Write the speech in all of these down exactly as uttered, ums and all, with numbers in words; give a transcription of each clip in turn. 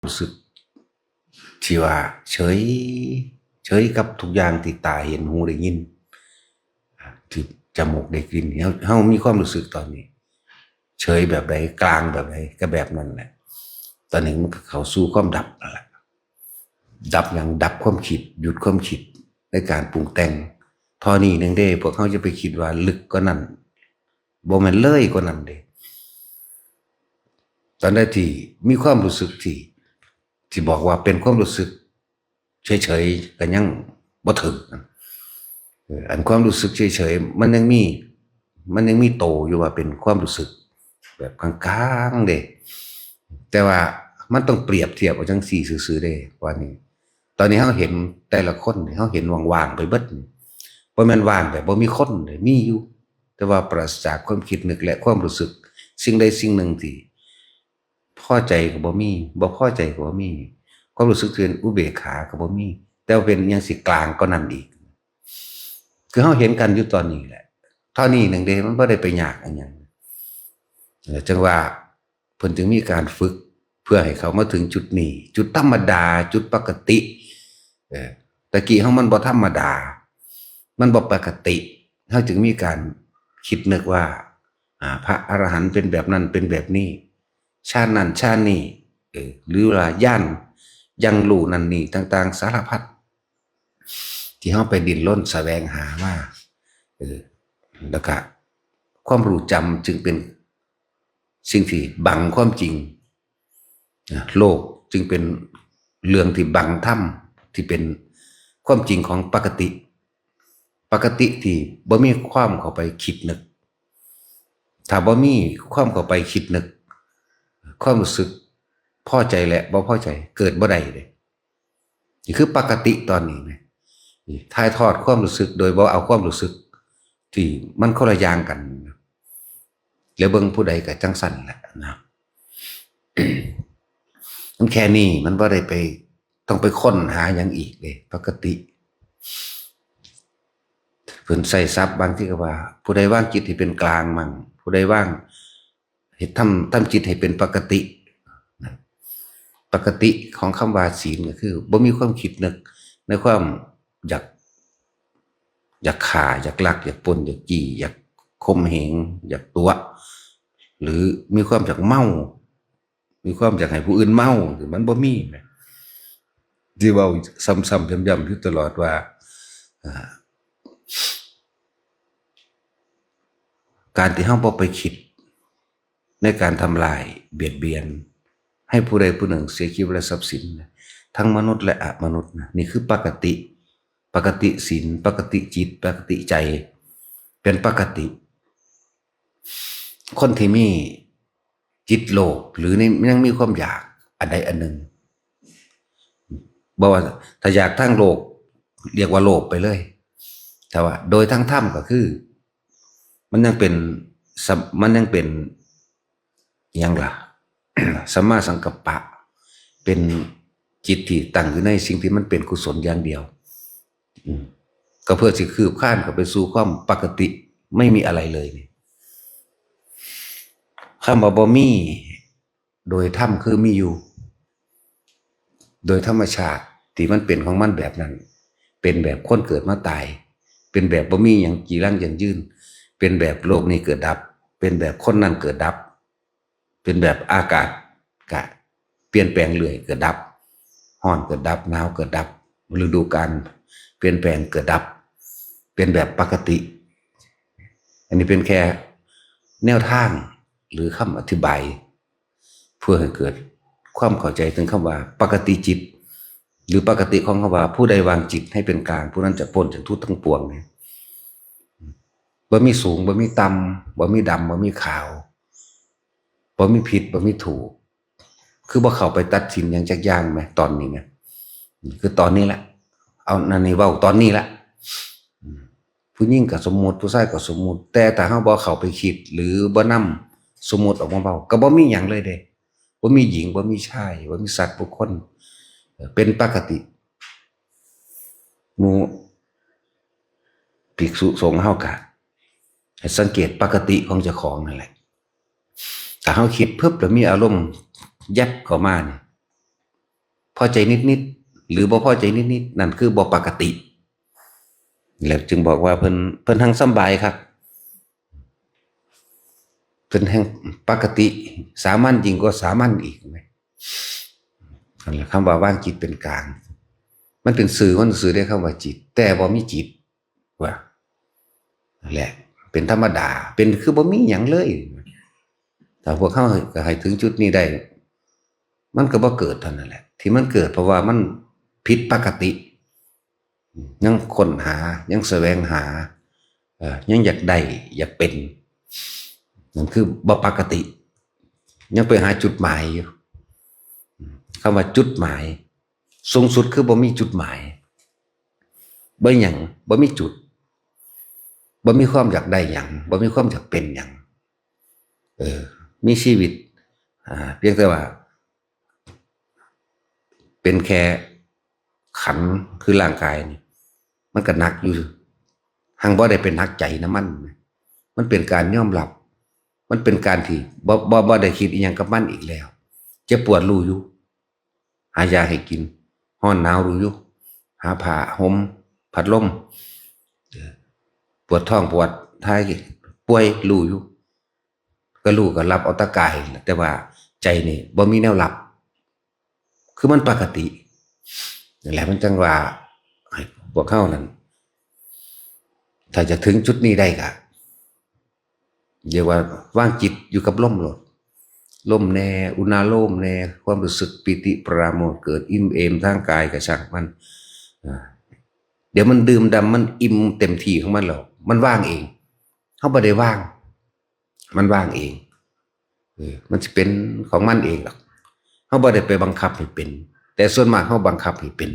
รู้สึกที่ว่าเฉย เฉยกับทุกอย่างที่ตาเห็น หูได้ยิน ที่จมูกได้กลิ่น เฮา เฮามีความรู้สึกตอนนี้ เฉยแบบใด กลางแบบใด ก็แบบนั้นแหละ ตอนนี้มันก็เข้าสู่ความดับนั่นแหละ ดับหยัง ดับความคิด หยุดความคิดในการปรุงแต่ง เท่านี้หนึ่งเด้ พวกเฮาจะไปคิดว่าลึกกว่านั้น บ่แม่นเลยกว่านั้นเด้ ตอนใดที่มีความรู้สึกที่ ที่บอกว่าเป็นความรู้สึกเฉยๆ ก็ยังบ่ถึง เออ อันความรู้สึกเฉยๆ มันยังมี มันยังมีโตอยู่ว่าเป็นความรู้สึกแบบกลางๆ เด้ แต่ว่ามันต้องเปรียบเทียบเอาจังซี่ซื่อๆ เด้ ว่านี่ ตอนนี้เฮาเห็นแต่ละคนนี่ เฮาเห็นว่างๆ ไปเบิดนี่ บ่แม่นว่างแบบบ่มีคนเด้ มีอยู่ แต่ว่าปราศจากความคิดนึกและความรู้สึก สิ่งใดสิ่งหนึ่งที่ พอใจก็บ่มี บ่พอใจก็บ่มี ความรู้สึกที่เป็นอุเบกขาก็บ่มี แต่ว่าเป็นอิหยังสิกลางกว่านั้นอีก คือเฮาเห็นกันอยู่ตอนนี้แหละ เท่านี้หนึ่งเด้ มันบ่ได้ไปยากอิหยัง เออ จังว่าเพิ่นจึงมีการฝึก เพื่อให้เขามาถึงจุดนี้ จุดธรรมดา จุดปกติ เออ ตะกี้เฮามันบ่ธรรมดา มันบ่ปกติ เฮาจึงมีการคิดนึกว่า อ่า พระอรหันต์เป็นแบบนั้น เป็นแบบนี้ ฌานนั่นฌานนี่ เออ หรือว่าญาณ ยังรู้นั่นนี่ต่างๆ สารพัด ที่เฮาไปดิ้นรนแสวงหามา เออ แล้วก็ความรู้จำจึงเป็นสิ่งที่บังความจริง นะ โลกจึงเป็นเรื่องที่บังธรรม ที่เป็นความจริงของปกติ ปกติที่บ่มีความเข้าไปคิดนึก ถ้าบ่มีความเข้าไปคิดนึก ความรู้สึกพอใจและบ่พอใจเกิดบ่ได้เด้ นี่คือปกติตอนนี้นะ นี่ถ่ายทอดความรู้สึกโดยบ่เอาความรู้สึกที่มันคนละอย่างกัน แล้วเบิ่งผู้ใดก็จังซั่นแหละนะ มันแค่นี้ มันบ่ได้ไป ต้องไปค้นหาหยังอีกเด้ ปกติ เพิ่นใช้ศัพท์บางทีก็ว่า ผู้ใดวางจิตให้เป็นกลางมั่ง ผู้ใดวาง เฮ็ดทำ ทำจิตให้เป็นปกตินะ ปกติของคำว่าศีลก็คือบ่มีความคิดนึกในความอยาก อยากฆ่า อยากลัก อยากปล้น อยากจี้ อยากข่มเหง อยากตั๋ว หรือมีความอยากเมา มีความอยากให้ผู้อื่นเมา มันบ่มีแหม ที่เว้าซ้ำๆ ย้ำๆ อยู่ตลอดว่า อ่า การที่เฮาบ่ไปคิดในการทำลายเบียดเบียน ให้ผู้ใดผู้หนึ่งเสียชีวิตและทรัพย์สินนะ ทั้งมนุษย์และอมนุษย์นะ นี่คือปกติ ปกติศีล ปกติจิต ปกติใจ เป็นปกติ คนที่มีจิตโลภ หรือใน ยังมีความอยากอันใดอันหนึ่ง บ่ว่าถ้าอยากทางโลก เรียกว่าโลภไปเลย แต่ว่าโดยทางธรรมก็คือ มันยังเป็นสัม- มันยังเป็นอิหยังล่ะ สัมมาสังกัปปะ เป็นจิตที่ตั้งอยู่ในสิ่งที่มันเป็นกุศลอย่างเดียว อืม ก็เพื่อสิคืบคลานเข้าไปสู่ความปกติ ไม่มีอะไรเลยนี่ คำว่าบ่มี โดยธรรมคือมีอยู่ โดยธรรมชาติที่มันเป็นของมันแบบนั้น เป็นแบบคนเกิดมาตาย เป็นแบบบ่มีหยังจีรังยั่งยืน เป็นแบบโลกนี้เกิดดับ เป็นแบบคนนั้นเกิดดับ เป็นแบบอากาศกะเปลี่ยนแปลงเรื่อย เกิดดับ ร้อนเกิดดับ หนาวเกิดดับ ฤดูกาลเปลี่ยนแปลงเกิดดับ เป็นแบบปกติ อันนี้เป็นแค่แนวทางหรือคำอธิบาย เพื่อให้เกิดความเข้าใจถึงคำว่าปกติจิต หรือปกติของคำว่าผู้ใดวางจิตให้เป็นกลาง ผู้นั้นจะพ้นจากทุกข์ทั้งปวงเนี่ย บ่มีสูง บ่มีต่ำ บ่มีดำ บ่มีขาว บ่มีผิด บ่มีถูก คือบ่เข้าไปตัดสินหยังจักอย่างแหม ตอนนี้แหม คือตอนนี้แหละ เอา นั่นนี่เว้าตอนนี้แหละ อืม ผู้หญิงก็สมมุติ ผู้ชายก็สมมุติ แต่ถ้าเฮาบ่เข้าไปคิด หรือบ่นำสมมุติออกมาเว้า ก็บ่มีหยังเลยเด้ บ่มีหญิง บ่มีชาย บ่มีสัตว์บุคคล เอ่อ เป็นปกติ หมู่ภิกษุสงฆ์เฮาก็ให้สังเกตปกติของเจ้าของนั่นแหละ ถ้าเฮาคิดปุ๊บแล้วมีอารมณ์ยับเข้ามานี่ พอใจนิดๆ หรือบ่พอใจนิดๆ นั่นคือบ่ปกติ แล้วจึงบอกว่าเพิ่น เพิ่นแฮ่งสำบายคัก เพิ่นแฮ่งปกติ สามัญยิ่งกว่าสามัญอีกแหม นั่นแหละ คำว่าวางจิตเป็นกลาง มันเป็นชื่อ มันชื่อเด้ คำว่าจิต แต่บ่มีจิต ว่า นั่นแหละ เป็นธรรมดา เป็นคือบ่มีหยังเลย ถ้าพวกเฮาก็ให้ถึงจุดนี้ได้ มันก็บ่เกิดเท่านั้นแหละ ที่มันเกิดเพราะว่ามันผิดปกติ ยังค้นหา ยังแสวงหา เอ่อ ยังอยากได้ อยากเป็น นั่นคือบ่ปกติ ยังไปหาจุดหมายอยู่ คำว่าจุดหมาย สูงสุดคือบ่มีจุดหมาย บ่หยัง บ่มีจุด บ่มีความอยากได้หยัง บ่มีความอยากเป็นหยัง เออ มีชีวิต อ่า เพียงแต่ว่า เป็นแค่ขันธ์คือร่างกายนี่ มันก็หนักอยู่ หังบ่ได้เป็นหนักใจนำมัน มันเป็นการยอมรับ มันเป็นการที่บ่ บ่ บ่ได้คิดอิหยังกับมันอีกแล้ว เจ็บปวดรู้อยู่ หายาให้กิน ร้อนหนาวรู้อยู่ หาผ้าห่ม พัดลม เออ ปวดท้องปวดท้าย ป่วยรู้อยู่ ก็รู้ก็รับเอาแต่กายนั่นแหละ แต่ว่าใจนี่บ่มีแนวรับ คือมันปกติ นั่นแหละ มันจั่งว่าให้พวกเฮานั่น ถ้าจะถึงจุดนี้ได้ก็ เรียกว่าวางจิตอยู่กับลมโลด ลมแน่ อุณาโลมแน่ ความรู้สึกปีติปราโมทย์เกิด อิ่มเอมทางกายก็ช่างมัน อ่า เดี๋ยวมันดื่มด่ำ มันอิ่มเต็มที่ของมันแล้ว มันว่างเอง เฮาบ่ได้ว่าง มันว่างเอง เออ มันสิเป็นของมันเองหรอก เฮาบ่ได้ไปบังคับให้เป็น แต่ส่วนมากเฮาบังคับให้เป็น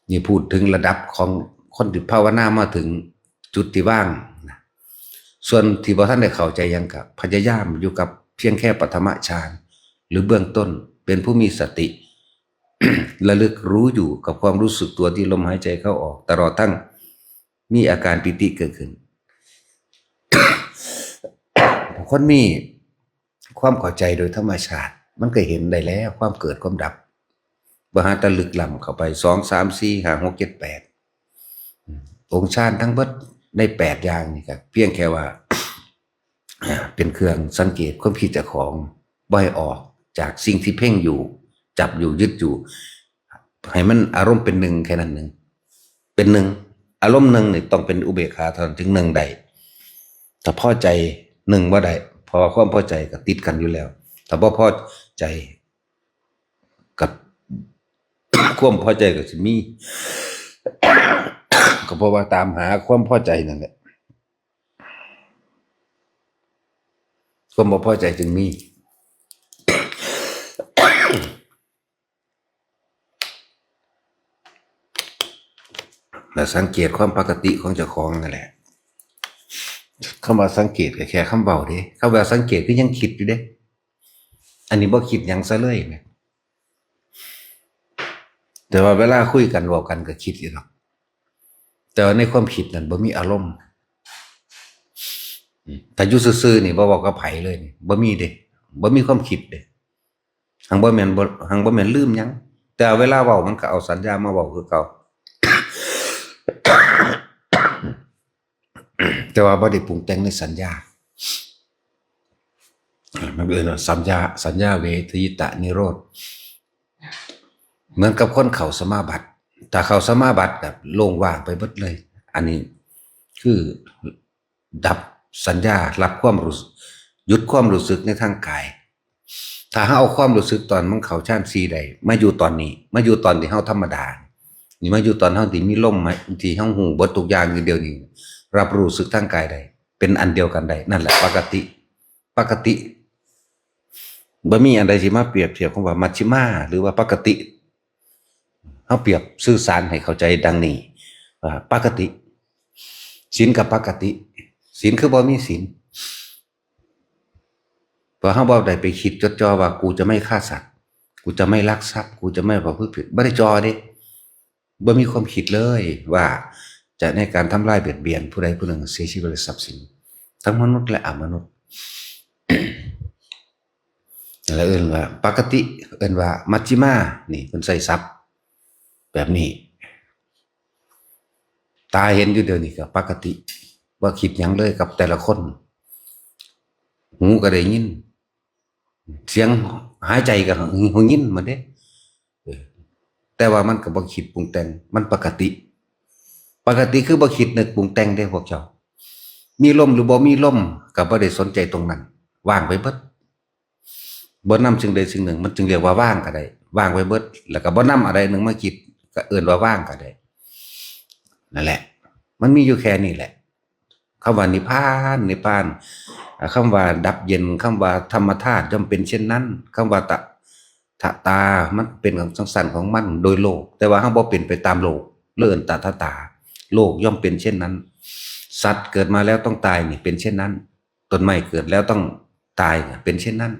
นี่พูดถึงระดับของคนที่ภาวนามาถึงจุดที่ว่างนะ ส่วนที่บ่ทันได้เข้าใจหยังก็พยายามอยู่กับเพียงแค่ปฐมฌาน หรือเบื้องต้น เป็นผู้มีสติ ระลึกรู้อยู่กับความรู้สึกตัวที่ลมหายใจเข้าออก ตลอดทั้งมีอาการปีติเกิดขึ้น คนมีความเข้าใจโดยธรรมชาติ มันก็เห็นได้แล้วความเกิดความดับ บ่หาแต่ลึกล้ำเข้าไป สอง สาม สี่ ห้า หก เจ็ด แปด องค์ฌานทั้งเบิดในแปดอย่างนี่ก็เพียงแค่ว่า อ่า เป็นเครื่องสังเกตความคิดเจ้าของ บ่ให้ออกจากสิ่งที่เพ่งอยู่ จับอยู่ ยึดอยู่ ให้มันอารมณ์เป็นหนึ่งแค่นั้นหนึ่ง เป็นหนึ่ง อารมณ์หนึ่งนี่ต้องเป็นอุเบกขาเท่านั้นถึงหนึ่งได้ ถ้าพอใจหนึ่งบ่ได้ เพราะว่าความพอใจก็ติดกันอยู่แล้ว ถ้าบ่พอใจกับ ความพอใจก็สิมี ก็เพราะว่าตามหาความพอใจนั่นแหละ ความบ่พอใจจึงมี และสังเกตความปกติของเจ้าของนั่นแหละ คำว่าสังเกตก็แค่คำเว้าเด้ คำว่าสังเกตคือยังคิดอยู่เด้ อันนี้บ่คิดหยังซะเลยแหม แต่ว่าเวลาคุยกันเว้ากันก็คิดอยู่ดอก แต่ว่าในความคิดนั่นบ่มีอารมณ์ อืม ถ้าอยู่ซื่อๆนี่บ่เว้ากับไผเลยนี่ บ่มีเด้ บ่มีความคิดเด้ หังบ่แม่นบ่ หังบ่แม่นลืมหยัง แต่เวลาเว้ามันก็เอาสัญญามาเว้าคือเก่า แต่ว่าบ่ได้ปรุงแต่งในสัญญา มันเอิ้นว่าสัญญา สัญญาเวทยิตะนิโรธ เหมือนกับคนเข้าสมาบัติ ถ้าเข้าสมาบัติแบบโล่งว่างไปเบิดเลย อันนี้คือดับสัญญา รับความรู้ หยุดความรู้สึกในทางกาย ถ้าเฮาเอาความรู้สึกตอนมันเข้าฌานสี่ได้ มาอยู่ตอนนี้ มาอยู่ตอนที่เฮาธรรมดา นี่มาอยู่ตอนเฮาที่มีลม ที่เฮาฮู้เบิดทุกอย่างอยู่เดี๋ยวนี้ รับรู้สึกทางกายได้ เป็นอันเดียวกันได้ นั่นแหละปกติ ปกติ บ่มีอันใดสิมาเปรียบเทียบคำว่ามัชฌิมา หรือว่าปกติ เฮาเปรียบสื่อสารให้เข้าใจดังนี้ ว่าปกติ ศีลกับปกติ ศีลคือบ่มีศีล เพราะเฮาบ่ได้ไปคิดจดจ่อว่ากูจะไม่ฆ่าสัตว์ กูจะไม่ลักทรัพย์ กูจะไม่ประพฤติผิด บ่ได้จ่อเด้ บ่มีความคิดเลยว่าจะในการทำลายเบียดเบียนผู้ใดผู้หนึ่งเสียชีวิตและทรัพย์สิน ทั้งมนุษย์และอมนุษย์ แล้วเอิ้นว่าปกติ เอิ้นว่ามัชฌิมา นี่เพิ่นใช้ศัพท์แบบนี้ ตาเห็นอยู่เดี๋ยวนี้ก็ปกติ บ่คิดหยังเลยกับแต่ละคน หูก็ได้ยิน เสียงหายใจก็ได้ยินหมดเด้ เออ แต่ว่ามันก็บ่คิดปรุงแต่ง มันปกติ ปกติคือบ่คิดนึกปรุงแต่งเด้พวกเจ้า มีลมหรือบ่มีลมก็บ่ได้สนใจตรงนั้น ว่างไปเบิด บ่นำสิ่งใดสิ่งหนึ่ง มันจึงเรียกว่าว่างก็ได้ ว่างไปเบิด แล้วก็บ่นำอะไรหนึ่งมาคิด ก็เอิ้นว่าว่างก็ได้ นั่นแหละ มันมีอยู่แค่นี้แหละ คำว่านิพพาน นิพพาน อ่า คำว่าดับเย็น คำว่าธรรมธาตุย่อมเป็นเช่นนั้น คำว่าตะ ทะตา มันเป็นของสังสรรค์ของมันโดยโลก แต่ว่าเราบ่เป็นไปตามโลก เลื่อนตะทะตา โลกย่อมเป็นเช่นนั้น สัตว์เกิดมาแล้วต้องตายนี่เป็นเช่นนั้น ต้นไม้เกิดแล้วต้องตายเป็นเช่นนั้น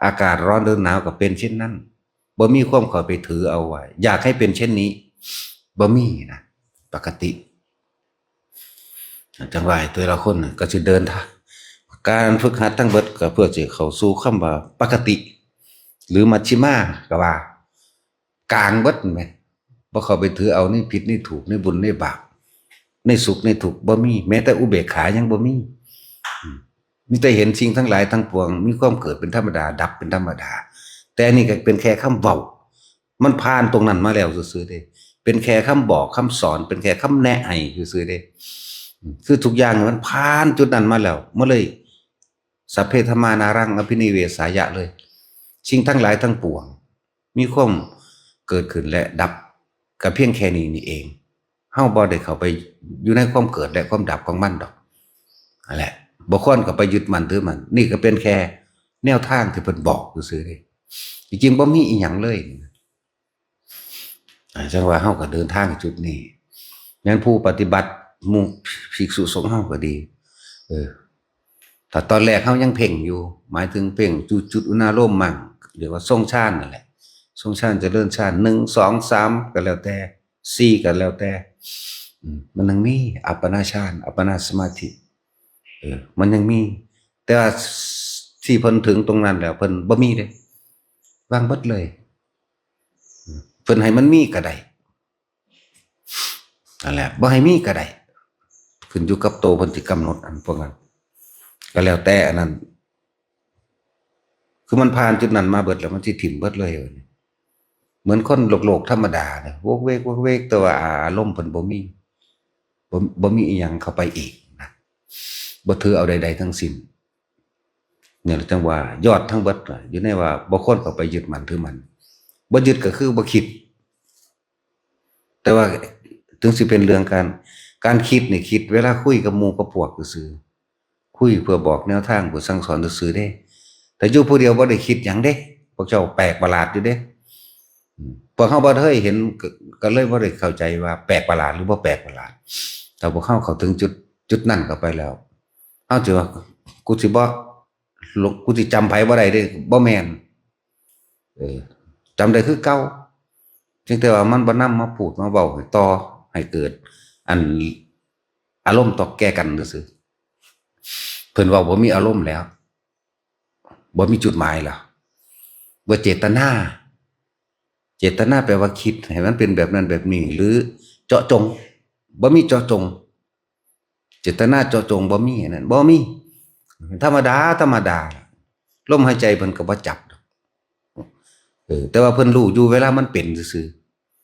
อากาศร้อนหรือหนาวก็เป็นเช่นนั้น บ่มีความเข้าไปถือเอาไว้ อยากให้เป็นเช่นนี้ บ่มีนะ ปกติ จังว่าแต่ละคนน่ะก็สิเดินทาง การฝึกหัดทั้งเบิดก็เพื่อสิเข้าสู่คำว่าปกติ หรือมัชฌิมาก็ว่า กลางเบิดแหม บ่เข้าไปถือเอาในผิดในถูก ในบุญในบาป ในสุขในทุกข์ บ่มี แม้แต่อุเบกขายังบ่มี อืม มีแต่เห็นสิ่งทั้งหลายทั้งปวง มีความเกิดเป็นธรรมดา ดับเป็นธรรมดา แต่อันนี้ก็เป็นแค่คำเว้า มันผ่านตรงนั้นมาแล้วซื่อๆเด้ เป็นแค่คำบอกคำสอน เป็นแค่คำแนะให้ซื่อๆเด้ อืม คือทุกอย่างมันผ่านจุดนั้นมาแล้ว มันเลย สัพเพธัมมานารังอภินิเวสายะเลย สิ่งทั้งหลายทั้งปวง มีความเกิดขึ้นและดับ ก็เพียงแค่นี้นี่เอง เฮาบ่ได้เข้าไปอยู่ในความเกิดและความดับของมันดอก นั่นแหละ บ่ควรเข้าไปยึดมั่นถือมั่น นี่ก็เป็นแค่แนวทางที่เพิ่นบอกซื่อๆเด้ จริงๆบ่มีอีหยังเลย อ่า จังว่าเฮาก็เดินทางจุดนี้ งั้นผู้ปฏิบัติหมู่ภิกษุสงฆ์เฮาก็ดี เออ ถ้าตอนแรกเฮายังเพ่งอยู่ หมายถึงเพ่งจุด จุดอุณาโลมมั่ง เรียกว่าทรงฌานนั่นแหละ ทรงฌานเจริญฌาน หนึ่ง สอง สาม ก็แล้วแต่ สี่ ก็แล้วแต่ อืม มันยังมีอัปปนาฌาน อัปปนาสมาธิ เออ มันยังมี แต่ว่าที่เพิ่นถึงตรงนั้นแล้ว เพิ่นบ่มีเด้ วางเบิดเลย เพิ่นให้มันมีก็ได้ นั่นแหละ บ่ให้มีก็ได้ ขึ้นอยู่กับโตเพิ่นสิกำหนดอันพวกนั้น ก็แล้วแต่อันนั้น คือมันผ่านจุดนั้นมาเบิดแล้ว มันสิถิ่มเบิดเลย เหมือนคนโลกๆธรรมดาเนี่ย วกเวก วกเวก แต่ว่าอารมณ์เพิ่นบ่มี บ่ บ่มีอีหยังเข้าไปอีกนะ บ่ถือเอาใดๆทั้งสิ้น เนี่ยแหละจังว่ายอดทั้งเบิดน่ะ อยู่ในว่าบ่ควรเข้าไปยึดมั่นถือมั่น บ่ยึดก็คือบ่คิด แต่ว่าถึงสิเป็นเรื่องการ การคิดนี่คิดเวลาคุยกับหมู่กับพวกซื่อๆ คุยเพื่อบอกแนวทาง เพื่อสั่งสอนซื่อๆเด้ แต่อยู่ผู้เดียวบ่ได้คิดหยังเด้ พวกเจ้าแปลกประหลาดอยู่เด้ อืม พวกเฮาบ่เคยเห็น ก็ ก็เลยบ่ได้เข้าใจว่าแปลกประหลาดหรือบ่แปลกประหลาด แต่พวกเฮาเข้าถึงจุด จุดนั้นเข้าไปแล้ว เฮาสิว่า กูสิบ่ กูสิจำไผบ่ได้เด้ บ่แม่น เออ จำได้คือเก่า เพียงแต่ว่ามันบ่นำมาพูดมาเว้าให้ต่อ ให้เกิด อัน อารมณ์ต่อแก่กันซื่อๆ เพิ่นเว้าบ่มีอารมณ์แล้ว บ่มีจุดหมายแล้ว บ่เจตนา เจตนาแปลว่าคิดให้มันเป็นแบบนั้นแบบนี้ หรือเจาะจง บ่มีเจาะจง เจตนาเจาะจงบ่มีอันนั้น บ่มี ธรรมดา ธรรมดา ลมหายใจเพิ่นก็บ่จับดอก เออ แต่ว่าเพิ่นรู้อยู่เวลามันเป็นซื่อ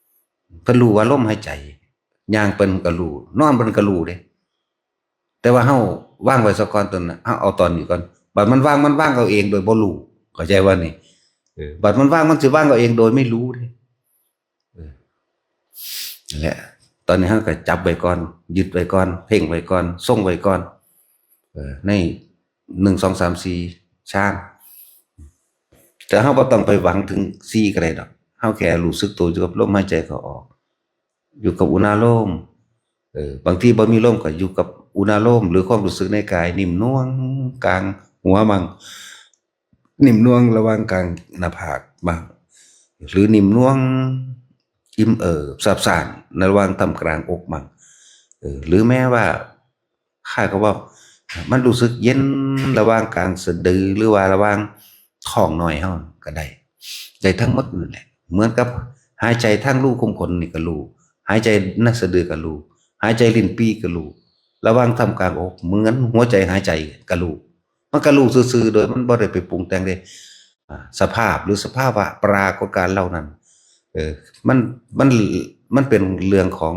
ๆ เพิ่นรู้ว่าลมหายใจ ย่างเพิ่นก็รู้ นอนเพิ่นก็รู้เด้ แต่ว่าเฮาวางไว้ซะก่อนตอนนั้น เฮาเอาตอนนี้ก่อน บัดมันวาง มันวางเอาเองโดยบ่รู้ เข้าใจว่านี่ เออ บัดมันวาง มันสิวางเอาเองโดยไม่รู้เด้ เออ นั่นแหละ ตอนนี้เฮาก็จับไว้ก่อน ยึดไว้ก่อน เพ่งไว้ก่อน ทรงไว้ก่อน เออ ใน หนึ่ง สอง สาม สี่ ฌาน แต่เฮาบ่ต้องไปหวังถึงสี่ก็ได้ดอก เฮาแค่รู้สึกตัวอยู่กับลมหายใจเข้าออก อยู่กับอุณาโลม เออ บางทีบ่มีลมก็อยู่กับอุณาโลม หรือความรู้สึกในกาย นิ่มนวลกลางหัวมั่ง นิ่มนวลระหว่างกลางหน้าผากมั่ง หรือนิ่มนวลอิ่มเอิบซาบซ่านระหว่างท่ามกลางอกมั่ง เออ หรือแม้ว่า ข้าก็ว่า มันรู้สึกเย็นระหว่างกลางสะดือ หรือว่าระหว่าง ท้องน้อยเฮาก็ได้ ได้ทั้งหมดนั่นแหละ เหมือนกับหายใจทางรูขุมขนนี่ก็รู้ หายใจในสะดือก็รู้ หายใจลิ้นปี่ก็รู้ ระหว่างท่ามกลางอก เหมือนหัวใจหายใจก็รู้ มันก็รู้ซื่อๆ โดยมันบ่ได้ไปปรุงแต่งเด้ อ่า สภาพหรือสภาวะปรากฏการณ์เหล่านั้น เออ มัน มัน มันเป็นเรื่องของ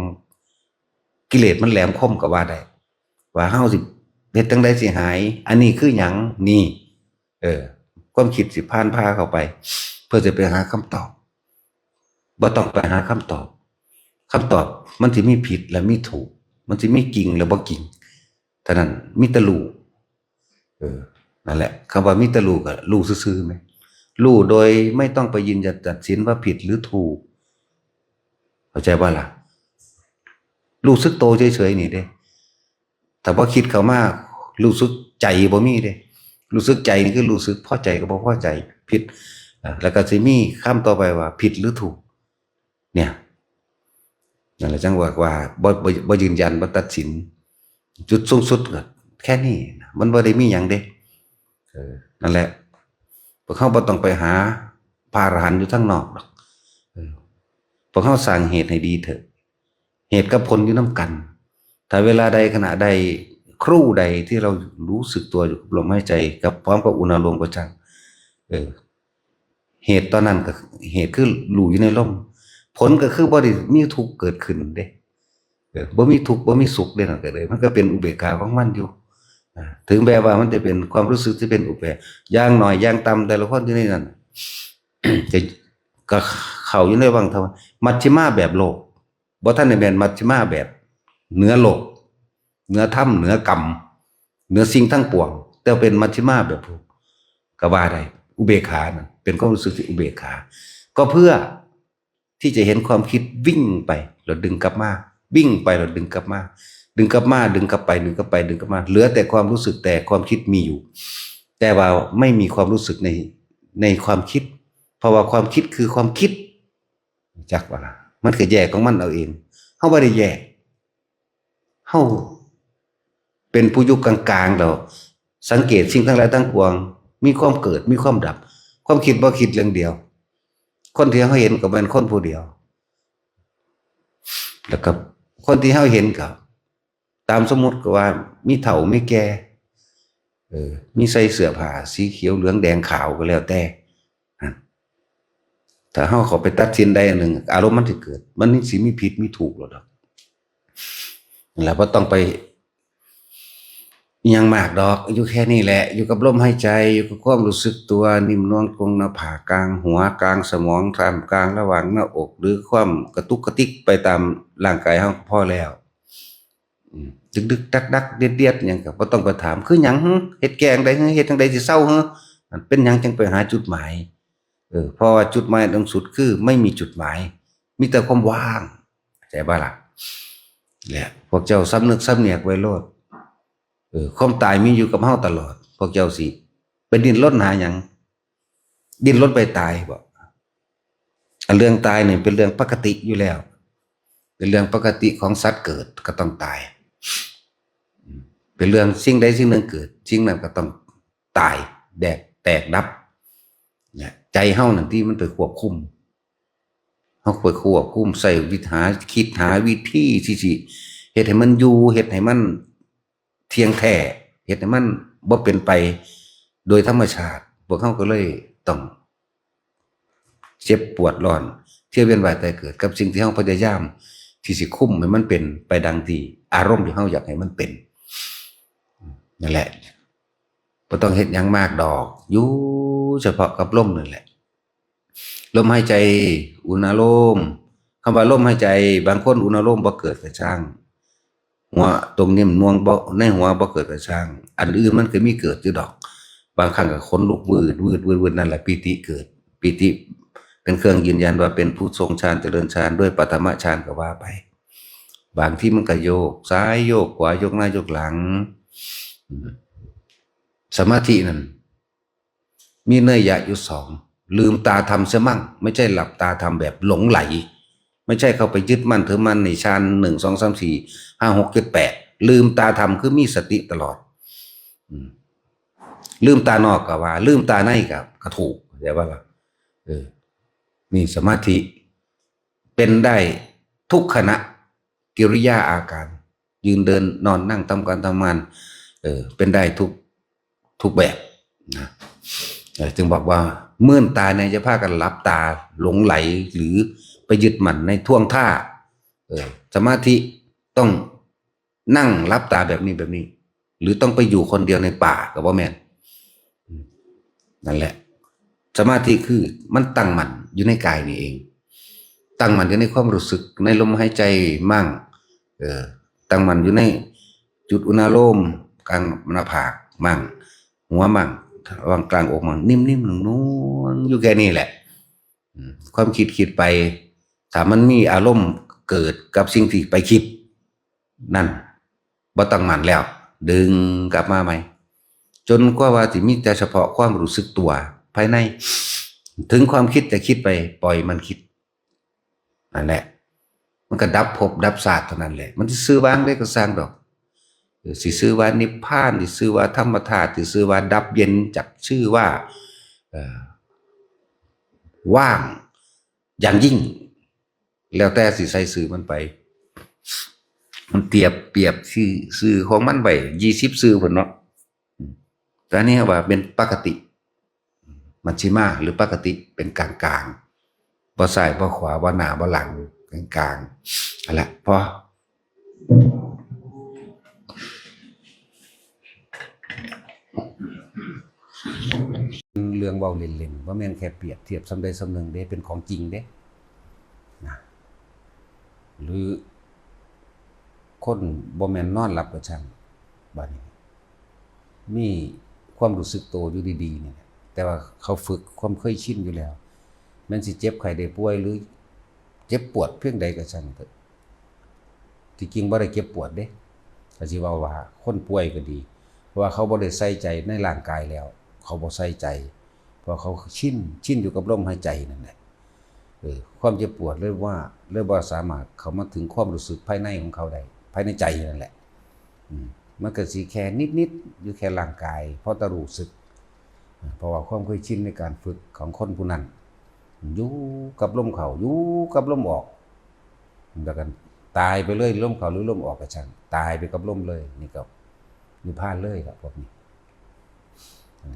กิเลสมันแหลมคมก็ว่าได้ ว่าเฮาสิเฮ็ดจั่งใดสิหาย อันนี้คือหยัง นี่ เออ ความคิดสิผ่านพาเข้าไป เพื่อจะไปหาคำตอบ บ่ต้องไปหาคำตอบ คำตอบมันสิมีผิดและมีถูก มันสิมีจริงและบ่จริง เท่านั้น มีแต่รู้ เออ นั่นแหละ คำว่ามีแต่รู้ก็รู้ซื่อๆ ไหม รู้โดยไม่ต้องไปยืนยันตัดสินว่าผิดหรือถูก เข้าใจบ่ล่ะ รู้สึกโตเฉยๆ นี่เด้ ถ้าบ่คิดเข้ามา รู้สึกใจบ่มีเด้ รู้สึกใจนี่คือรู้สึกพอใจกับบ่พอใจ ผิด อ่า แล้วก็สิมีคำต่อไปว่าผิดหรือถูก เนี่ย นั่นแหละจั่งว่า ว่าบ่ บ่ บ่ยืนยัน บ่ตัดสิน จุดสูงสุดก็แค่นี้นะ มันบ่ได้มีหยังเด้ เออ นั่นแหละ พวกเฮาบ่ต้องไปหาพระอรหันต์อยู่ทางนอกดอก เออ พวกเฮาสร้างเหตุให้ดีเถอะ เหตุกับผลอยู่นำกัน ถ้าเวลาใดขณะใดครู่ใดที่เรารู้สึกตัวอยู่กับลมหายใจ กับพร้อมกับอุณาโลมก็ช่าง เออ เหตุตอนนั้นก็ เหตุคือรู้อยู่ในลม ผลก็คือบ่ได้มีทุกข์เกิดขึ้นเด้ เออ บ่มีทุกข์บ่มีสุขเด้ นั่นก็เลย มันก็เป็นอุเบกขาของมันอยู่ อ่า ถึงแม้ว่ามันจะเป็นความรู้สึกที่เป็นอุเบกขา อย่างน้อยอย่างต่ำแต่ละคนอยู่ในนั้น จะ ก็เข้าอยู่ในวังธรรม มัชฌิมาแบบโลก บ่ทันได้แม่นมัชฌิมาแบบเหนือโลก เหนือธรรม เหนือกรรม เหนือสิ่งทั้งปวง แต่เป็นมัชฌิมาแบบโลก ก็ว่าได้ อุเบกขานั่นเป็นความรู้สึกที่อุเบกขา ก็เพื่อที่จะเห็นความคิดวิ่งไปแล้วดึงกลับมา วิ่งไปแล้วดึงกลับมา ดึงกลับมา ดึงกลับไป ดึงกลับไป ดึงกลับมา เหลือแต่ความรู้สึก แต่ความคิดมีอยู่ แต่ว่าไม่มีความรู้สึกใน ในความคิด เพราะว่าความคิดคือความคิด จักว่าล่ะ มันก็แยกของมันเอาเอง เฮาบ่ได้แยก เฮาเป็นผู้อยู่กลางๆ แล้ว สังเกตสิ่งทั้งหลายทั้งปวง มีความเกิด มีความดับ ความคิดบ่คิดเรื่องเดียว คนที่เฮาเห็นก็แม่นคนผู้เดียว แล้วก็คนที่เฮาเห็นก็ ตามสมมุติก็ว่ามีเฒ่ามีแก่ เออ มีใส่เสื้อผ้าสีเขียวเหลืองแดงขาวก็แล้วแต่ นั่น ถ้าเฮาเข้าไปตัดสินใดอันหนึ่ง อารมณ์มันสิเกิด มันสิมีผิดมีถูกโลดดอก นั่นแหละ บ่ต้องไปอิหยังมากดอก อยู่แค่นี้แหละ อยู่กับลมหายใจ อยู่กับความรู้สึกตัว นิ่มนวลตรงหน้าผาก กลางหัว กลางสมอง ท่ามกลาง ระหว่างหน้าอก หรือความกระตุกกระติกไปตามร่างกายเฮาก็พอแล้ว อืม ดึกๆ ดักๆ เดียดๆ หยังก็บ่ต้องไปถาม คือหยังหึ เฮ็ดแกงใดหึ เฮ็ดจั่งใดสิเซาหึ มันเป็นหยังจั่งไปหาจุดหมาย เออ เพราะว่าจุดหมายอันสูงสุดคือไม่มีจุดหมาย มีแต่ความว่าง เข้าใจบ่ล่ะ แหละ พวกเจ้าสำนึกสำเนียกไว้โลด เออ ความตายมีอยู่กับเฮาตลอด พวกเจ้าสิไปดิ้นรนหาหยัง ดิ้นรนไปตายบ่ อันเรื่องตายนี่เป็นเรื่องปกติอยู่แล้ว เป็นเรื่องปกติของสัตว์เกิดก็ต้องตาย เป็นเรื่องสิ่งใดสิ่งหนึ่งเกิด สิ่งนั้นก็ต้องตาย แดก แตกดับ เนี่ย ใจเฮานั่นที่มันไปควบคุม เฮาไปควบคุม ใส่วิธีหา คิดหาวิธีที่สิเฮ็ดให้มันอยู่ เฮ็ดให้มันเที่ยงแท้ เฮ็ดให้มันบ่เป็นไปโดยธรรมชาติ พวกเฮาก็เลยต้องเจ็บปวดร้อน เที่ยวเวียนว่ายตายเกิด กับสิ่งที่เฮาพยายามที่สิคุมให้มันเป็นไปดังที่อารมณ์ที่เฮาอยากให้มันเป็น นั่นแหละ บ่ต้องเฮ็ดหยังมากดอก อยู่เฉพาะกับลมนั่นแหละ ลมหายใจ อุณาโลม คำว่าลมหายใจ บางคนอุณาโลมบ่เกิดก็ช่าง หัวตรงนี้มันม่วงบ่ ในหัวบ่เกิดก็ช่าง อันอื่นมันก็มีเกิดอยู่ดอก บางครั้งก็ขนลุกวืดวืดวืดวืด นั่นแหละปีติเกิด ปีติเป็นเครื่องยืนยันว่าเป็นผู้ทรงฌาน เจริญฌานด้วยปฐมฌานก็ว่าไป บางทีมันก็โยกซ้ายโยกขวา โยกหน้าโยกหลัง อืม สมาธินั่น มีนัยยะอยู่สอง ลืมตาทำเสียมั่ง ไม่ใช่หลับตาทำแบบหลงใหล ไม่ใช่เข้าไปยึดมั่นถือมั่นในฌาน หนึ่ง สอง สาม สี่ ห้า หก เจ็ด แปด ลืมตาทำคือมีสติตลอด อืม ลืมตานอกก็ว่า ลืมตาในก็ ก็ถูก เข้าใจบ่ล่ะ? เออ นี่สมาธิ เป็นได้ทุกขณะ กิริยาอาการ ยืนเดินนอนนั่งทำการทำงาน เออ เป็นได้ทุก ทุกแบบนะ เออ จึงบอกว่า เมื่อนตาเนี่ยจะพากันหลับตาหลงไหล หรือไปยึดมั่นในท่วงท่า เออ สมาธิต้องนั่งหลับตาแบบนี้แบบนี้ หรือต้องไปอยู่คนเดียวในป่าก็บ่แม่น อืม นั่นแหละ สมาธิคือมันตั้งมั่นอยู่ในกายนี่เอง ตั้งมั่นอยู่ในความรู้สึกในลมหายใจมั่ง เออ ตั้งมั่นอยู่ในจุดอุณาโลมกลางหน้าผากมั่ง หัวมั่ง ระหว่างกลางอกมั่ง นิ่มๆ นุ่มๆ อยู่แค่นี้แหละ อืม ความคิดคิดไป ถ้ามันมีอารมณ์เกิดกับสิ่งที่ไปคิด นั่น บ่ตั้งมั่นแล้ว ดึงกลับมาใหม่ จนกว่าว่าสิมีแต่เฉพาะความรู้สึกตัวภายใน ถึงความคิดจะคิดไป ปล่อยมันคิด นั่นแหละ มันก็ดับภพดับชาติเท่านั้นแหละ มันสิชื่อว่าจั่งใดก็ซ่างดอก เออ สิชื่อว่านิพพาน สิชื่อว่าธรรมธาตุ สิชื่อว่าดับเย็น จักชื่อว่า เอ่อ ว่างอย่างยิ่ง แล้วแต่สิใส่ชื่อมันไป มันเปรียบ เปรียบชื่อ ชื่อของมันไว้ ยี่สิบ ชื่อพุ้นเนาะ อืม แต่อันนี้ว่าเป็นปกติ มัชฌิมา หรือปกติ เป็นกลางๆ บ่ซ้ายบ่ขวา บ่หน้าบ่หลัง กลางๆ นั่นแหละ พอ เรื่องเว้าเล่นๆ บ่แม่นแค่เปรียบเทียบส่ำใดส่ำหนึ่งเด้ เป็นของจริงเด้ นะ หรือคนบ่แม่นนอนหลับก็ช่าง บัดนี้ มีความรู้สึกโตอยู่ดีๆ นี่แหละ แต่ว่าเขาฝึกความเคยชินอยู่แล้ว แม่นสิเจ็บไข้ได้ป่วย หรือเจ็บปวดเพียงใดก็ช่างเถอะ ที่จริงบ่ได้เจ็บปวดเด้ ก็สิเว้าว่าคนป่วยก็ดี เพราะว่าเขาบ่ได้ใส่ใจในร่างกายแล้ว เขาบ่ใส่ใจ เพราะเขาชิน ชินอยู่กับลมหายใจนั่นแหละ เออ ความเจ็บปวดเลยว่า เลยบ่สามารถเข้ามาถึงความรู้สึกภายในของเขาได้ ภายในใจนั่นแหละ อืม มันก็สิแค่นิดๆ อยู่แค่ร่างกาย พอแต่รู้สึก เพราะว่าความเคยชินในการฝึกของคนผู้นั้น อยู่กับลมเข้า อยู่กับลมออก แล้วกันตายไปเลย ลมเข้าหรือลมออกก็ช่าง ตายไปกับลมเลย นี่ก็นิพพานเลยล่ะพวกนี้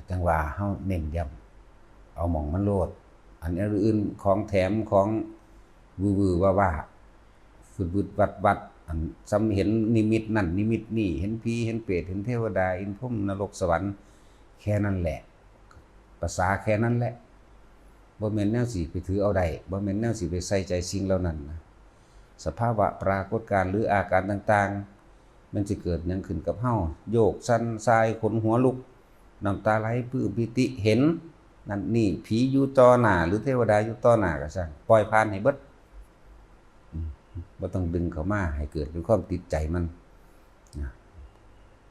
จั่งว่าเฮาเน้นย้ำ เอาหม่องมันโลด อันอื่น ของแถม ของวือๆ ว่าๆ วืดๆ วัดๆ อันส่ำเห็นนิมิตนั่นนิมิตนี่ เห็นผี เห็นเปรต เห็นเทวดา อินพรหม นรก สวรรค์ แค่นั้นแหละ ภาษาแค่นั้นแหละ บ่แม่นแนวสิไปถือเอาได้ บ่แม่นแนวสิไปใส่ใจสิ่งเหล่านั้นนะ สภาวะปรากฏการณ์หรืออาการต่างๆ มันสิเกิดหยังขึ้นกับเฮา โยกสั่นส่าย ขนหัวลุก น้ำตาไหล ปลื้มปีติ เห็นนั่นนี่ ผีอยู่ต่อหน้า หรือเทวดาอยู่ต่อหน้าก็ช่าง ปล่อยผ่านให้เบิด อืม บ่ต้องดึงเข้ามาให้เกิดเป็นความติดใจมัน นะ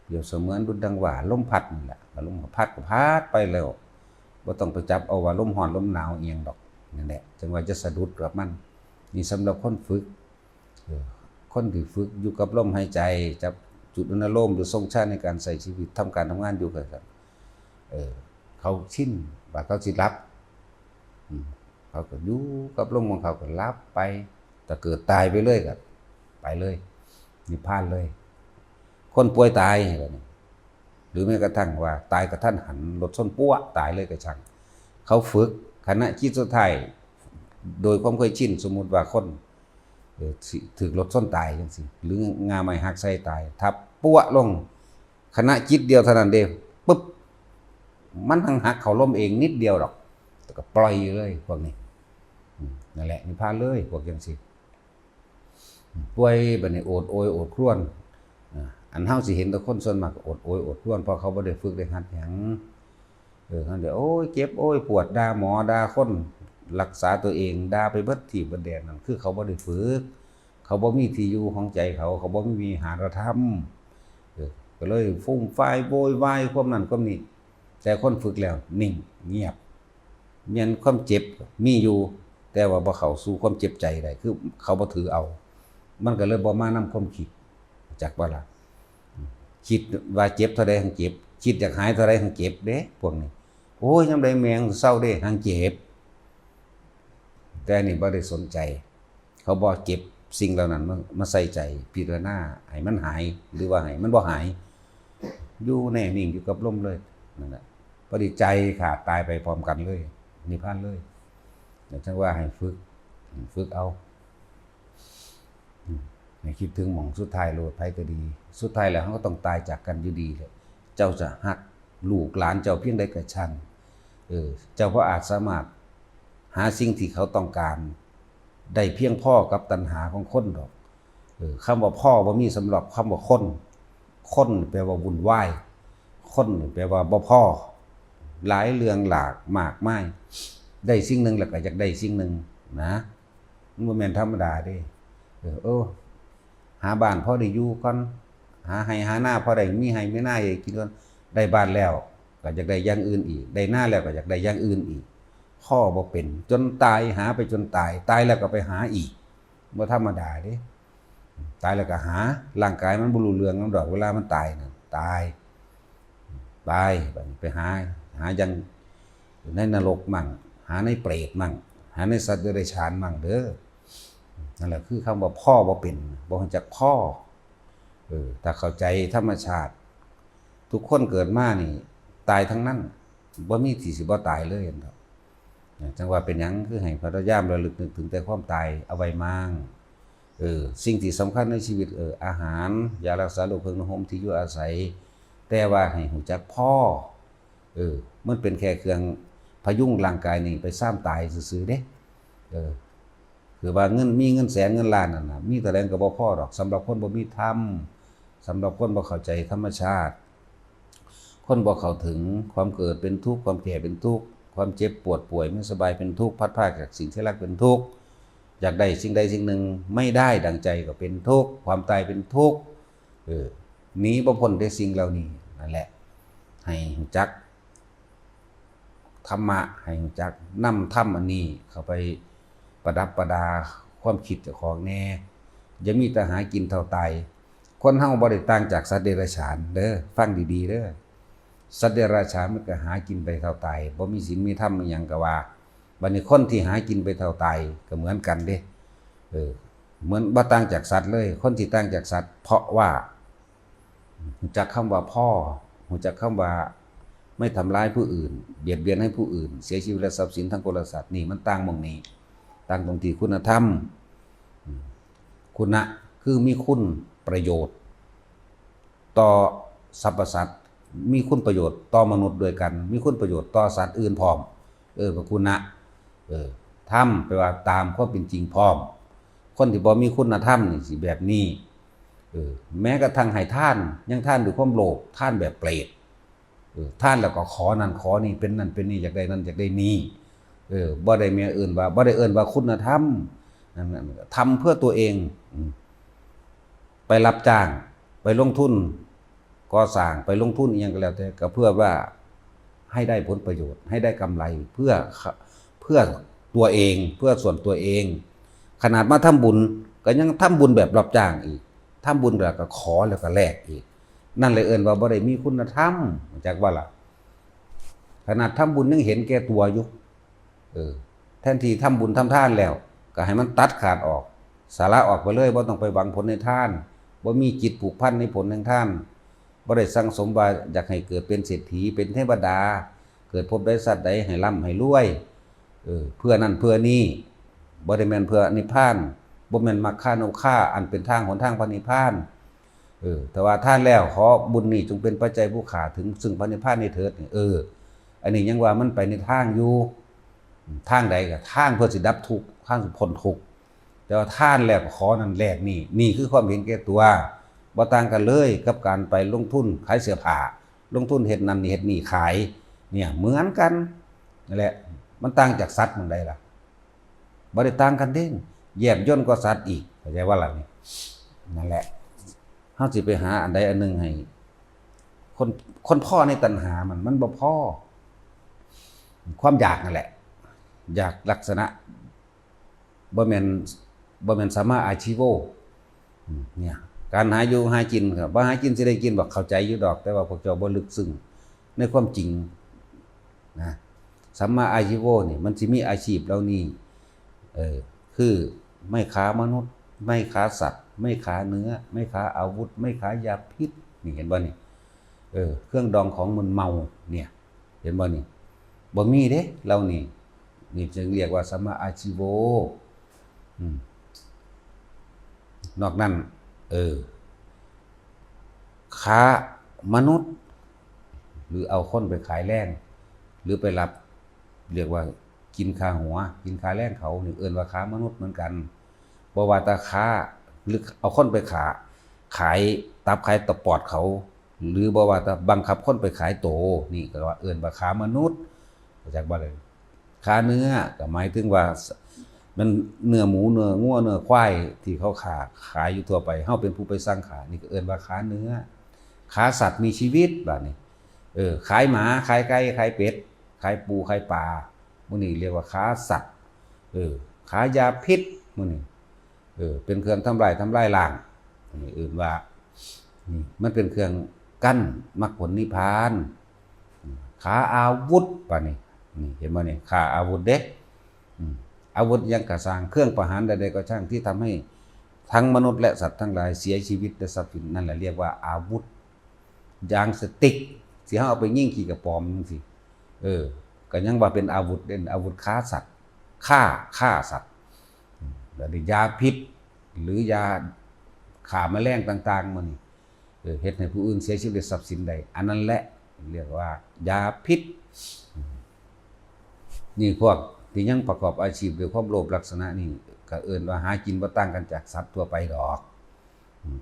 เปรียบเสมือนดุจดังว่าลมพัดนั่นแหละ ลมพัดก็พัดไปแล้ว บ่ต้องไปจับเอาว่าลมร้อนลมหนาวอิหยังดอก นั่นแหละ จั่งว่าจะสะดุดกับมัน นี่สำหรับคนฝึก เออ คนที่ฝึกอยู่กับลมหายใจ จับจุดอนุโลมหรือทรงฌานในการใช้ชีวิต ทำการทำงานอยู่กับ เออ เขาชินว่าเขาสิหลับ อืม เขาก็อยู่กับลมของเขาก็หลับไป ถ้าเกิดตายไปเลยก็ไปเลย นิพพานเลย คนป่วยตายบัดนี้ หรือแม้กระทั่งว่าตายกะทันหัน รถชนปั๊วตายเลยก็ช่าง เขาฝึก ขณะจิตสุดท้าย โดยความเคยชิน สมมุติว่าคน เอ่อ สิ ถูกรถชนตายจั่งซี้ หรืองาไม้หักใส่ตาย ทับปั๊วลง ขณะจิตเดียวเท่านั้นเด้ ปึ๊บ มันหังหักเข้าลมเองนิดเดียวดอก แต่ก็ปล่อยอยู่เลยพวกนี้ อืม นั่นแหละ นิพพานเลย พวกจั่งซี้ ป่วยบัดนี้โอดโอยโอดครวญ อ่า อันเฮาสิเห็นแต่คนส่วนมากก็โอดโอยโอดครวญ เพราะเขาบ่ได้ฝึกได้หัดหยัง เออ เขาเดี๋ยว โอ้ย เจ็บ โอ้ย ปวด ด่าหมอ ด่าคน รักษาตัวเอง ด่าไปเบิดที่เบิดแดน นั่นคือเขาบ่ได้ฝึก เขาบ่มีที่อยู่ของใจเขา เขาบ่มีวิหารธรรม เออ ก็เลยฟูมฟายโวยวายความนั้นความนี้ แต่คนฝึกแล้วนิ่งเงียบ แม่นความเจ็บมีอยู่ แต่ว่าบ่เข้าสู่ความเจ็บใจได้ คือเขาบ่ถือเอา มันก็เลยบ่มานำความคิด จักบ่ล่ะ คิดว่าเจ็บเท่าใดหั้นเจ็บ คิดอยากหายเท่าใดหั้งเจ็บเด้ พวกนี้ โอ้ย ยามใดแม่งเซาเด้ หั้งเจ็บ แต่อันนี้บ่ได้สนใจ เขาบ่เก็บสิ่งเหล่านั้นมา มาใส่ใจ พิจารณาให้มันหาย หรือว่าให้มันบ่หาย อยู่แน่นิ่งอยู่กับลมเลย นั่นแหละ พอดีใจขาดตายไปพร้อมกันเลย นิพพานเลย จั่งว่าให้ฝึก ฝึกเอา อืม ให้คิดถึงหม่องสุดท้ายโลด ไผก็ดี สุดท้ายแล้วเราก็ต้องตายจากกันอยู่ดีแหละ เจ้าจะฮักลูกหลานเจ้าเพียงใดก็ช่าง เออ เจ้าบ่อาจสามารถหาสิ่งที่เขาต้องการ ได้เพียงพอกับตัณหาของคนดอก เออ คำว่าพอบ่มีสำหรับคำว่าคน คนแปลว่าวุ่นวาย คนแปลว่าบ่พอ หลายเรื่องหลากมากมาย ได้สิ่งหนึ่งแล้วก็อยากได้สิ่งหนึ่งนะ มันบ่แม่นธรรมดาเด้ เออ เออ หาบ้านพอได้อยู่ก่อน หาไร่หานาพอได้มีไร่มีนาให้กินก่อน ได้บ้านแล้วก็อยากได้อย่างอื่นอีก ได้นาแล้วก็อยากได้อย่างอื่นอีก พอบ่เป็น จนตาย หาไปจนตาย ตายแล้วก็ไปหาอีก บ่ธรรมดาเด้ ตายแล้วก็หา ร่างกายมันบ่รู้เรื่องนำดอก เวลามันตายน่ะ ตาย ตาย บัดนี้ไปหา หาอย่างในนรกมั่ง หาในเปรตมั่ง หาในสัตว์เดรัจฉานมั่งเด้อ นั่นแหละคือคำว่าพอบ่เป็น บ่รู้จักพอ เออ ถ้าเข้าใจธรรมชาติ ทุกคนเกิดมานี่ ตายทั้งนั้น บ่มีที่สิบ่ตายเลยหั่นดอก จั่งว่าเป็นหยังคือให้พยายามระลึกนึกถึงแต่ความตาย เอาไว้มั่ง เออ สิ่งที่สำคัญในชีวิต เออ อาหาร ยารักษาโรค เครื่องนุ่งห่ม ที่อยู่อาศัย แต่ว่าให้รู้จักพอ เออ มันเป็นแค่เครื่องพยุงร่างกายนี่ไปซามตายซื่อๆเด้ เออ คือว่าเงิน มีเงินแสนเงินล้านนั่นน่ะ มีเท่าใดก็บ่พอดอก สำหรับคนบ่มีธรรม สำหรับคนบ่เข้าใจธรรมชาติ คนบ่เข้าถึง ความเกิดเป็นทุกข์ ความแก่เป็นทุกข์ ความเจ็บปวดป่วยไม่สบายเป็นทุกข์ พลัดพรากจากสิ่งที่รักเป็นทุกข์ อยากได้สิ่งใดสิ่งหนึ่งไม่ได้ดังใจก็เป็นทุกข์ ความตายเป็นทุกข์ เออ หนีบ่พ้นแต่สิ่งเหล่านี้ นั่นแหละ ให้รู้จักธรรมะ ให้รู้จักนำธรรมอันนี้เข้าไปประดับประดาความคิดเจ้าของแน่ อย่ามีแต่หากินเท่าตาย คนเฮาบ่ได้ต่างจากสัตว์เดรัจฉานเด้อ ฟังดีๆเด้อ สัตว์เดรัจฉานมันก็หากินไปเท่าตาย บ่มีศีลมีธรรมอิหยังก็ว่า บัดนี้คนที่หากินไปเท่าตายก็เหมือนกันเด้ เออ เหมือนบ่ต่างจากสัตว์เลย คนที่ต่างจากสัตว์ เพราะว่ารู้จักคำว่าพอ รู้จักคำว่าไม่ทำร้ายผู้อื่น เบียดเบียนให้ผู้อื่น เสียชีวิตและทรัพย์สินทั้งคนและสัตว์ นี่มันต่างหม่องนี้ ต่างตรงที่คุณธรรม อืม คุณะ คือมีคุณประโยชน์ ต่อสรรพสัตว์ มีคุณประโยชน์ต่อมนุษย์ด้วยกัน มีคุณประโยชน์ต่อสัตว์อื่นพร้อม เออ พระคุณะ เออ ธรรม แปลว่าตามความเป็นจริงพร้อม คนที่บ่มีคุณธรรมนี่สิแบบนี้ เออ แม้กระทั่งให้ทาน ยังทานด้วยความโลภ ทานแบบเปรต เออ ทานแล้วก็ขอนั่นขอนี่ เป็นนั่นเป็นนี่ อยากได้นั่นอยากได้นี่ เออ บ่ได้แม่นเอิ้นว่า บ่ได้เอิ้นว่าคุณธรรม นั่น นั่น ทำเพื่อตัวเอง อืม ไปรับจ้าง ไปลงทุนก่อสร้าง ไปลงทุนอิหยังก็แล้วแต่ ก็เพื่อว่าให้ได้ผลประโยชน์ ให้ได้กำไร เพื่อ เพื่อตัวเอง เพื่อส่วนตัวเอง ขนาดมาทำบุญ ก็ยังทำบุญแบบรับจ้างอีก ทำบุญแล้วก็ขอแล้วก็แลกอีก นั่นเลยเอิ้นว่าบ่ได้มีคุณธรรม จักว่าล่ะ ขนาดทำบุญยังเห็นแก่ตัวอยู่ เออ แทนที่ทำบุญทำทานแล้ว ก็ให้มันตัดขาดออก สละออกไปเลย บ่ต้องไปหวังผลในทาน บ่มีจิตผูกพันในผลแห่งทาน บ่ได้สั่งสมว่าอยากให้เกิดเป็นเศรษฐี เป็นเทวดา เกิดภพใดชาติใดให้ร่ำให้รวย เออ เพื่อนั่นเพื่อนี่ บ่ได้แม่นเพื่อนิพพาน บ่แม่นมรรคานุคา อันเป็นทางหนทางพระนิพพาน เออ แต่ว่าทานแล้วขอบุญนี้จงเป็นปัจจัยผู้ข้าถึงซึ่งพระนิพพานนี้เถิดนี่ เออ อันนี้ยังว่ามันไปในทางอยู่ ทางใดก็ทางเพื่อสิดับทุกข์ ทางสิพ้นทุกข์ แต่ว่าทานแล้วก็ขอนั่นแลกนี่ นี่คือความเห็นแก่ตัว บ่ต่างกันเลยกับการไปลงทุนขายเสื้อผ้า ลงทุนเฮ็ดนั่นเฮ็ดนี่ขาย เนี่ย เหมือนกัน นั่นแหละ มันต่างจากสัตว์หม่องใดล่ะ บ่ได้ต่างกันเด้ แยบยลกว่าสัตว์อีก เข้าใจว่าล่ะนี่ นั่นแหละ เฮาสิไปหาอันใดอันหนึ่งให้ คน คนพอในตัณหามัน มันบ่พอ ความอยากนั่นแหละ อยากลักษณะ บ่แม่น บ่แม่นสัมมาอาชีโว อืม เนี่ย การหาอยู่หากินครับ บ่หากินสิได้กินบ่ เข้าใจอยู่ดอก แต่ว่าพวกเจ้าบ่ลึกซึ้ง ในความจริงนะ สัมมาอาชีโวนี่มันสิมีอาชีพเหล่านี้ เออ คือไม่ค้ามนุษย์ ไม่ค้าสัตว์ ไม่ค้าเนื้อ ไม่ค้าอาวุธ ไม่ค้ายาพิษ นี่เห็นบ่นี่ เออ เครื่องดองของมึนเมาเนี่ย เห็นบ่นี่ บ่มีเด้เหล่านี้ นี่จึงเรียกว่าสัมมาอาชีโว อืม นอกนั้น เออ ค้ามนุษย์ หรือเอาคนไปขายแรง หรือไปรับ เรียกว่ากินค่าหัว กินค่าแรงเขา นี่เอิ้นว่าค้ามนุษย์เหมือนกัน บ่ว่าแต่ค้า หรือเอาคนไปขา ขายตับขายตะปอดเขา หรือบ่ว่าแต่บังคับคนไปขายโต นี่ก็ว่าเอิ้นว่าค้ามนุษย์ รู้จักบ่เลย ค้าเนื้อก็หมายถึงว่า มันเนื้อหมู เนื้องัว เนื้อควายที่เขาค้าขายอยู่ทั่วไป เฮาเป็นผู้ไปสั่งขาย นี่ก็เอิ้นว่าค้าเนื้อ ค้าสัตว์มีชีวิต บาดนี้ เออ ขายหมา ขายไก่ ขายเป็ด ขายปู ขายปลา หมู่นี้เรียกว่าค้าสัตว์ เออ ขายยาพิษ หมู่นี้ เออ เป็นเครื่องทำลาย ทำลายล้าง นี่เอิ้นว่า นี่มันเป็นเครื่องกั้นมรรคผลนิพพาน ค้าอาวุธ บาดนี้ นี่เห็นบ่นี่ ค้าอาวุธเด้ อืม อาวุธหยังก็ซ่าง เครื่องประหารใดๆก็ช่าง ที่ทำให้ทั้งมนุษย์และสัตว์ทั้งหลายเสียชีวิตและทรัพย์สิน นั่นแหละเรียกว่าอาวุธ ยางสติ๊ก ที่เฮาเอาไปยิงขี้กระป๋อมจังซี้ เออ ก็ยังว่าเป็นอาวุธเด้ อาวุธฆ่าสัตว์ ฆ่า ฆ่าสัตว์ อืม แล้วนี่ยาพิษ หรือยาฆ่าแมลงต่างๆ หมู่นี้ เออ เฮ็ดให้ผู้อื่นเสียชีวิต ทรัพย์สินได้ อันนั้นแหละเรียกว่ายาพิษ นี่พวกที่ยังประกอบอาชีพด้วยความโลภลักษณะนี้ ก็เอิ้นว่าหากินบ่ต่างกันจากสัตว์ทั่วไปดอก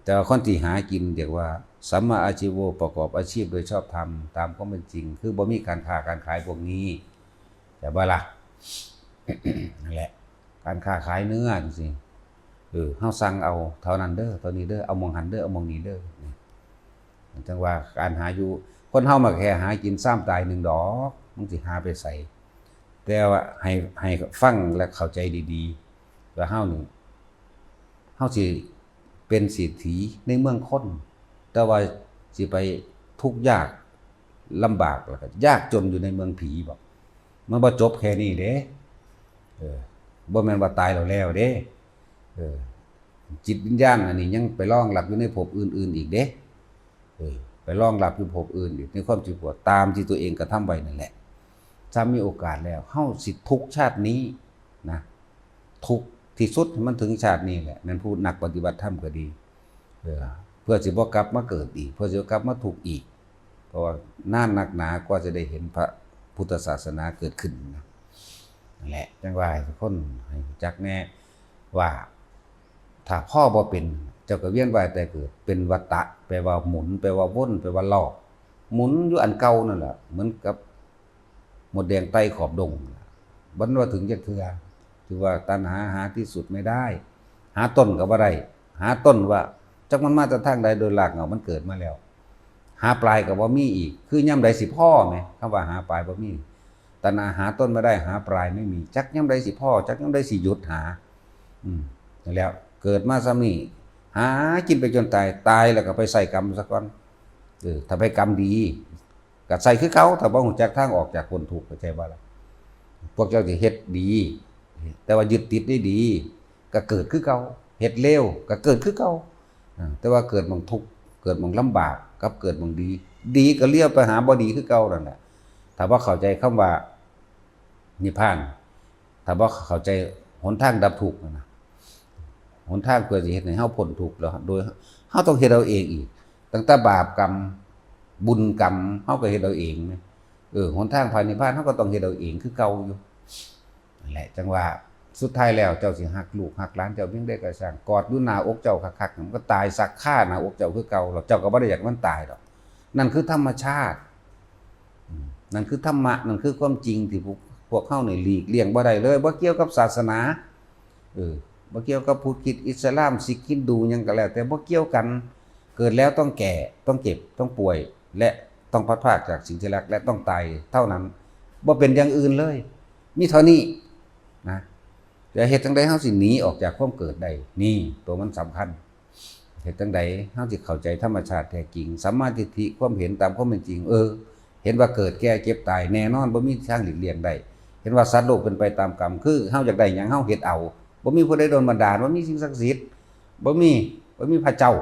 แต่ว่าคนที่หากินเรียกว่าสัมมาอาชีโว ประกอบอาชีพโดยชอบธรรม ตามความเป็นจริง คือบ่มีการค้าการขายพวกนี้ แต่ว่าล่ะ นั่นแหละ การค้าขายเนื้อจังซี้ เออ เฮาสั่งเอาเท่านั้นเด้อ เท่านี้เด้อ เอาหม่องหั้นเด้อ เอาหม่องนี้เด้อ นี่ จังว่าการหาอยู่ คนเฮามาแค่หากินซ้ำตายหนึ่งดอก มันสิหาไปไส แต่ว่าให้ ให้ฟังและเข้าใจดีๆ ว่าเฮานี่ เฮาสิเป็นเศรษฐีในเมืองคน แต่ว่าสิไปทุกข์ยากลำบาก แล้วก็ยากจนอยู่ในเมืองผีบ่ มันบ่จบแค่นี้เด้ เออ บ่แม่นว่าตายแล้วแล้วเด้ เออ จิตวิญญาณอันนี้ยังไปรองรับอยู่ในภพอื่นๆอีกเด้ เออ ไปรองรับอยู่ภพอื่นอีก ในความเจ็บปวดตามที่ตัวเองกระทำไว้นั่นแหละ ถ้ามีโอกาสแล้ว เฮาสิทุกข์ชาตินี้นะ ทุกข์ที่สุดให้มันถึงชาตินี้แหละ แม่นผู้นักปฏิบัติธรรมก็ดี เออ เพื่อสิบ่กลับมาเกิดอีก เพื่อสิบ่กลับมาทุกข์อีก เพราะว่านานนักหนากว่าจะได้เห็นพระพุทธศาสนาเกิดขึ้นนะ นั่นแหละ จังว่าให้ทุกคนให้รู้จักแน่ว่า ถ้าพ่อบ่เป็น เจ้าก็เวียนว่ายแต่เกิด เป็นวัฏฏะ แปลว่าหมุน แปลว่าวน แปลว่ารอบ หมุนอยู่อันเก่านั่นแหละ เหมือนกับมดแดงไต่ขอบดง บ่ทันว่าถึงจักเทื่อ ถือว่าตัณหาหาที่สุดไม่ได้ หาต้นก็บ่ได้ หาต้นว่าจักมันมาแต่ทางใด โดยรากเหง้ามันเกิดมาแล้ว หาปลายก็บ่มีอีก คือย่ำใดสิพ้อแหม คำว่าหาปลายบ่มี ตัณหาหาต้นไม่ได้ หาปลายไม่มี จักย่ำใดสิพ้อ จักย่ำใดสิหยุดหา อืม นั่นแหล้ว เกิดมาซ้ำนี่ หากินไปจนตาย ตายแล้วก็ไปใส่กรรมซะก่อน เออ ถ้าไปกรรมดี ก็ใส่คือเก่า ถ้าบ่รู้จักทางออกจากความทุกข์ เข้าใจบ่ล่ะ พวกเจ้าสิเฮ็ดดี แต่ว่ายึดติดในดี ก็เกิดคือเก่า เฮ็ดเลว ก็เกิดคือเก่า อ่า แต่ว่าเกิดหม่องทุกข์ เกิดหม่องลำบาก กับเกิดหม่องดี ดีก็เลี้ยวไปหาบ่ดีคือเก่านั่นแหละ ถ้าบ่เข้าใจคำว่านิพพาน ถ้าบ่เข้าใจหนทางดับทุกข์นะ หนทางเพื่อสิเฮ็ดให้เฮาพ้นทุกข์แล้ว โดยเฮาต้องเฮ็ดเอาเองอีก ตั้งแต่บาปกรรม บุญกรรม เฮาก็เฮ็ดเอาเองนะ เออ หนทางไปนิพพาน เฮาก็ต้องเฮ็ดเอาเองคือเก่าอยู่ นั่นแหละ จังว่าสุดท้ายแล้วเจ้าสิฮักลูกฮักหลานเจ้าเพียงใดก็ช่าง กอดอยู่หน้าอกเจ้าคักๆ มันก็ตายซักคาหน้าอกเจ้าคือเก่า แล้วเจ้าก็บ่ได้อยากมันตายดอก นั่นคือธรรมชาติ อืม นั่นคือธรรมะ นั่นคือความจริงที่พวก พวกเฮานี่หลีกเลี่ยงบ่ได้เลย บ่เกี่ยวกับศาสนา เออ บ่เกี่ยวกับพุทธคริสต์อิสลาม ซิก ฮินดู หยังก็แล้ว แต่บ่เกี่ยวกัน เกิดแล้วต้องแก่ ต้องเจ็บ ต้องป่วย และต้องพลัดพรากจากสิ่งที่รัก และต้องตายเท่านั้น บ่เป็นอย่างอื่นเลย มีเท่านี้นะ จะเฮ็ดจั่งใดเฮาสิหนีออกจากความเกิดได้ นี่ตัวมันสำคัญ เฮ็ดจั่งใดเฮาสิเข้าใจธรรมชาติแท้จริง สัมมาทิฏฐิ ความเห็นตามความเป็นจริง เออ เห็นว่าเกิดแก่เจ็บตายแน่นอน บ่มีทางหลีกเลี่ยงได้ เห็นว่าสัตว์โลกเป็นไปตามกรรม คือเฮาอยากได้หยังเฮาเฮ็ดเอา บ่มีผู้ใดดลบันดาล บ่มีสิ่งศักดิ์สิทธิ์ บ่มี บ่มีพระเจ้า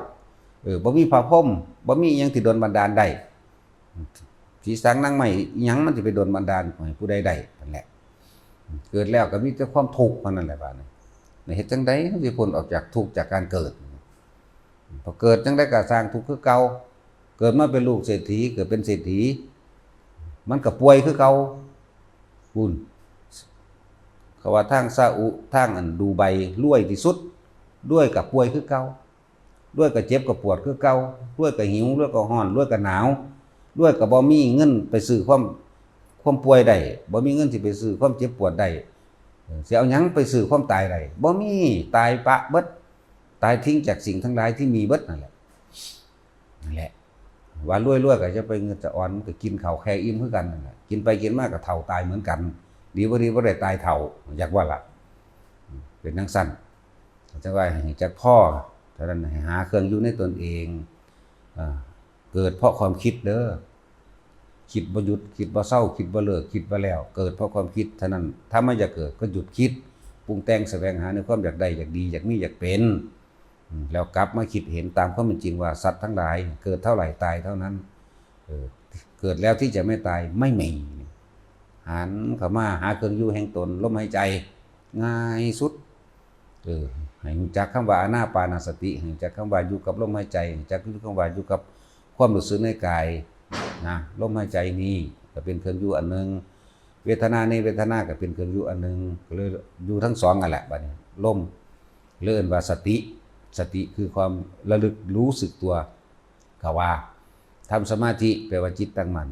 เออ บ่มีพระพรหม บ่มีอิหยังที่ดลบันดาลได้ ผีสางนางไม้อิหยังมันสิไปดลบันดาลให้ผู้ใดได้นั่นแหละ เกิดแล้วก็มีแต่ความทุกข์เท่านั้นแหละ บาดนี้ เฮ็ดจั่งใด๋เฮาสิพ้นออกจากทุกข์จากการเกิด พอเกิดจั่งใด๋ก็สร้างทุกข์คือเก่า เกิดมาเป็นลูกเศรษฐี เกิดเป็นเศรษฐี มันก็ป่วยคือเก่า พู้น เขาว่าทางซาอุ ทางอันดูไบรวยที่สุด รวยก็ป่วยคือเก่า รวยก็เจ็บก็ปวดคือเก่า รวยก็หิว รวยก็ร้อน รวยก็หนาว รวยก็บ่มีเงินไปซื้อความ ความป่วยได้ บ่มีเงินสิไปซื้อความเจ็บปวดได้ เออ สิเอาหยังไปซื้อความตายได้ บ่มี ตายปะเบิด ตายทิ้งจากสิ่งทั้งหลายที่มีเบิดนั่นแหละ นั่นแหละ ว่ารวยๆ ก็จะไปเงินจะอ่อน มันก็กินข้าวแค่อิ่มคือกันนั่นแหละ กินไปกินมาก็เฒ่าตายเหมือนกัน ดีบ่ดีบ่ได้ตายเฒ่า อยากว่าล่ะ เป็นจั่งซั่น จั่งว่าให้จักพอ เท่านั้น ให้หาเครื่องอยู่ในตนเอง อ่า เกิดเพราะความคิดเด้อ คิดบ่หยุด คิดบ่เซา คิดบ่เลิก คิดบ่แล้ว เกิดเพราะความคิดเท่านั้น ถ้ามันอยากเกิดก็หยุดคิด ปรุงแต่งแสวงหาในความอยากได้ อยากดี อยากมี อยากเป็น อืม แล้วกลับมาคิดเห็นตามความเป็นจริงว่าสัตว์ทั้งหลายเกิดเท่าไหร่ตายเท่านั้น เออ เกิดแล้วที่จะไม่ตายไม่มี หันเข้ามาหาเครื่องอยู่แห่งตน ลมหายใจ ง่ายสุด เออ ให้รู้จักคำว่าอานาปานสติ ให้รู้จักคำว่าอยู่กับลมหายใจ รู้จักอยู่คำว่าอยู่กับความรู้สึกในกายนะ ลมหายใจนี่ก็เป็นเครื่องอยู่อันหนึ่ง เวทนาในเวทนาก็เป็นเครื่องอยู่อันหนึ่ง ก็เลยอยู่ทั้งสองนั่นแหละ บัดนี้ ลม เรียกว่าสติ สติคือความระลึกรู้สึกตัว ก็ว่า ทำสมาธิแปลว่าจิตตั้งมั่น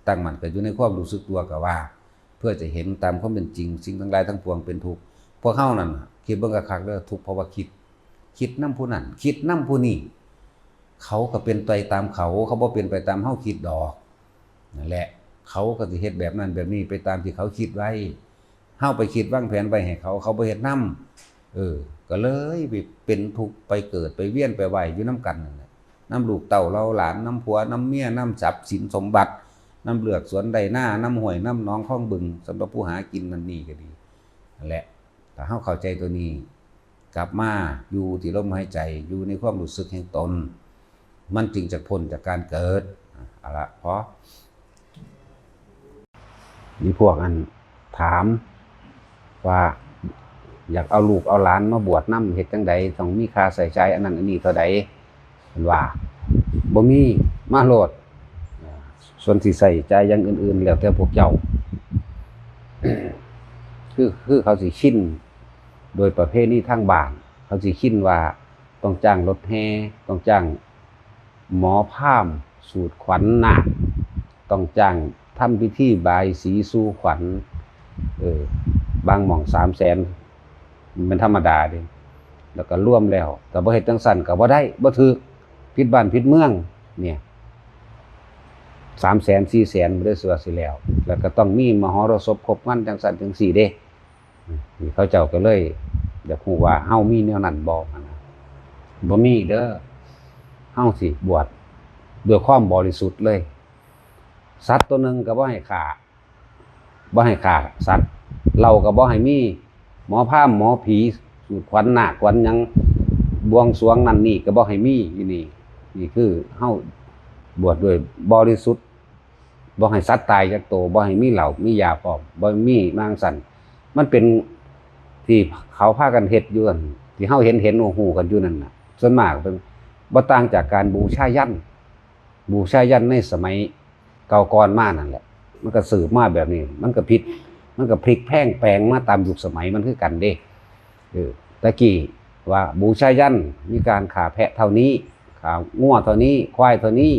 ตั้งมั่นก็อยู่ในความรู้สึกตัว ก็ว่า เพื่อจะเห็นตามความเป็นจริง สิ่งทั้งหลายทั้งปวงเป็นทุกข์ พวกเฮานั่นน่ะ คิดเบิ่งคักๆเด้อ ทุกข์เพราะว่าคิด คิดนำผู้นั้น คิดนำผู้นี้ เขาก็เป็นไปตามเขา เขาบ่เป็นไปตามเฮาคิดดอก นั่นแหละ เขาก็สิเฮ็ดแบบนั้นแบบนี้ไปตามที่เขาคิดไว้ เฮาไปคิดวางแผนไว้ให้เขา เขาบ่เฮ็ดนำ เออ ก็เลยไปเป็นทุกข์ ไปเกิด ไปเวียน ไปว่ายอยู่นำกันนั่นแหละ นำลูกเต้าเหล่าหลาน นำผัว นำเมีย นำทรัพย์สินสมบัติ นำเฮือกสวนไร่นา นำห้วย นำหนองคลองบึง สำหรับผู้หากินนั่นนี่ก็ดี นั่นแหละ ถ้าเฮาเข้าใจตัวนี้ กลับมาอยู่ที่ลมหายใจ อยู่ในความรู้สึกแห่งตน มันจึงจะพ้นจากการเกิด อ่ะ เอาละ พอ มีพวกอันถามว่า อยากเอาลูกเอาหลานมาบวชนำ เฮ็ดจั่งใด ต้องมีค่าใช้จ่ายอันนั้นอันนี้เท่าใด เพิ่นว่า บ่มี มาโลด ส่วนสิใช้จ่ายอย่างอื่นๆ แล้วแต่พวกเจ้า คือ คือเขาสิชิน โดยประเพณีทางบ้าน เขาสิชินว่าต้องจ้างรถแห่ ต้องจ้างหมอพราหมณ์สูดขวัญนาค ต้องจ้างทำพิธีบายสีสู่ขวัญ เออ บางหม่องสามแสน มันธรรมดาเด้ แล้วก็รวมแล้ว ก็บ่เฮ็ดจั่งซั้นก็บ่ได้ บ่ถืก ผิดบ้านผิดเมือง เนี่ย สามแสน สี่แสน บ่ได้สิว่าสิแล้ว แล้วก็ต้องมีมหรสพครบงานจั่งซั้นจั่งซี้เด้ นี่เขาเจ้าก็เลยอยากรู้ว่าเฮามีแนวนั้นบ่ หั่นนะ บ่มีเด้อ เฮาสิบวชด้วยความบริสุทธิ์เลย สัตว์ตัวหนึ่งก็บ่ให้ฆ่า บ่ให้ฆ่าสัตว์ เหล้าก็บ่ให้มี หมอพราหมณ์หมอผี สูดขวัญนาคขวัญหยัง บวงสรวงนั่นนี่ก็บ่ให้มี อยู่นี่ นี่คือเฮาบวชด้วยบริสุทธิ์ บ่ให้สัตว์ตายจักโต บ่ให้มีเหล้ามียาพร้อม บ่มีมาจั่งซั้น มันเป็นที่เขาพากันเฮ็ดอยู่หั่น ที่เฮาเห็นเห็นฮู้ฮู้กันอยู่นั่นน่ะ ส่วนมากเป็น บ่ต่างจากการบูชายัญ บูชายัญในสมัยเก่าก่อนมานั่นแหละ มันก็สืบมาแบบนี้ มันก็ผิด มันก็พลิกแพลงแปลงมาตามยุคสมัยมันคือกันเด้ เออ แต่กี้ว่าบูชายัญ มีการฆ่าแพะเท่านี้ ฆ่างัวเท่านี้ ควายเท่านี้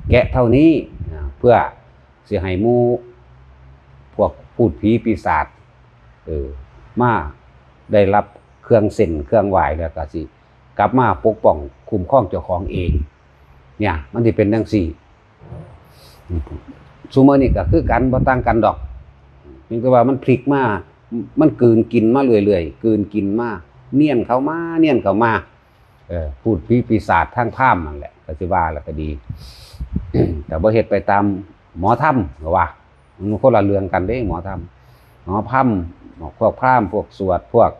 แกะเท่านี้ อ่า เพื่อสิให้หมู่พวกพูดผีปีศาจ เออ มาได้รับเครื่องเส้นเครื่องไหว้แล้วก็สิกลับมาปกป้องคุ้มครองเจ้าของเอง เนี่ย มันสิเป็นจั่งซี้ ซุมื้อนี้ก็คือกัน บ่ต่างกันดอก เพียงแต่ว่ามันพลิกมา มันกลืนกินมาเรื่อยๆ กลืนกินมา เนียนเข้ามา เนียนเข้ามา เออ พูดผีปีศาจทางพราหมณ์นั่นแหละ ก็สิว่าแล้วก็ดี แต่บ่เฮ็ดไปตาม หมอธรรมว่า มันคนละเรื่องกันเด้ หมอธรรม หมอธรรม พวกพราหมณ์ พวกสวด พวก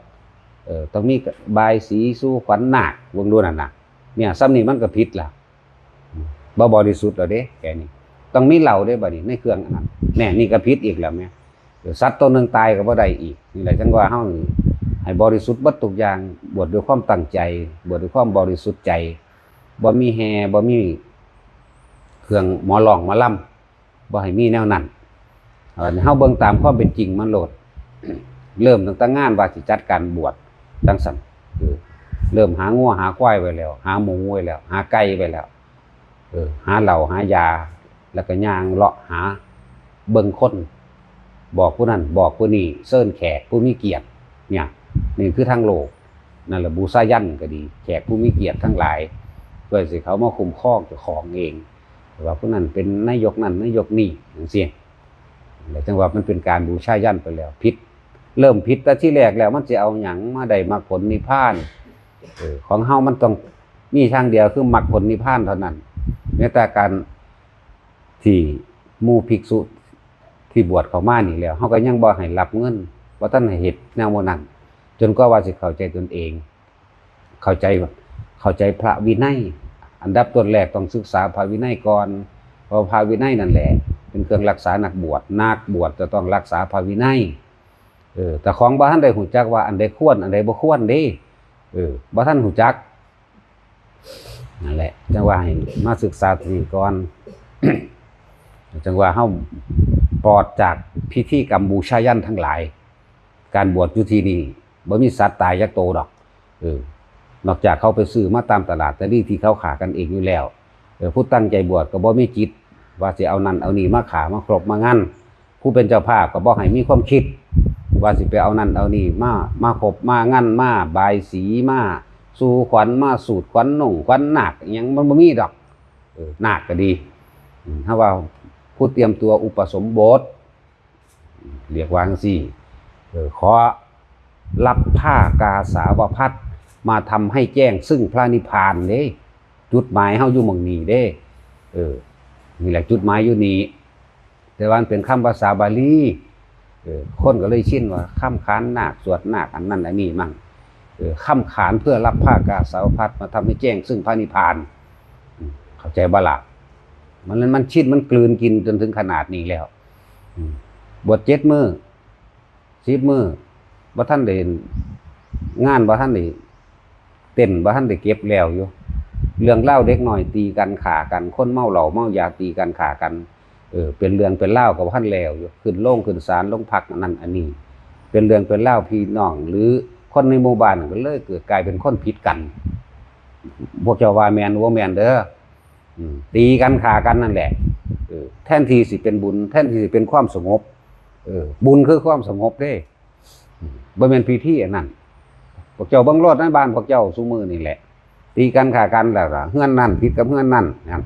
เอ่อ ต้องมีบายสีสู่ขวัญนาค เบิ่งดูนั่นน่ะ เนี่ย ส่ำนี้มันก็ผิดล่ะ บ่บริสุทธิ์แล้วเด้ แค่นี้ ต้องมีเหล้าเด้ บัดนี้ ในเครื่องอันนั้น แน่ นี่ก็ผิดอีกแล้วแหม เออ สัตว์ตัวหนึ่งตายก็บ่ได้อีก นี่แหละ จั่งว่าเฮานี่ ให้บริสุทธิ์เบิดทุกอย่าง บวชด้วยความตั้งใจ บวชด้วยความบริสุทธิ์ใจ บ่มีแห่ บ่มีเครื่องหมอร้องหมอรำ บ่ให้มีแนวนั้น เอ่อ เฮาเบิ่งตามความเป็นจริงมันโลด เริ่มตั้งแต่งานว่าสิจัดการบวชจั่งซั้น คือ เริ่มหางัวหาควายไว้แล้ว หาหมูไว้แล้ว หาไก่ไว้แล้ว เออ หาเหล้าหายา แล้วก็ย่างเลาะหาเบิ่งคน บอกผู้นั้น บอกผู้นี้ เชิญแขกผู้มีเกียรติ เนี่ย นี่คือทางโลก นั่นแหละ บูชายัญก็ดี แขกผู้มีเกียรติทั้งหลาย เพื่อสิเขามาคุ้มครองเจ้าของเอง ว่าผู้นั้นเป็นนายกนั่นนายกนี่จั่งซี้ แล้วจั่งว่ามันเป็นการบูชายัญไปแล้ว ผิด เริ่มผิดแต่ทีแรกแล้ว มันสิเอาหยังมาได้มรรคผลนิพพาน เออ ของเฮามันต้องมีทางเดียวคือมรรคผลนิพพานเท่านั้น แม้แต่การที่หมู่ภิกษุที่บวชเข้ามานี่แล้ว เฮาก็ยังบ่ให้รับเงิน บ่ทันให้เฮ็ดแนวหมู่นั้น จนกว่าว่าสิเข้าใจตนเอง เข้าใจ เข้าใจพระวินัย อันดับต้นแรกต้องศึกษาพระวินัยก่อน เพราะพระวินัยนั่นแหละ เป็นเครื่องรักษานักบวช นักบวชจะต้องรักษาพระวินัย เออ แต่ของบ่ทันได้ฮู้จักว่าอันใดควร อันใดบ่ควรเด้ เออ บ่ทันฮู้จัก นั่นแหละ จั่งว่าให้มาศึกษาที่นี่ก่อน จั่งว่าเฮาปลอดจากพิธีกรรมบูชายัญทั้งหลาย การบวชอยู่ที่นี่ บ่มีสัตว์ตายจักโตดอก เออ นอกจากเขาไปซื้อมาตามตลาดตะลี่ที่เขาฆ่ากันเองอยู่แล้ว เออ ผู้ตั้งใจบวชก็บ่มีจิตว่าสิเอานั่นเอานี่มาฆ่ามาครบมางัน ผู้เป็นเจ้าภาพก็บ่ให้มีความคิด ว่าสิไปเอานั่นเอานี่มา มาครบมางัน มาบายสี มาสู่ขวัญ มาสูดขวัญหนุ่งขวัญนาคอิหยัง มันบ่มีดอก เออ นาคก็ดี อืม ถ้าว่าผู้เตรียมตัวอุปสมบท เรียกว่าจั่งซี้ เออ ขอรับผ้ากาสาวพัสตร์มาทำให้แจ้งซึ่งพระนิพพานเด้ จุดหมายเฮาอยู่หม่องนี้เด้ เออ นี่แหละจุดหมายอยู่นี่ แต่ว่ามันเป็นคำภาษาบาลี เออ คนก็เลยชินว่าคำขานนาค สวดนาค อันนั้นอันนี้มั่ง เออ คำขานเพื่อรับผ้ากาสาวพัสตร์มาทำให้แจ้งซึ่งพระนิพพาน อืม เข้าใจบ่ล่ะ มัน มันชิน มันกลืนกินจนถึงขนาดนี้แล้ว อืม บวชเจ็ดมื้อ สิบมื้อ บ่ทันได้ งานบ่ทันได้ เต็นท์บ่ทันได้เก็บแล้วอยู่ เรื่องราวเด็กน้อยตีกันฆ่ากัน คนเมาเหล้าเมายาตีกันฆ่ากัน เออ เป็นเรื่องเป็นราวก็บ่ทันแล้วอยู่ ขึ้นโรงขึ้นศาล โรงพัก อันนั้นอันนี้ เป็นเรื่องเป็นราวพี่น้อง หรือคนในหมู่บ้านก็เลยเกิดกลายเป็นคนผิดกัน พวกเจ้าว่าแม่นบ่แม่นเด้อ อืม ตีกันฆ่ากันนั่นแหละ เออ แทนที่สิเป็นบุญ แทนที่สิเป็นความสงบ เออ บุญคือความสงบเด้ อืม บ่แม่นพิธีอันนั้น พวกเจ้าเบิ่งโลดในบ้านพวกเจ้าซุมื้อนี่แหละ ตีกันฆ่ากันแล้วล่ะ เฮือนนั่นผิดกับเฮือนนั่น นั่น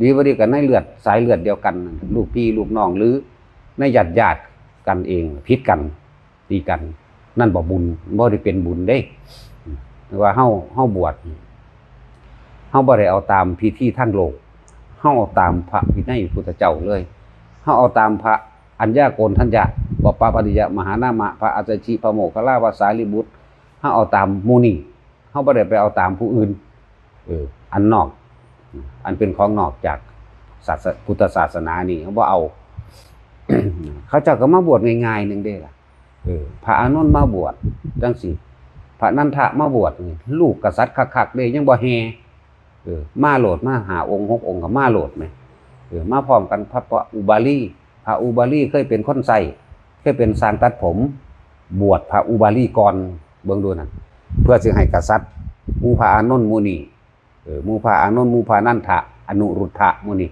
ดีบ่ดีกันในเลือด สายเลือดเดียวกันนั่น ลูกพี่ลูกน้อง หรือในญาติญาติกันเองผิดกัน ตีกัน นั่นบ่บุญ บ่ได้เป็นบุญเด้ อืม ว่าเฮา เฮาบวช เฮาบ่ได้เอาตามพิธีทางโลก เฮาเอาตามพระวินัยพุทธเจ้าเลย เฮาเอาตามพระอัญญาโกณฑัญญะ ปปปาริยะ มหานามะ พระอัสสชิ พระโมคคัลลา พระสารีบุตร เฮาเอาตามหมู่นี้ เฮาบ่ได้ไปเอาตามผู้อื่น เออ อันนอก อันเป็นของนอกจากศาส- พุทธศาสนานี่ เฮาบ่เอา เขาเจ้าก็มาบวชง่ายๆหนึ่งเด้ล่ะ เออ พระอานนท์มาบวชจั่งซี้ พระนันทะมาบวชนี่ ลูกกษัตริย์คักๆเด้ ยังบ่แห่ เออ มาโลด มาห้าองค์หกองค์ก็มาโลดแหม เออ มาพร้อมกัน พระ พระอุบาลี พระอุบาลีเคยเป็นคนใช้ เคยเป็นช่างตัดผม บวชพระอุบาลีก่อน เบิ่งดูนั่น เพื่อสิให้กษัตริย์ หมู่พระอานนท์หมู่นี้ เออ หมู่พระอานนท์ หมู่พระนันทะ อนุรุทธะหมู่นี้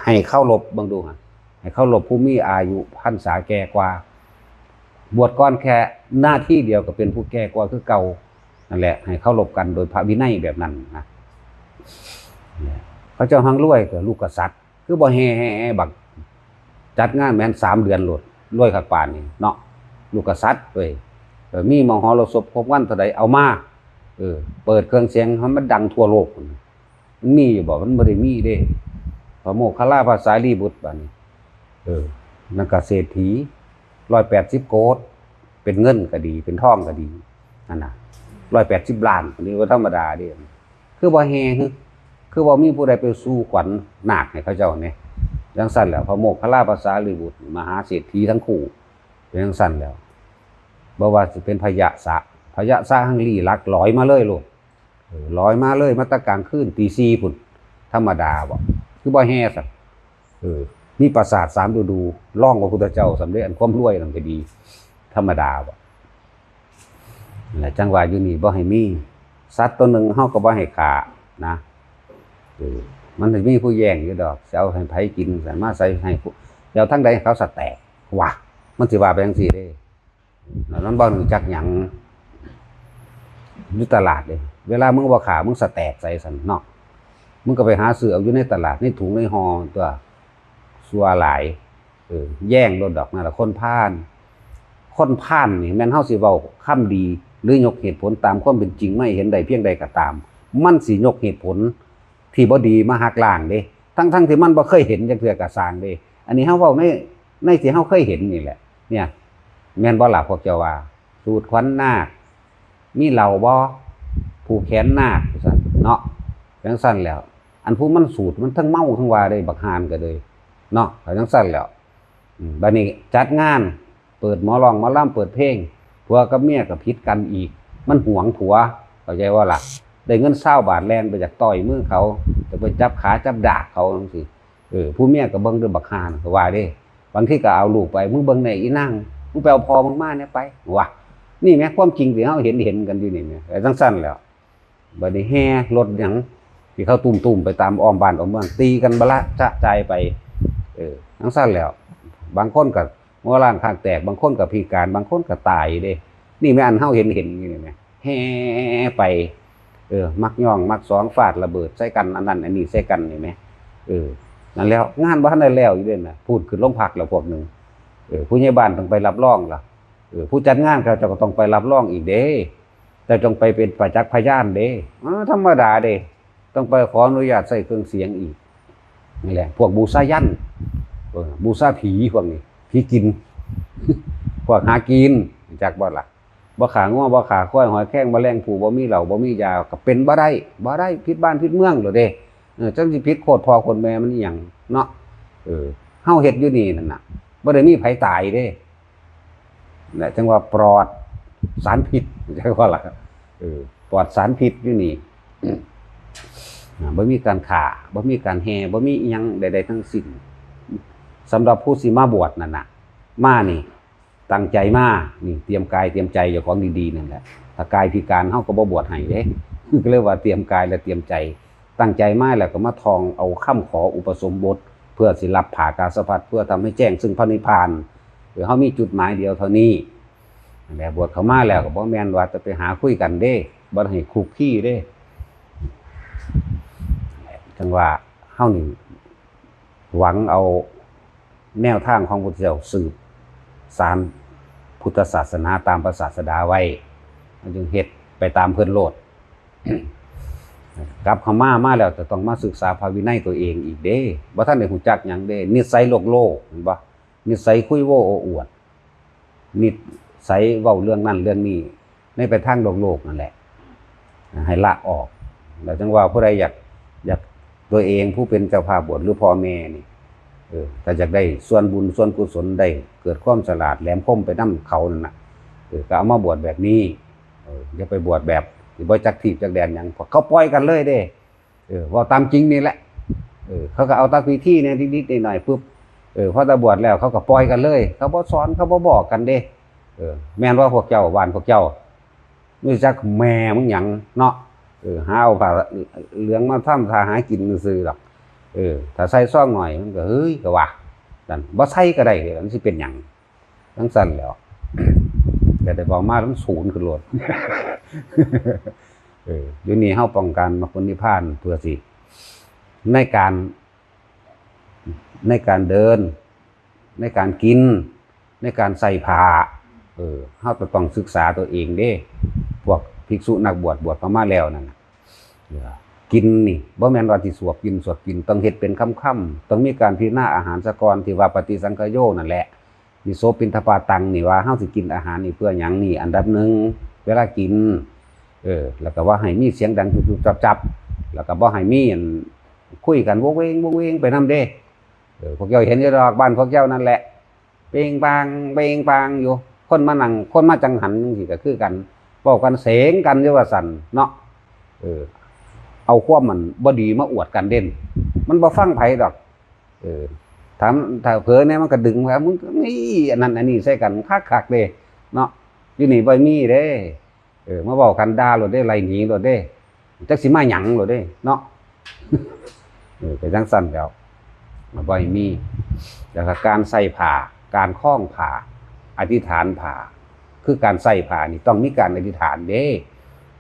ให้เคารพ เบิ่งดูหั่น ให้เคารพผู้มีอายุพรรษาแก่กว่า บวชก่อนแค่นาทีเดียวก็เป็นผู้แก่กว่าคือเก่า นั่นแหละ ให้เคารพกันโดยพระวินัยแบบนั้นนะ เขาเจ้าหังรวยก็ลูกกษัตริย์ คือบ่แห่ แห่ แห่บัก จัดงานแม่นสามเดือนโลด รวยคักปานนี้เนาะ ลูกกษัตริย์เว้ย เออ มีมหรสพครบวันเท่าใดเอามา เออ เปิดเครื่องเสียงให้มันดังทั่วโลก มันมีอยู่บ่ มันบ่ได้มีเด้ พ พระโมคคัลลาภาษาลีบุตรบัดนี้ เออ นั่นก็เศรษฐี ร้อยแปดสิบโกฏ เป็นเงินก็ดี เป็นทองก็ดี นั่นน่ะ ร้อยแปดสิบล้าน อันนี้บ่ธรรมดาเด้ คือบ่แห่ คือ คือบ่มีผู้ใดไปสู่ขวัญนาคให้เขาเจ้าเนี่ย จั่งซั่นแหละ พระโมคคัลลาภาษาลีบุตร มหาเศรษฐีทั้งคู่ เป็นจั่งซั่นแล้ว บ่ว่าสิเป็นพญาสะ พญาสะหังลี้ลักลอยมาเลยโลด เออ ลอยมาเลย มาแต่กลางคืน ตีสี่พุ้น ธรรมดาบ่ คือบ่แห่ซั่น เออ มีปราสาทสามฤดู รองพระพุทธเจ้าส่ำเด้ อันความรวยนั่นก็ดี ธรรมดาบ่ นั่นแหละ จั่งว่าอยู่นี่บ่ให้มี สัตว์ตัวหนึ่งเฮาก็บ่ให้ฆ่านะ เออ มันสิมีผู้แย่งอยู่ดอก สิเอาให้ไผกิน ซั่นมาใส่ให้ผู้ สิเอาทางใดให้เขาสะแตก ว่า มันสิว่าไปจั่งซี้เด้ แล้วมันบ่รู้จักหยัง อยู่ตลาดเด้ เวลามึงบ่ฆ่า มึงสะแตกใส่ซั่นเนาะ มึงก็ไปหาซื้อเอาอยู่ในตลาด ในถุงในห่อตัว ซั่วหลาย เออ แย่งโลดดอก นั่นล่ะคนพาล คนพาลนี่แม่นเฮาสิเว้าคำดี หรือยกเหตุผลตามความเป็นจริงมาให้เห็นได้เพียงใดก็ตาม มันสิยกเหตุผลที่บ่ดีมาหักล้างเด้ ทั้งๆที่มันบ่เคยเห็นจักเทื่อก็ซ่างเด้ อันนี้เฮาเว้าใน ในที่เฮาเคยเห็นนี่แหละ เนี่ย แม่นบ่ล่ะพวกเจ้าว่า สูดขวัญนาค มีเหล้าบ่ ผูกแขนนาค ซั่นเนาะ จั่งซั่นแล้ว อันผู้มันสูดมันทั้งเมาทั้งว่าเด้ บักห่านก็เลย เนาะ ก็จั่งซั่นแล้ว อืม บัดนี้จัดงาน เปิดหมอร้องหมอลำ เปิดเพลง ผัวกับเมียก็ผิดกันอีก มันหวงผัว เข้าใจบ่ล่ะ ได้เงินซาวบาทแล่นไปอยากต่อยมือเขา จะไปจับขาจับดากเขาจั่งซี้ เออ ผู้เมียก็เบิ่งเด้อ บักห่านั่นก็ว่าเด้ บางทีก็เอาลูกไป มึงเบิ่งแหน่อีนาง มึงไปเอาพ่อมึงมาแหน่ไป ว่า นี่แหมความจริงที่เฮาเห็นเห็นกันอยู่นี่แหม เออ จั่งซั่นแหล้ว บัดนี้แห่รถหยังที่เขาตุ้มๆไปตามอ้อมบ้านอ้อมเมือง ตีกันบะละจะจายไป เออ จั่งซั่นแหล้ว บางคนก็หัวล้างข้างแตก บางคนก็พิการ บางคนก็ตายเด้ นี่แหมอันเฮาเห็นเห็นอยู่นี่แหม แห่ไป เออ มักย่อง มักสอง ฟาดระเบิดใส่กัน อันนั้นอันนี้ใส่กันนี่แหม เออ นั่นแหล้ว งานบ่ทันได้แล้วอยู่เด้น่ะ พู้นขึ้นโรงพักแล้วพวกหนึ่ง เออ ผู้ใหญ่บ้านต้องไปรับรองล่ะ เออ ผู้จัดงานเขาเจ้าก็ต้องไปรับรองอีกเด้ เจ้าต้องไปเป็นประจักษ์พยานเด้ อ๋อ ธรรมดาเด้ ต้องไปขออนุญาตใช้เครื่องเสียงอีก นี่แหละ พวกบูชายัญ เออ บูชาผีพวกนี้ ผีกิน พวกหากิน จักบ่ล่ะ บ่ฆ่างัว บ่ฆ่าควาย หอยแครง บ่แล่งผู้ บ่มีเหล้า บ่มียา ก็เป็นบ่ได้ บ่ได้ ผิดบ้านผิดเมืองโลดเด้ เออ จั่งสิผิดโคตรพ่อโคตรแม่มันอีหยังเนาะ เออ เฮาเฮ็ดอยู่นี่นั่นน่ะ บ่ได้มีไผตายเด้ นะ จั่งว่าปลอดสารพิษ จั่งว่าล่ะ เออ ปลอดสารพิษอยู่นี่ อ่า บ่มีการฆ่า บ่มีการแห่ บ่มีอิหยังใดๆทั้งสิ้น สำหรับผู้สิมาบวชนั่นน่ะ มานี่ ตั้งใจมา นี่ เตรียมกายเตรียมใจเจ้าของดีๆนั่นแหละ ถ้ากายพิการเฮาก็บ่บวชให้เด้ ก็เลยว่าเตรียมกายและเตรียมใจ ตั้งใจมาแล้วก็มาท่องเอาคำขออุปสมบท เพื่อสิรับผ้ากาสาวพัสตร์ เพื่อทำให้แจ้งซึ่งพระนิพพาน เออ เฮามีจุดหมายเดียวเท่านี้ นั่นแหละ บวชเข้ามาแล้วก็บ่แม่นว่าจะไปหาคุยกันเด้ บ่ให้คุกคีเด้ จั่งว่าเฮานี่หวังเอาแนวทางของพุทธเจ้าสืบสานพุทธศาสนาตามพระศาสดาไว้ มันจึงเฮ็ดไปตามเพิ่นโลด กลับเข้ามา มาแล้วจะต้องมาศึกษาพระวินัยตัวเองอีกเด้ บ่ทันได้รู้จักหยังเด้ นิสัยโลกโลก เห็นบ่ นิสัยคุยโว้โอ้อวด นิสัยเว้าเรื่องนั้นเรื่องนี้ ในไปทางโลกโลกนั่นแหละ ให้ละออก แล้วจั่งว่าผู้ใดอยาก อยากตัวเองผู้เป็นเจ้าภาพบวชหรือพ่อแม่นี่ เออ ถ้าอยากได้ส่วนบุญส่วนกุศล ได้เกิดความฉลาดแหลมคมไปนำเขานั่นน่ะ เออ ก็เอามาบวชแบบนี้ เออ อย่าไปบวชแบบที่บ่จักที่จักแดนหยัง เพราะเขาปล่อยกันเลยเด้ เออ เว้าตามจริงนี่แหละ เออ เขาก็เอาตามพิธีเนี่ยนิดๆหน่อยๆปุ๊บ เออ พอตาบวชแล้วเขาก็ปล่อยกันเลย เขาบ่สอน เขาบ่บอกกันเด้ เออ แม่นว่าพวกเจ้า บ้านพวกเจ้า รู้จักแม่มึงหยังเนาะ เออ หาเอาผ้าเหลืองมาทำทาหากินซื่อๆดอก เออ ถ้าใส่ซองหน่อยมันก็ เฮ้ย ก็ว่า นั่น บ่ใส่ก็ได้เด้ มันสิเป็นหยัง จั่งซั่นแหล้ว แต่ได้บอกมามันศูนย์ขึ้นโลด เออ อยู่นี่เฮาป้องกันมรรคผลนิพพานเพื่อสิ ในการ ในการเดิน ในการกิน ในการใส่ผ้า เออ เฮาก็ต้องศึกษาตัวเองเด้ พวกภิกษุนักบวช บวชเข้ามาแล้วนั่นน่ะ เออ กินนี่บ่แม่นว่าสิสวบกินสวบกิน ต้องเฮ็ดเป็นคำๆ ต้องมีการพิจารณาอาหารซะก่อน ที่ว่าปฏิสังขโยนั่นแหละ นิโสปิณฑปาตังนี่ว่าเฮาสิกินอาหารนี่เพื่อหยังนี่ อันดับหนึ่ง เวลากิน เออ แล้วก็ว่าให้มีเสียงดังจุบๆจับๆ แล้วก็บ่ให้มีอันคุยกันโวกเวงโวกเวงไปนำเด้ เออ พวกเจ้าเห็นอยู่ดอก บ้านพวกเจ้านั่นแหละ เปงปาง เปงปางอยู่ คนมานั่ง คนมาจั่งหันจั่งซี้ก็คือกัน เว้ากันเสงกันอยู่ว่าซั่นเนาะ เออ เอาความมันบ่ดีมาอวดกันเด่น มันบ่ฟังไผดอก เออ ถาม ถ้าเผลอแหน่มันก็ดึงว่า มึงนี่อันนั้นอันนี้ใส่กันคักๆเด้เนาะ อยู่นี่บ่มีเด้ เออ มาเว้ากันด่าโลดเด้ ไล่หนีโลดเด้ จักสิมาหยังโลดเด้เนาะ เออ ไปจั่งซั่นแหล้ว บ่ให้มี แล้วก็การใส่ผ้า การคล้องผ้า อธิษฐานผ้า คือการใส่ผ้านี่ต้องมีการอธิษฐานเด้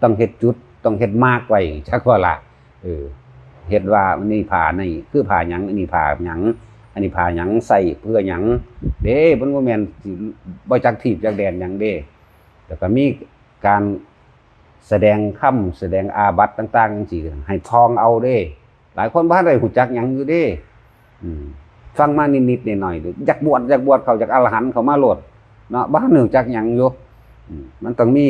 ต้องเฮ็ดจุด ต้องเฮ็ดมาร์กไว้ จักว่าล่ะ เออ เฮ็ดว่าอันนี้ผ้านี่คือผ้าหยัง อันนี้ผ้าหยัง อันนี้ผ้าหยัง ใส่เพื่อหยังเด้ มันบ่แม่นสิบ่จักทีบจักแดนหยังเด้ แล้วก็มีการแสดงคำ แสดงอาบัติต่างๆจั่งซี้ ให้ท่องเอาเด้ หลายคนบ่ทันได้รู้จักหยังอยู่เด้ อืม ฟังมานิดๆหน่อยๆ อยากบวช อยากบวช เข้า อยากอรหันต์เข้ามาโลดเนาะ บ่ทันรู้จักหยังอยู่ อืม มันต้องมี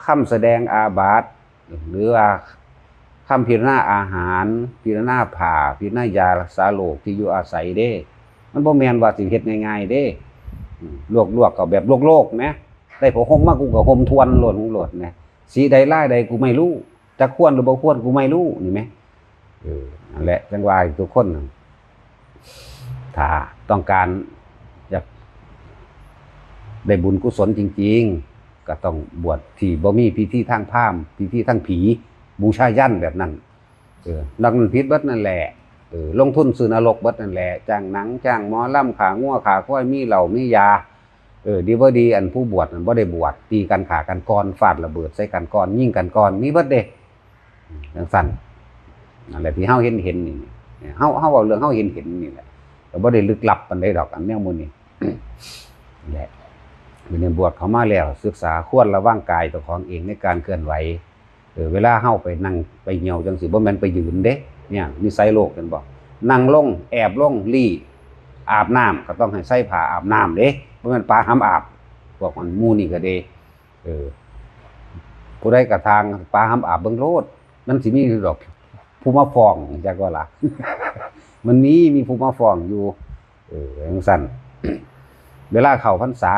คำแสดงอาบัติ หรือว่าคำพิจารณาอาหาร พิจารณาผ้า พิจารณายารักษาโรคที่อยู่อาศัยเด้ มันบ่แม่นว่าสิเฮ็ดง่ายๆเด้ อืม ลวกๆก็แบบโลกๆแหม ได้ผ้าห่มมากูก็ห่มทวนโลด โลดแหม สีใดลายใดกูไม่รู้ จะควรหรือบ่ควรกูไม่รู้ นี่แหม เออ นั่นแหละ จั่งว่าให้ทุกคนน่ะ ถ้าต้องการอยากได้บุญกุศลจริงๆ ก็ต้องบวชที่บ่มีพิธีทางพราหมณ์ พิธีทางผี บูชายัญแบบนั้น เออ นอกนั้นผิดเบิดนั่นแหละ เออ ลงทุนซื้อนรกเบิดนั่นแหละ จ้างหนัง จ้างหมอลำ ฆ่างัว ฆ่าควาย มีเหล้า มียา เออ ดีบ่ดี อันผู้บวชนั่นบ่ได้บวช ตีกัน ฆ่ากันก่อน ฟาดระเบิดใส่กันก่อน ยิงกันก่อน มีเบิดเด้ จั่งซั่น นั่นแหละที่เฮาเห็นเห็นนี่ เฮา เฮาเว้าเรื่องเฮาเห็นเห็นนี่แหละ ก็บ่ได้ลึกลับปานใดดอก อันแนวหมู่นี้ แหละ อยู่ในบวชเข้ามาแล้ว ศึกษาควรระวังกายเจ้าของเองในการเคลื่อนไหว เออ เวลาเฮาไปนั่งไปเหี่ยวจั่งซี้ บ่แม่นไปยืนเด้ เนี่ย นิสัยโลก เห็นบ่ นั่งลง แอบลง ลี้ อาบน้ำก็ต้องให้ใส่ผ้าอาบน้ำเด้ บ่แม่นปาหำอาบ พวกมันหมู่นี้ก็เด้ เออ ผู้ใดกระทางปาหำอาบเบิ่งโลด มันสิมีอยู่ดอก ผู้มาฟ้อง จักว่าล่ะ มันมี มีผู้มาฟ้องอยู่ เออ จั่งซั่น เวลาเข้าพรรษา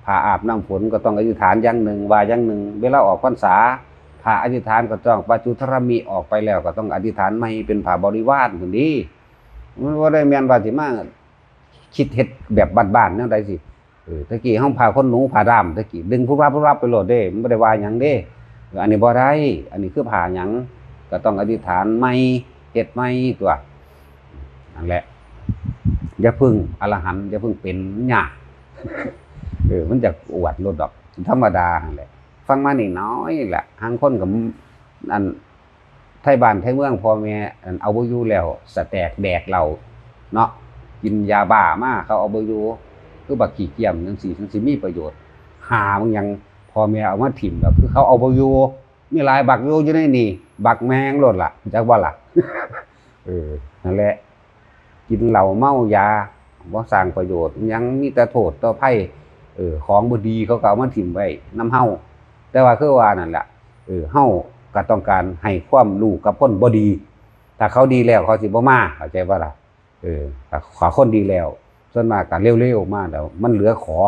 ผ้าอาบน้ำฝนก็ต้องอธิษฐานอย่างหนึ่ง ว่าอย่างหนึ่ง เวลาออกพรรษา ผ้าอธิษฐานก็ต้องปาจุทรมิ ออกไปแล้วก็ต้องอธิษฐานใหม่ เป็นผ้าบริวารพู้นเด้ มันบ่ได้แม่นว่าสิมาคิดเฮ็ดแบบบ้านๆแนวใดสิ เออ แต่กี้เฮาผ้าขนหนู ผ้าด้าม แต่กี้ดึงพุบวับพุบวับไปโลดเด้ มันบ่ได้ว่าหยังเด้ เออ อันนี้บ่ได้ อันนี้คือผ้าหยัง ก็ต้องอธิษฐานใหม่ เฮ็ดใหม่ตั๊ว นั่นแหละ อย่าพึ่งอรหันต์ อย่าพึ่งเป็น มันยาก เออ มันจะอวดโลดดอก ธรรมดาหั่นแหละ ฟังมานี่น้อยแหละ หางคนก็ อัน ไทบ้านไทเมือง พ่อแม่ อัน เอาบ่อยู่แล้ว สแต็กแดกเหล้าเนาะ กินยาบ้ามา เขาเอาบ่อยู่ คือบักขี้เกียจจั่งซี้ จั่งสิมีประโยชน์ หามึงหยัง พ่อแม่เอามาถิ่มแล้ว คือเขาเอาบ่อยู่ มีหลายบักอยู่ อยู่ในนี่ บักแม่งโลดล่ะ จักบ่ล่ะ เออ นั่นแหละ กินเหล้าเมายา บ่สร้างประโยชน์หยัง มีแต่โทษต่อภัย เออ ของบ่ดีเขาก็เอามาถิ่มไว้นำเฮา แต่ว่าคือว่านั่นล่ะ เออ เฮาก็ต้องการให้ความรู้กับคนบ่ดี ถ้าเขาดีแล้วเขาสิบ่มา เข้าใจบ่ล่ะ เออ ถ้าขอคนดีแล้ว ส่วนมากก็เลวๆมาแล้ว มันเหลือขอ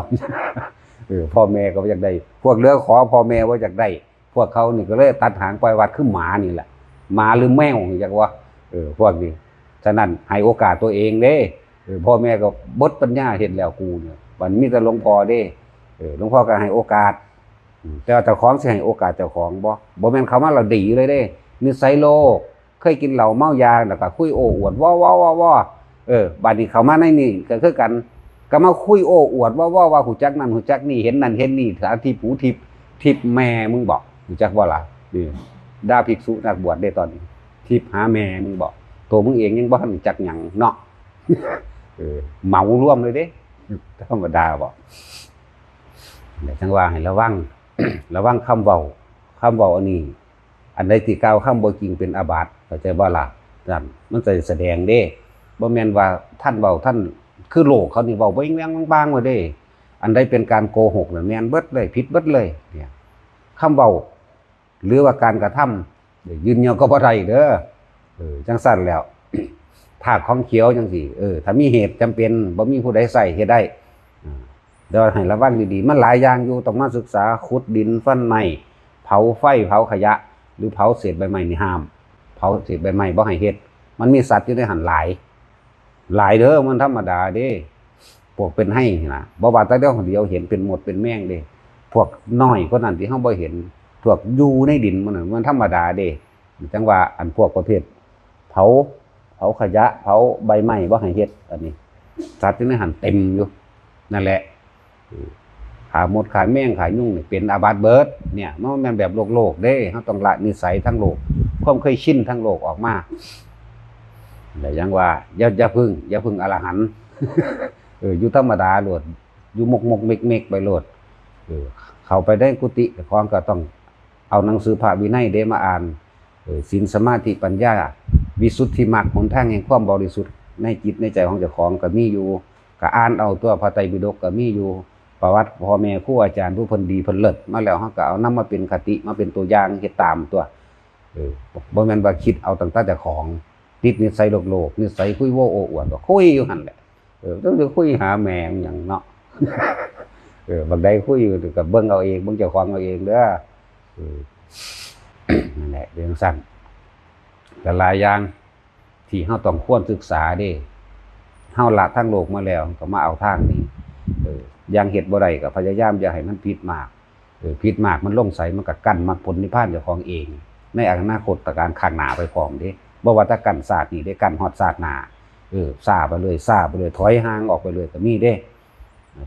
เออ พ่อแม่ก็บ่อยากได้ พวกเหลือขอ พ่อแม่บ่อยากได้ พวกเขานี่ก็เลยตัดหางปล่อยวัด คือหมานี่แหละ หมาหรือแมว จักว่า เออ พวกนี้ ฉะนั้นให้โอกาสตัวเองเด้ เออ พ่อแม่ก็เบิดปัญญาเฮ็ดแล้วกูเนี่ย บัดมีแต่หลวงพ่อเด้ เออ หลวงพ่อก็ให้โอกาส อืม แต่ว่าเจ้าของสิให้โอกาสเจ้าของบ่ บ่แม่นเข้ามาแล้วดีเลยเด้ นิสัยโลก เคยกินเหล้าเมายาแล้วก็คุยโอ้อวด ว้อๆๆๆ เออ บัดนี้เข้ามาในนี่ก็คือกัน ก็มาคุยโอ้อวด ว้อๆ ว่าฮู้จักนั่นฮู้จักนี่ เห็นนั่นเห็นนี่ สาธิตหูทิพย์ ทิพย์แม่มึงบอก ฮู้จักบ่ล่ะ นี่ ด่าภิกษุนักบวชเด้ตอนนี้ ทิพย์หาแม่มึงบอก ตัวมึงเองยังบ่ทันรู้จักหยังเนาะ เออ เหมารวมเลยเด้ ธรรมดาบอก แต่จั่งว่าให้ระวัง ระวังคำเว้า คำเว้าอันนี้ อันใดที่กล่าวคำบ่จริงเป็นอาบัติ เข้าใจบ่ล่ะ? นั่นมันจะแสดงเด้ บ่แม่นว่าท่านเว้าท่าน คือโลกเขานี่เว้าบ่แหว่งๆบางๆว่าเด้ อันใดเป็นการโกหกน่ะแม่นเบิดเลย ผิดเบิดเลย เนี่ย คำเว้า หรือว่าการกระทำ ยืนยันก็บ่ได้เด้อ เออ จังซั่นแล้ว ธาตุของเขียวจังซี่ เออ ถ้ามีเหตุจำเป็น บ่มีผู้ใดใช้เฮ็ดได้ อ่า แต่ว่าให้ระวังดีๆ มันหลายอย่างอยู่ ต้องมาศึกษา ขุดดิน ฟันไม้ เผาไฟ เผาขยะ หรือเผาเศษใบไม้นี่ห้าม เผาเศษใบไม้บ่ให้เฮ็ด มันมีสัตว์อยู่ในหั่นหลาย หลายเด้อ มันธรรมดาเด้ พวกเป็นไฮ่นะ บ่ว่าแต่เดียวเดียวเห็นเป็นมดเป็นแมงเด้ พวกน้อยกว่านั้นที่เฮาบ่เห็น พวกอยู่ในดินมันน่ะ มันธรรมดาเด้ จั่งว่าอันพวกประเภทเผา เผาขยะ เผาใบไม้บ่ให้เฮ็ด อันนี้ สัตว์อยู่ในหั่นเต็มอยู่ นั่นแหละ เออ ฆ่ามดฆ่าแมงฆ่ายุงนี่เป็นอาบัติเบิด เนี่ย มันบ่แม่นแบบโลกๆเด้ เฮาต้องละนิสัยทางโลก ความเคยชินทางโลกออกมา แต่ยังว่า อย่า อย่าพึ่ง อย่าพึ่งอรหันต์ เออ อยู่ธรรมดาโลด อยู่มกมกเมกเมกไปโลด เออ เข้าไปในกุฏิเจ้าของก็ต้องเอาหนังสือพระวินัยเด้มาอ่าน เออ ศีลสมาธิปัญญา วิสุทธิมรรค หนทางแห่งความบริสุทธิ์ในจิตในใจของเจ้าของก็มีอยู่ ก็อ่านเอาตัว พระไตรปิฎกก็มีอยู่ ประวัติพ่อแม่ครูอาจารย์ผู้เพิ่นดีเพิ่นเลิศมาแล้ว เฮาก็เอานำมาเป็นคติ มาเป็นตัวอย่าง เฮ็ดตามตัว เออ บ่แม่นว่าคิดเอาตั้งแต่เจ้าของ ติดนิสัยโลกๆ นิสัยคุยโว้โอ้อวด ก็คุยอยู่หั่นแหละ เออ ต้องไปคุยหาแม่งหยังเนาะ เออ บักใดคุยอยู่ก็เบิ่งเอาเอง เบิ่งเจ้าของเอาเองเด้อ เออ นั่นแหละ เรื่องสั้น ก็หลายอย่างที่เฮาต้องควรศึกษาเด้ เฮาละทางโลกมาแล้ว ก็มาเอาทางนี้ เออ อย่างเฮ็ดบ่ได้ก็พยายามอย่าให้มันผิดมาก เออ ผิดมากมันลงไส มันก็กั้นมรรคผลนิพพานเจ้าของเอง ในอนาคตการข้างหน้าไปพร้อมเด้ บ่ว่าแต่กั้นชาตินี้เด้ กั้นฮอดชาติหน้า เออ ช้าไปเลย ช้าไปเลย ถอยห่างออกไปเลยก็มีเด้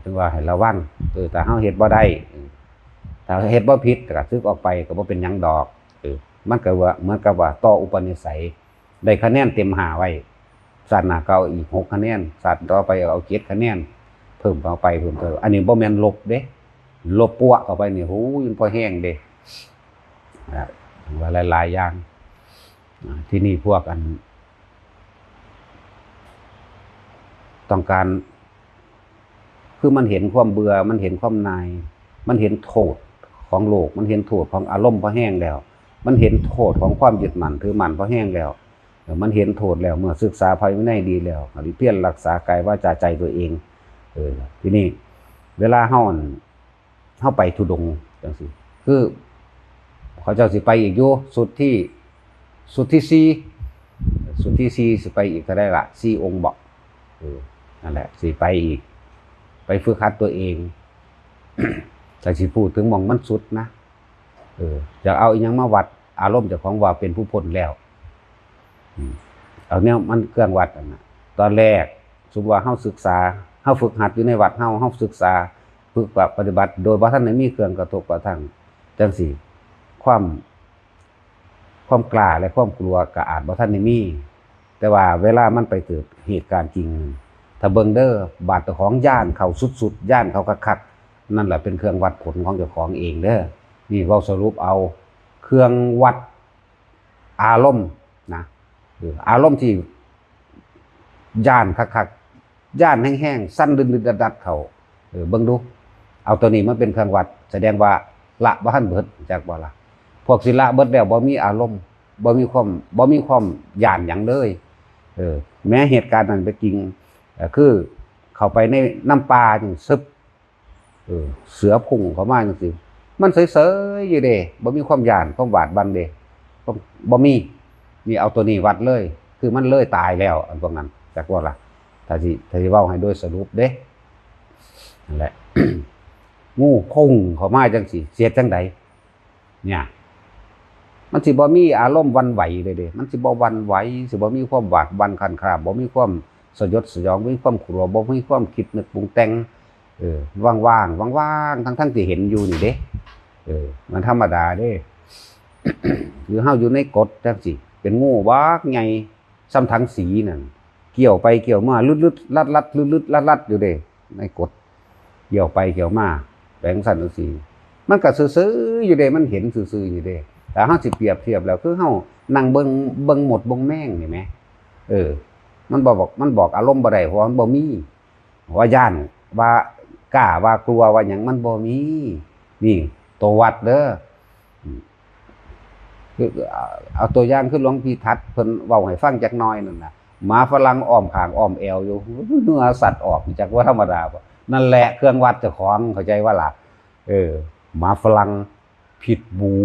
ถึงว่าให้ระวัง เออ ถ้าเฮาเฮ็ดบ่ได้ เออ ถ้าเฮ็ดบ่ผิดก็สึกออกไปก็บ่เป็นหยังดอก เออ มันก็ว่า เหมือนกับว่าต่ออุปนิสัย ได้คะแนนเต็มห้าไว้ ชาติหน้าก็เอาอีกหกคะแนน ชาติต่อไปเอาเจ็ดคะแนน เพิ่มเข้าไป เพิ่มเข้าไป อันนี้บ่แม่นลบเด้ ลบปัวเข้าไปนี่ โห มันพอแฮงเด้ อ่ะ ว่าหลายๆอย่าง อ่ะ ที่นี่พวกอัน ต้องการ คือมันเห็นความเบื่อ มันเห็นความหน่าย มันเห็นโทษของโลก มันเห็นโทษของอารมณ์พอแฮงแล้ว มันเห็นโทษของความยึดมั่นถือมั่นพอแฮงแล้ว เออ มันเห็นโทษแล้ว เมื่อศึกษาพระวินัยดีแล้ว ก็เพียรรักษากายวาจาใจตัวเอง เออ ทีนี้เวลาเฮา เฮาไปธุดงค์จังซี้ คือเขาเจ้าสิไปอีกอยู่ ชุดที่ ชุดที่สี่ ชุดที่สี่สิไปอีกเท่าใดล่ะ สี่องค์บ่ เออ นั่นแหละ สิไปอีก ไปฝึกหัดตัวเอง แต่สิพูดถึงหม่องมันสุดนะ เออ อยากเอาอิหยังมาวัดอารมณ์เจ้าของว่าเป็นผู้พ้นแล้ว อืม เอาแนวมันเครื่องวัดนั่นน่ะ ตอนแรก สมมุติว่าเฮาศึกษา เฮาฝึกหัดอยู่ในวัดเฮา เฮาศึกษา ฝึกปฏิบัติ โดยบ่ทันได้มีเครื่องกระทบกระทั่ง จังซี้ ความ ความกล้าและความกลัวก็อาจบ่ทันได้มี แต่ว่าเวลามันไปเกิดเหตุการณ์จริง ถ้าเบิ่งเด้อ บาดเจ้าของย้านเข้าสุดๆ ย้านเข้าคักๆ นั่นแหละเป็นเครื่องวัดผลของเจ้าของเองเด้อ นี่เว้าสรุปเอา เครื่องวัดอารมณ์นะ เออ อารมณ์ที่ย้านคักๆ ย้านแฮงๆ สั่นดึดๆ ดัดๆ เข้า เออ เบิ่งดู เอาตัวนี้มาเป็นเครื่องวัด แสดงว่าละบ่ทันเบิด จักบ่ล่ะ พวกสิละเบิดแล้วบ่มีอารมณ์ บ่มีความ บ่มีความย้านหยังเลย เออ แม้เหตุการณ์นั้นเป็นจริง เอ่อ คือเข้าไปในน้ำป่านี่ ซึบ เออ เสือพุ่งเข้ามาจังซี้ มันเฉยๆ อยู่เด้ บ่มีความย้าน ความหวาดหวั่นเด้ บ่ บ่มี นี่เอาตัวนี้วัดเลย คือมันเลยตายแล้ว อันพวกนั้น จักว่าล่ะ ถ้าสิ ถ้าสิเว้าให้โดยสรุปเด้ นั่นแหละ งูพุ่งเข้ามาจังซี้ สิเฮ็ดจั่งใด เนี่ย มันสิบ่มีอารมณ์หวั่นไหวเลยเด้ มันสิบ่หวั่นไหว สิบ่มีความหวาดหวั่นคลานคลาม บ่มีความสยดสยอง บ่มีความกลัว บ่มีความคิดนึกปรุงแต่ง เออ ว่างๆ ว่างๆ ทั้งๆ ที่เห็นอยู่นี่เด้ เออ มันธรรมดาเด้ คือเฮาอยู่ในกฎจังซี้ เป็นงูบักใหญ่ ส่ำถังสีนั่น เกี่ยวไปเกี่ยวมา ลึดๆ ลัดๆ ลึดๆ ลัดๆ อยู่เด้ ในกฎ เกี่ยวไปเกี่ยวมา แปลงสั่นจังซี้ มันก็ซื่อๆ อยู่เด้ มันเห็นซื่อๆ อยู่เด้ แต่เฮาสิเปรียบเทียบแล้วคือเฮานั่งเบิ่ง เบิ่งมดเบิ่งแมงนี่แหม เออ มันบ่บอก มันบอกอารมณ์บ่ได้ เพราะว่ามันบ่มี ว่าย้าน ว่ากล้า ว่ากลัว ว่าหยัง มันบ่มี นี่ ตัววัดเด้อ อืม คือ เอา เอาตัวอย่างคือหลวงพี่ทัดเพิ่นเว้าให้ฟังจักหน่อยนั่นน่ะ หมาฝรั่งอ้อมข้างอ้อมแอวอยู่ เหงื่อสัตว์ออก จักว่าธรรมดาบ่ นั่นแหละเครื่องวัดเจ้าของ เข้าใจว่าล่ะ เออ หมาฝรั่ง พิทบูล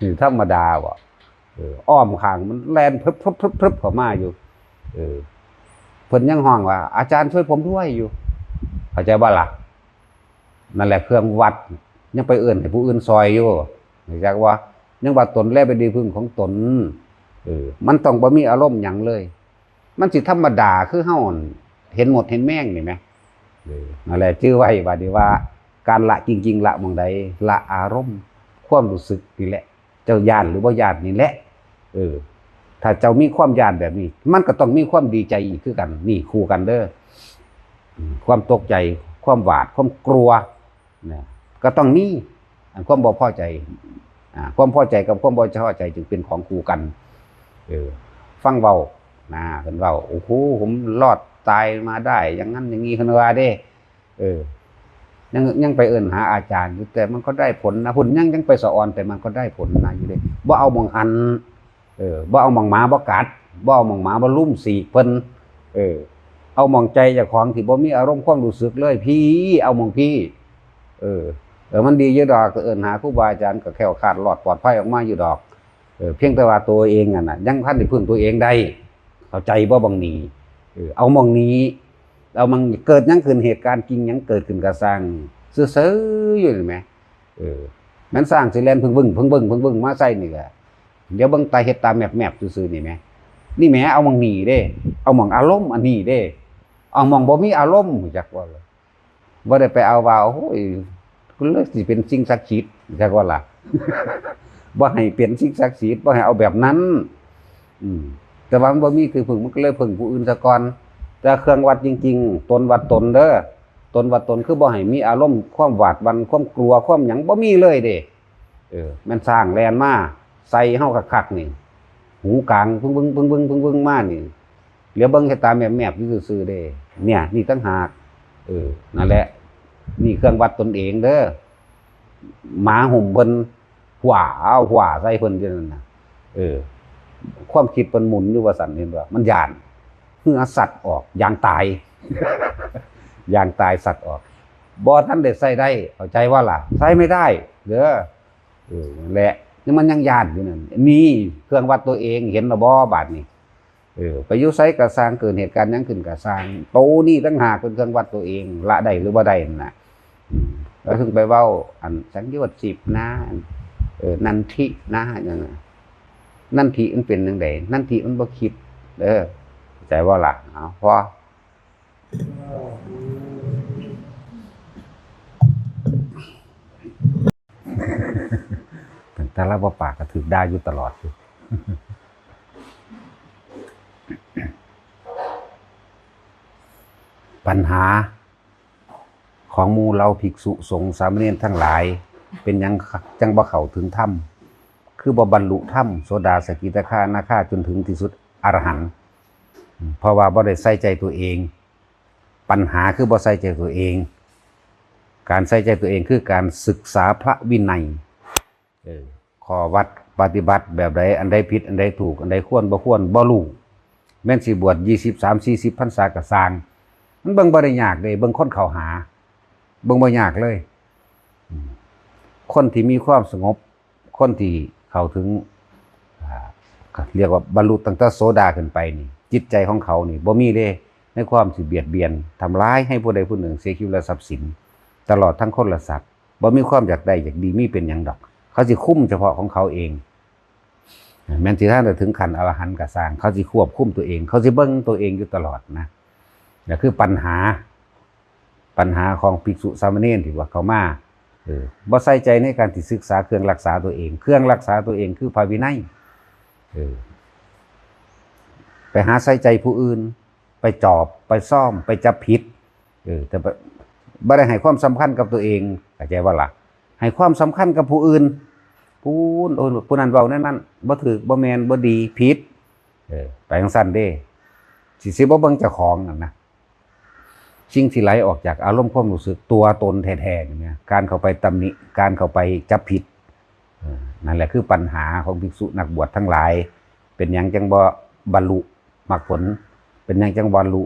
นี่ธรรมดาบ่ เออ อ้อมข้างมันแล่นพรึบพรึบพรึบพรึบเข้ามาอยู่ เออ เพิ่นยังฮ้องว่า "อาจารย์ช่วยผมด้วย" อยู่ เข้าใจบ่ล่ะ นั่นแหละเครื่องวัด ยังไปเอิ้นให้ผู้อื่นซอยอยู่ รู้จักบ่ ยังว่าตนแลเป็นที่พึ่งของตน เออ มันต้องบ่มีอารมณ์หยังเลย มันสิธรรมดาคือเฮาเห็นมดเห็นแมงนี่แหม เออ นั่นแหละ จื่อไว้บัดนี้ว่า การละจริงๆ ละหม่องใด ละอารมณ์ ความรู้สึกนี่แหละ เจ้าย้านหรือบ่ย้านนี่แหละ เออ ถ้าเจ้ามีความย้านแบบนี้ มันก็ต้องมีความดีใจอีกคือกัน นี่คู่กันเด้อ อืม ความตกใจ ความหวาด ความกลัว นะ ก็ต้องมี อันความบ่พอใจ อ่า ความพอใจกับความบ่พอใจจึงเป็นของคู่กัน เออ ฟังเว้า นะ เพิ่นเว้า "โอ้โห ผมรอดตายมาได้ อย่างนั้นอย่างนี้" เพิ่นว่าเด้ เออ ยัง ยังไปเอิ้นหาอาจารย์อยู่ แต่มันก็ได้ผลนะ พุ่นยัง ยังไปสะออน แต่มันก็ได้ผลนะ อยู่เด้ บ่เอาหม่องหั่น เออ บ่เอาหม่องหมาบ่กัด บ่เอาหม่องหมาบ่ลุ่มสีกเพิ่น เออ เอาหม่องใจเจ้าของที่บ่มีอารมณ์ความรู้สึกเลย พี้ เอาหม่องพี้ เออ เออ มันดีอยู่ดอก ก็เอิ้นหาครูบาอาจารย์ก็แคล้วคลาดรอดปลอดภัยออกมาอยู่ดอก เออ เพียงแต่ว่าตัวเองนั่นน่ะ ยังพันได้พึ่งตัวเองได้ เข้าใจบ่หม่องนี้ เออ เอาหม่องนี้ เอาหม่อง เกิดหยังขึ้น เหตุการณ์จริงหยังเกิดขึ้นก็ซ่าง ซื่อๆ อยู่นี่แหม เออ มันซ่างสิแล่นพึ่งบึ้ง พึ่งบึ้ง พึ่งบึ้ง มาใส่นี่แหละ เดี๋ยวเบิ่งตาเฮ็ดตาแมบๆ ซื่อๆ นี่แหม นี่แหม เอาหม่องนี้เด้ เอาหม่องอารมณ์อันนี้เด้ เอาหม่องบ่มีอารมณ์ จักว่าเลย บ่ได้ไปเอาว่า โอ้ย กูเลยสิเป็นสิ่งศักดิ์สิทธิ์ จักว่าล่ะ บ่ให้เป็นสิ่งศักดิ์สิทธิ์ บ่ให้เอาแบบนั้น อืม แต่ว่ามันบ่มีที่พึ่ง มันก็เลยพึ่งผู้อื่นซะก่อน แต่เครื่องวัดจริงๆ ตนวัดตนเด้อ ตนวัดตนคือบ่ให้มีอารมณ์ความหวาดหวั่น ความกลัว ความหยัง บ่มีเลยเด้ เออ แม่นซ่างแล่นมาใส่เฮาคักๆ นี่ หูกลาง ปึ้งๆๆๆๆ มานี่ เหลียวเบิ่งแค่ตาแมบๆ อยู่ซื่อๆ เด้ เนี่ย นี่ต่างหาก เออ นั่นแหละ นี่เครื่องวัดตนเองเด้อ หมาหุ่มเพิ่น หว้า หว้าใส่เพิ่นอยู่นั่นน่ะ เออ ความคิดเพิ่นหมุนอยู่ว่าซั่น เห็นบ่ มันย้าน เหงื่อสัตว์ออก ยางตาย ยางตายสัตว์ออก บ่ทันได้ใช้ได้ เข้าใจว่าล่ะ ใช้ไม่ได้ เด้อ เออ นั่นแหละ นี่มันยังย้านอยู่นั่น นี่เครื่องวัดตัวเอง เห็นแล้วบ่บาดนี้ เออ ไปอยู่ไสก็ซ่าง เกิดเหตุการณ์หยังขึ้นก็ซ่าง โตนี่ต่างหากเป็นเครื่องวัดตัวเอง ละได้หรือบ่ได้นั่นน่ะ อืม แล้วถึงไปเว้า อันสังโยชน์สิบนะ อัน เออ นันทินะ อย่างนั้น นันทิมันเป็นจั่งใด นันทิมันบ่คิด เออ เข้าใจบ่ล่ะ เอา พอ ตั้งแต่ลาวบ่ปากก็ถืกด่าอยู่ตลอดอยู่ ปัญหาของหมู่เหล่าภิกษุสงฆ์สามเณรทั้งหลาย เป็นหยังจั่งบ่เข้าถึงธรรม คือบ่บรรลุธรรม โสดา สกิทาคา อนาคา จนถึงที่สุดอรหันต์ เพราะว่าบ่ได้ใส่ใจตัวเอง ปัญหาคือบ่ใส่ใจตัวเอง การใส่ใจตัวเองคือการศึกษาพระวินัย เออ ข้อวัดปฏิบัติแบบใด อันใดผิด อันใดถูก อันใดควรบ่ควร บ่รู้ แม่นสิบวชยี่สิบ สาม สี่สิบพรรษาก็ซ่าง มันเบิ่งบ่ได้ยากเด้ เบิ่งคนเข้าหา เบิ่งบ่ยากเลย อืม คนที่มีความสงบ คนที่เข้าถึง อ่า เรียกว่าบรรลุตั้งแต่โสดาขึ้นไปนี่ จิตใจของเขานี่บ่มีเด้ ในความสิเบียดเบียน ทำร้ายให้ผู้ใดผู้หนึ่งเสียชีวิตและทรัพย์สิน ตลอดทั้งคนและสัตว์ บ่มีความอยากได้อยากดี มีเป็นหยังดอก เขาสิคุมเฉพาะของเขาเอง แม่นสิท่านได้ถึงขั้นอรหันต์ก็ซ่าง เขาสิควบคุมตัวเอง เขาสิเบิ่งตัวเองอยู่ตลอดนะ นั่นคือปัญหา ปัญหาของภิกษุสามเณรที่ว่าเข้ามา เออ บ่ใส่ใจในการที่ศึกษาเครื่องรักษาตัวเอง เครื่องรักษาตัวเองคือพระวินัย เออ ไปหาใส่ใจผู้อื่น ไปจอบ ไปซ่อม ไปจับผิด เออ แต่บ่ บ่ได้ให้ความสำคัญกับตัวเอง เข้าใจบ่ล่ะ ให้ความสำคัญกับผู้อื่น ผู้โอ้ยผู้นั้นเว้าแนวนั้นบ่ถืกบ่แม่นบ่ดีผิด เออ ไปจั่งซั้นเด้ สิ สิบ่เบิ่งเจ้าของนั่นนะ สิ่งที่ไหลออกจากอารมณ์ความรู้สึกตัวตนแท้ๆนี่นะ การเข้าไปตำหนิ การเข้าไปจับผิด เออ นั่นแหละคือปัญหาของภิกษุนักบวชทั้งหลาย เป็นหยังจั่งบ่บรรลุมรรคผล เป็นหยังจั่งบ่บรรลุ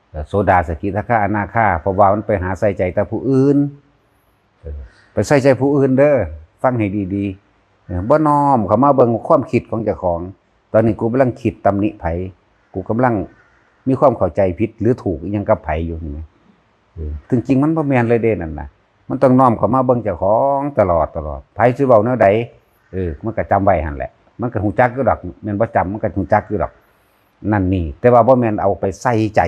เอ่อ โสดา สกิทาคา อนาคา เพราะว่ามันไปหาใส่ใจแต่ผู้อื่น เออ ไปใส่ใจผู้อื่นเด้อ ฟังให้ดีๆ เออ บ่น้อมเข้ามาเบิ่งความคิดของเจ้าของ ตอนนี้กูกำลังคิดตำหนิไผ กูกำลังมีความเข้าใจผิดหรือถูกอิหยังกับไผอยู่นี่นะ เออ ซึ่งจริงมันบ่แม่นเลยเด้นั่นนะ มันต้องน้อมเข้ามาเบิ่งเจ้าของตลอดตลอด ไผสิเว้าแนวใด เออ มันก็จำไว้หั่นแหละ มันก็ฮู้จักอยู่ดอก แม่นบ่จำมันก็ฮู้จักอยู่ดอก นั่นนี่ แต่ว่าบ่แม่นเอาไปใส่ใจ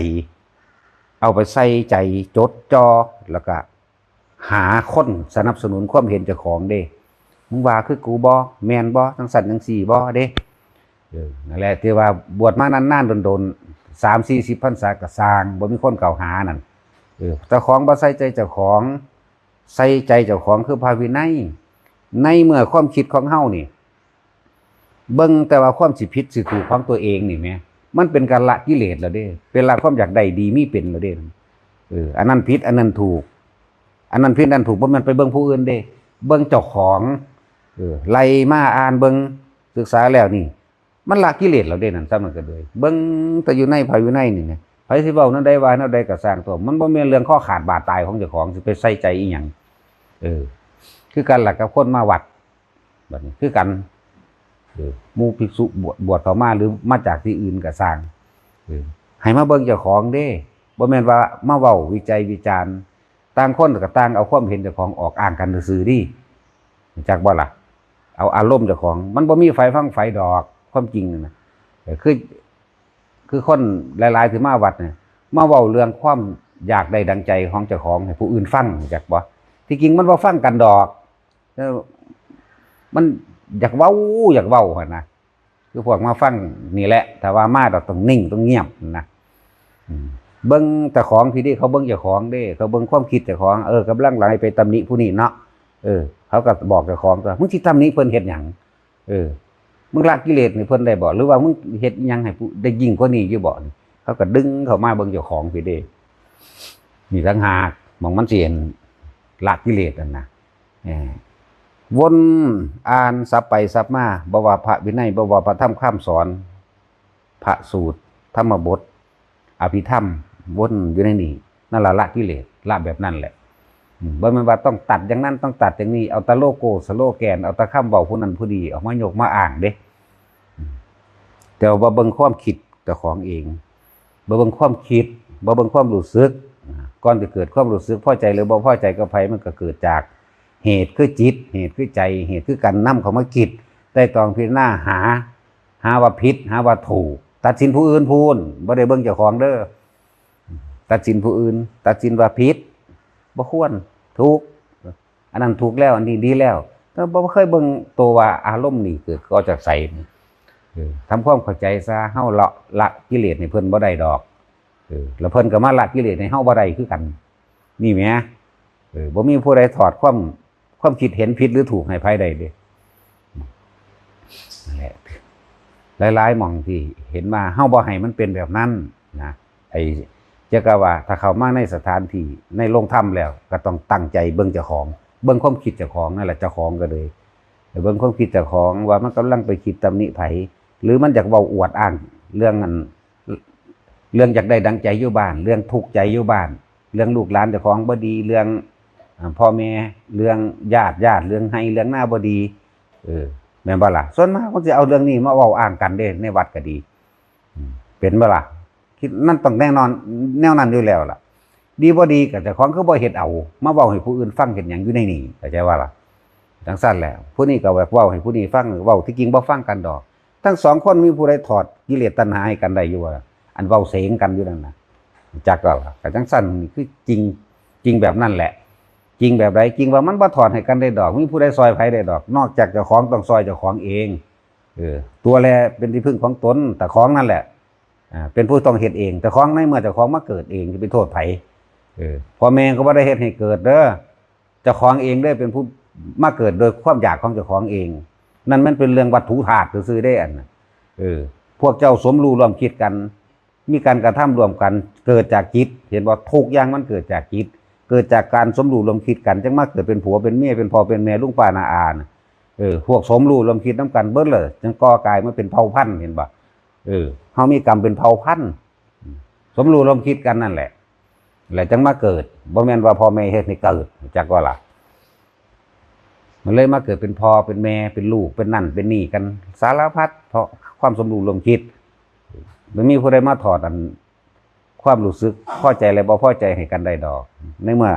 เอาไปใส่ใจจดจ่อ แล้วก็หาคนสนับสนุนความเห็นเจ้าของเด้ มึงว่าคือกูบ่ แม่นบ่ จั่งซั้นจั่งซี้บ่เด้ เออ นั่นแหละที่ว่าบวชมานานๆ โดนๆ สามสี่สิบพรรษาก็ซ่าง บ่มีคนกล่าวหานั่น เออ เจ้าของบ่ใส่ใจเจ้าของ ใส่ใจเจ้าของคือพระวินัย ในเมื่อความคิดของเฮานี่ เบิ่งแต่ว่าความสิผิดสิถูกของตัวเองนี่แหม มันเป็นการละกิเลสแล้วเด้ เป็นละความอยากได้ดีมีเป็นแล้วเด้ เออ อันนั้นผิด อันนั้นถูก อันนั้นผิด อันนั้นถูก บ่แม่นไปเบิ่งผู้อื่นเด้ เบิ่งเจ้าของ เออ ไล่มาอ่านเบิ่ง ศึกษาแล้วนี่ มันละกิเลสแล้วเด้นั่น ซ้ำนั่นก็เลย เบิ่งแต่อยู่ในพระวินัยนี่นะ ไผสิเว้าแนวใดว่าแนวใดก็ซ่างตัว มันบ่แม่นเรื่องคอขาดบาดตายของเจ้าของ สิไปใส่ใจอีหยัง เออ คือกันล่ะกับคนมาวัด บัดนี้คือกัน เออ หมู่ภิกษุบวช บวชเข้ามาหรือมาจากที่อื่นก็ซ่าง เออ ให้มาเบิ่งเจ้าของเด้ บ่แม่นว่ามาเว้าวิจัยวิจารณ์ ต่างคนก็ต่างเอาความเห็นเจ้าของออกอ้างกันซื่อๆ นี่ จักบ่ล่ะ เอาอารมณ์เจ้าของ มันบ่มีไผฟังไผดอก ความจริงนั่นนะ เออ คือ คือคนหลายๆ ที่มาวัดเนี่ย มาเว้าเรื่องความอยากได้ดังใจของเจ้าของให้ผู้อื่นฟัง จักบ่ ที่จริงมันบ่ฟังกันดอก เออ มันอยากเว้า อยากเว้าหั่นนะ คือพวกมาฟังนี่แหละ ถ้าว่ามาดอกต้องนิ่งต้องเงียบนะ อืม เบิ่งเจ้าของพี่เด้ เขาเบิ่งเจ้าของเด้ เขาเบิ่งความคิดเจ้าของ เออ กำลังไหลไปตำหนิผู้นี้เนาะ เออ เขาก็บอกเจ้าของตัว มึงสิตำหนิเพิ่นเฮ็ดหยัง เออ มึงละกิเลสให้เพิ่นได้บ่ หรือว่ามึงเฮ็ดอิหยังให้ผู้ ได้ยิ่งกว่านี้อยู่บ่ เขาก็ดึงเข้ามาเบิ่งเจ้าของพี่เด้ นี่ต่างหากหม่องมันสิเห็นละกิเลสนั่นนะ เออ วนอ่านสับไปสับมา บ่ว่าพระวินัย บ่ว่าพระธรรมคำสอน พระสูตร ธรรมบท อภิธรรม วนอยู่ในนี้ นั่นล่ะละกิเลส ละแบบนั้นแหละ อืม บ่แม่นว่าต้องตัดอย่างนั้น ต้องตัดอย่างนี้ เอาแต่โลโก้ สโลแกน เอาแต่คำเว้าผู้นั้นผู้นี้ออกมายกมาอ้างเด้ อืม แต่ว่าเบิ่งความคิดเจ้าของเอง บ่เบิ่งความคิด บ่เบิ่งความรู้สึก อ่า ก่อนสิเกิดความรู้สึกพอใจหรือบ่พอใจกับไผ มันก็เกิดจากเหตุคือจิต เหตุคือใจ เหตุคือการนำเข้ามาคิด ไตร่ตรองพิจารณาหา หาว่าผิด หาว่าถูก ตัดสินผู้อื่นพู้น บ่ได้เบิ่งเจ้าของเด้อ ตัดสินผู้อื่น ตัดสินว่าผิด บ่ควร ถูก อันนั้นถูกแล้ว อันนี้ดีแล้ว แต่บ่เคยเบิ่งตัวว่าอารมณ์นี่เกิดก่อจากไสนี่ เออ ทำความเข้าใจซะ เฮาละ ละกิเลสให้เพิ่นบ่ได้ดอก เออ แล้วเพิ่นก็มาละกิเลสให้เฮาบ่ได้คือกัน นี่แหม เออ บ่มีผู้ใดถอดความ ความคิดเห็นผิดหรือถูกให้ไผได้เด้ นั่นแหละ หลายๆ หม่องที่เห็นว่าเฮาบ่ให้มันเป็นแบบนั้นนะ ไอ้ จักว่าถ้าเข้ามาในสถานที่ ในโรงธรรมแล้ว ก็ต้องตั้งใจเบิ่งเจ้าของ เบิ่งความคิดเจ้าของนั่นแหละ เจ้าของก็เลย เบิ่งความคิดเจ้าของว่ามันกำลังไปคิดตำหนิไผ หรือมันอยากเว้าอวดอ้างเรื่องอัน เรื่องอยากได้ดังใจอยู่บ้าน เรื่องทุกข์ใจอยู่บ้าน เรื่องลูกหลานเจ้าของบ่ดี เรื่อง อ่า พ่อแม่ เรื่องญาติ ญาติ เรื่องไฮ่ เรื่องนาบ่ดี เออ แม่นบ่ล่ะ ส่วนมากมันสิเอาเรื่องนี้มาเว้าอ้างกันเด้ ในวัดก็ดี อืม เป็นบ่ล่ะ คิดมันต้องแน่นอน แนวนั้นอยู่แล้วล่ะ ดีบ่ดีก็เจ้าของคือบ่เฮ็ดเอา มาเว้าให้ผู้อื่นฟังเฮ็ดหยังอยู่ในนี้ เข้าใจว่าล่ะ จั่งซั้นแหละ ผู้นี้ก็แบบเว้าให้ผู้นี้ฟัง เว้าที่จริงบ่ฟังกันดอก ทั้งสองคนมีผู้ใดถอดกิเลสตัณหาให้กันได้อยู่บ่ล่ะ อันเว้าเสงกันอยู่นั่นน่ะ จักแล้วล่ะ ก็จั่งซั้นนี่คือจริง จริงแบบนั้นแหละ จริงแบบใด จริงว่ามันบ่ถอดให้กันได้ดอก มีผู้ใดซ่อยไผได้ดอก นอกจากเจ้าของต้องซ่อยเจ้าของเอง เออ ตัวแลเป็นที่พึ่งของตน แต่ของนั่นแหละ อ่า เป็นผู้ต้องเฮ็ดเอง แต่ของในเมื่อเจ้าของมาเกิดเอง จะไปโทษไผ เออ พ่อแม่ก็บ่ได้เฮ็ดให้เกิดเด้อ เจ้าของเองเด้อเป็นผู้ มาเกิดโดยความอยากของเจ้าของเอง นั่นมันเป็นเรื่องวัตถุธาตุซื่อๆเด้อันน่ะ เออ พวกเจ้าสมรู้ร่วมคิดกัน มีการกระทำร่วมกัน เกิดจากจิต เห็นบ่ ทุกอย่างมันเกิดจากจิต เกิดจากการสมรู้ร่วมคิดกัน จังมาเกิดเป็นผัวเป็นเมีย เป็นพ่อเป็นแม่ ลุงป้าน้าอาน่ะ เออ พวกสมรู้ร่วมคิดนำกันเบิดเลย จังก่อกลายมาเป็นเผ่าพันธุ์ เห็นบ่ เออ เฮามีกรรมเป็นเผ่าพันธุ์ สมรู้ร่วมคิดกันนั่นแหละ แล้วจังมาเกิด บ่แม่นว่าพ่อแม่เฮ็ดให้เกิด จักว่าล่ะ มันเลยมาเกิดเป็นพ่อเป็นแม่ เป็นลูก เป็นนั่นเป็นนี่กัน สารพัด เพราะความสมรู้ร่วมคิด บ่มีผู้ใดมาถอดอันความรู้สึกพอใจและบ่พอใจให้กันได้ดอก ในเมื่อ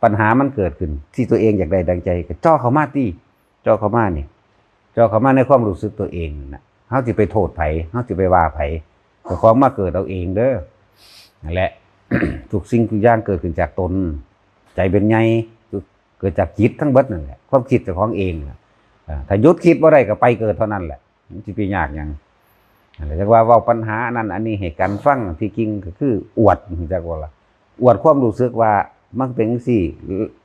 ปัญหามันเกิดขึ้น ที่ตัวเองอยากได้ดังใจ ก็จ่อเข้ามาติ จ่อเข้ามานี่ จ่อเข้ามาในความรู้สึกตัวเองนั่นน่ะ เฮาสิไปโทษไผ เฮาสิไปว่าไผ เจ้าของมาเกิดเอาเองเด้อ นั่นแหละ ทุกสิ่งทุกอย่างเกิดขึ้นจากตน ใจเป็นใหญ่ เกิดจากจิตทั้งเบิดนั่นแหละ ความคิดเจ้าของเองน่ะ อ่า ถ้าหยุดคิดบ่ได้ก็ไปเกิดเท่านั้นแหละ มันสิไปยากหยัง นั่นแหละ จักว่าเว้าปัญหาอันนั้นอันนี้ให้กันฟัง ที่จริงก็คืออวด จักว่าล่ะ อวดความรู้สึกว่ามันเป็นจั่งซี้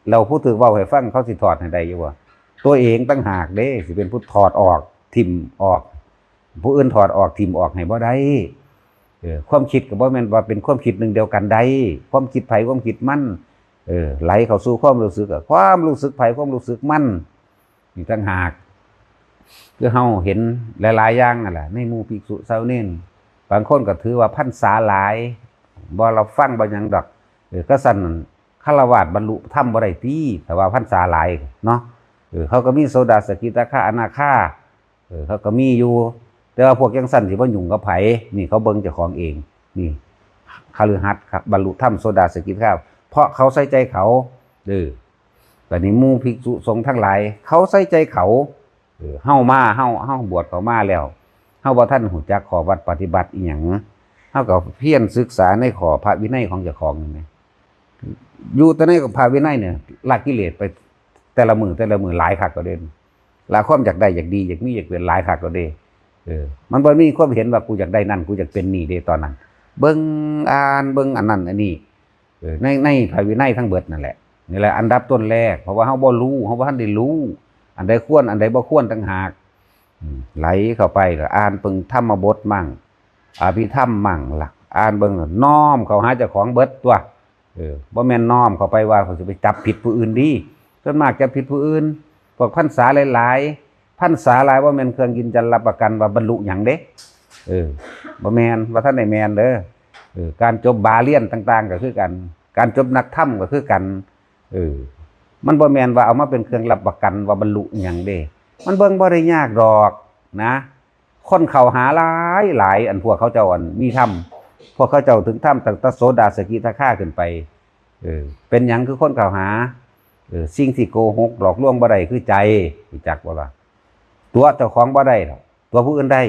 แล้วผู้ถูกเว้าให้ฟังเขาสิถอดให้ได้อยู่บ่ ตัวเองต่างหากเด้ สิเป็นผู้ถอดออก ถิ่มออก ผู้อื่นถอดออก ถิ่มออกให้บ่ได้ เออ ความคิดก็บ่แม่นว่าเป็นความคิดหนึ่งเดียวกันได้ ความคิดไผความคิดมัน เออ ไหลเข้าสู่ความรู้สึกอะ ความรู้สึกไผความรู้สึกมัน นี่ต่างหาก คือเฮาเห็นหลายๆอย่างนั่นแหละ ในหมู่ภิกษุสามเณร บางคนก็ถือว่าพรรษาหลาย บ่รับฟังบ่หยังดอก เออ ก็ซั่นฆราวาสบรรลุธรรมบ่ได้ติ ถ้าว่าพรรษาหลายเนาะ เออ เขาก็มีโสดา สกิทาคา อนาคา เออ เขาก็มีอยู่ แต่ว่าพวกจั่งซั่นสิบ่ยุ่งกับไผ นี่เขาเบิ่งเจ้าของเอง นี่ คฤหัสถ์ครับ บรรลุธรรมโสดา สกิทาคา เพราะเขาใส่ใจเขา เออ บัดนี้หมู่ภิกษุสงฆ์ทั้งหลาย เขาใส่ใจเขา เออ เฮามา เฮา เฮาบวชเข้ามาแล้ว เฮาบ่ทันรู้จักข้อวัดปฏิบัติอีหยัง เฮาก็เพียรศึกษาในข้อพระวินัยของเจ้าของนี่แหม อยู่แต่ในพระวินัยเนี่ย ละกิเลสไปแต่ละมื้อแต่ละมื้อหลายคักก็เด่น ละความอยากได้อยากดีอยากมีอยากเป็นหลายคักก็เด้ เออ มันบ่มีความเห็นว่ากูอยากได้นั่น กูอยากเป็นนี่เด้ตอนนั้น เบิ่งอ่านเบิ่งอันนั้นอันนี้ เออ ใน ในพระวินัยทั้งเบิดนั่นแหละ นี่แหละอันดับต้นแรก เพราะว่าเฮาบ่รู้ เฮาบ่ทันได้รู้ อันใดควร อันใดบ่ควรต่างหาก อืม ไหลเข้าไปก็อ่านเบิ่งธรรมบทมั่ง อภิธรรมมั่งล่ะ อ่านเบิ่งแล้วน้อมเข้าหาเจ้าของเบิดตั๊ว เออ บ่แม่นน้อมเข้าไปว่าเขาสิไปจับผิดผู้อื่นดี ส่วนมากจับผิดผู้อื่น พวกพรรษาหลายๆ พรรษาหลายบ่แม่นเครื่องยืนยันรับประกันว่าบรรลุหยังเด้ เออ บ่แม่น บ่ทันได้แม่นเด้อ เออ การจบบาเรียนต่างๆ ก็คือกัน การจบนักธรรมก็คือกัน เออ มันบ่แม่นว่าเอามาเป็นเครื่องรับประกันว่าบรรลุหยังเด้ มันเบิ่งบ่ได้ยากดอกนะ คนเข้าหาหลายหลาย อันพวกเขาเจ้าอันมีธรรม พวกเขาเจ้าถึงธรรมตั้งแต่โสดา สกิทาคาขึ้นไป เออ เป็นหยังคือคนเข้าหา เออ สิ่งที่โกหกหลอกลวงบ่ได้คือใจ รู้จักบ่ล่ะ ตั๋วเจ้าของบ่ได้ดอก ตั๋วผู้อื่นได้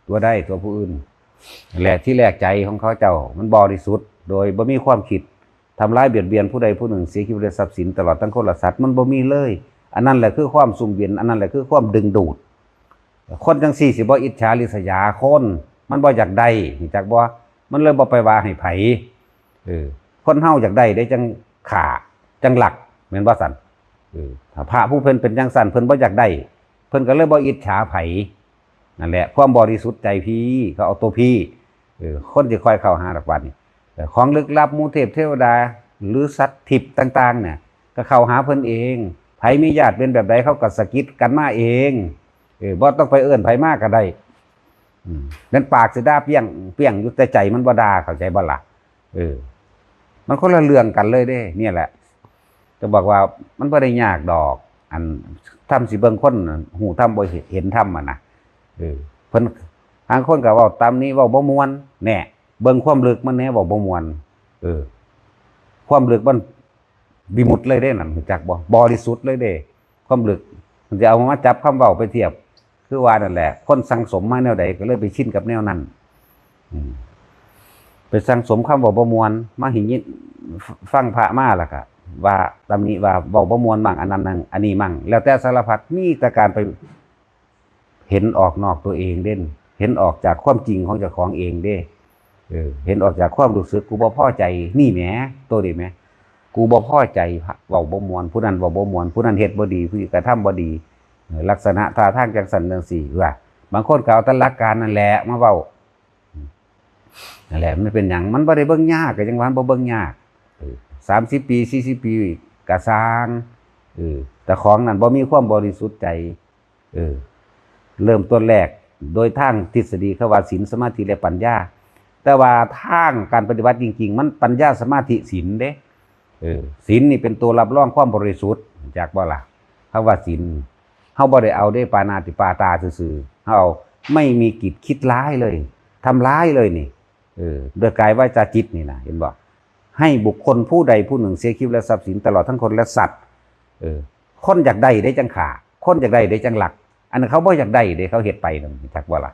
ตั๋วได้ตั๋วผู้อื่น และที่แรกใจของเขาเจ้ามันบริสุทธิ์ โดยบ่มีความคิดทำร้ายเบียดเบียนผู้ใดผู้หนึ่ง เสียชีวิตและทรัพย์สินตลอดทั้งคนและสัตว์ มันบ่มีเลย อันนั้นแหละคือความซุ่มเย็น อันนั้นแหละคือความดึงดูด คนจังซี่สิบ่อิจฉาริษยาคน มันบ่อยากได้ รู้จักบ่ มันเลยบ่ไปว่าให้ไผ เออ คนเฮาอยากได้เด้จังฆ่า จังลัก แม่นบ่ซั่น เออ ถ้าพระผู้เพิ่นเป็นจังซั่น เพิ่นบ่อยากได้ เพิ่นก็เลยบ่อิจฉาไผ นั่นแหละ ความบริสุทธิ์ใจพี่ เขาเอาตัวพี่ เออ คนสิค่อยเข้าหาดอกบัดนี้ แต่ของลึกลับ หมู่เทพเทวดา หรือสัตว์ทิพย์ต่างๆ เนี่ย ก็เข้าหาเพิ่นเอง ไผมีญาติเป็นแบบใด เขาก็สะกิดกันมาเอง เออ บ่ต้องไปเอิ้นไผมาก็ได้ อืม แม่นปากสิด่าเปรี้ยงเปรี้ยงอยู่ แต่ใจมันบ่ด่า เข้าใจบ่ล่ะ เออ มันคนละเรื่องกันเลยเด้ เนี่ยแหละ จะบอกว่ามันบ่ได้ยากดอก อันธรรมสิเบิ่งคนน่ะ ฮู้ธรรมบ่เห็นธรรมอะนะ เออ เพิ่น บางคนก็เว้าตำหนิ เว้าบ่ม่วน แน่ เบิ่งความลึกมันแน่ เว้าบ่ม่วน เออ ความลึกมันวิมุตติเลยเด้นั่น รู้จักบ่ บริสุทธิ์เลยเด้ ความลึก มันจะเอามาจับคำเว้าไปเทียบ คือว่านั่นแหละ คนสั่งสมมาแนวใดก็เลยไปชินกับแนวนั้น อืม ไปสั่งสมคำเว้าบ่ม่วน มาให้ยิน ฟังพระมาแล้วก็ว่าตำหนิว่าเว้าบ่ม่วนมั่ง อันนั้นมั่ง อันนี้มั่ง แล้วแต่สารพัด มีแต่การไปเห็นออกนอกตัวเองเด้น เห็นออกจากความจริงของเจ้าของเองเด้ เออ เห็นออกจากความรู้สึกกูบ่พอใจ นี่แหม ตัวนี้แหม กูบ่พอใจ เว้าบ่ม่วน ผู้นั้นเว้าบ่ม่วน ผู้นั้นเฮ็ดบ่ดี ผู้นี้กระทำบ่ดี เออ ลักษณะท่าทางจังซั่นจังซี่ ว่า บางคนก็เอาแต่หลักการนั่นแหละมาเว้า นั่นแหละ มันเป็นหยัง มันบ่ได้เบิ่งยาก ก็จั่งว่ามันบ่เบิ่งยาก เออ สามสิบปี สี่สิบปี ก็ซ่าง เออ แต่ของนั้นบ่มีความบริสุทธิ์ใจ เออ เริ่มต้นแรก โดยทางทฤษฎีเขาว่าศีล สมาธิ และปัญญา แต่ว่าทางการปฏิบัติจริงๆ มันปัญญา สมาธิ ศีลเด้ เออ ศีลนี่เป็นตัวรับรองความบริสุทธิ์ จักบ่ล่ะ คำว่าศีล เฮาบ่ได้เอาเด้ ปาณาติปาตาซื่อๆ เฮาเอา ไม่มีกิจคิดร้ายเลย ทำร้ายเลยนี่ เออ โดยกายวาจาจิตนี่นะ เห็นบ่ ให้บุคคลผู้ใดผู้หนึ่งเสียชีวิตและทรัพย์สิน ตลอดทั้งคนและสัตว์ เออ คนอยากได้ได้จั่งฆ่า คนอยากได้ได้จั่งลัก อันนั้นเขาบ่อยากได้เด้ เขาเฮ็ดไปนั่น จักบ่ล่ะ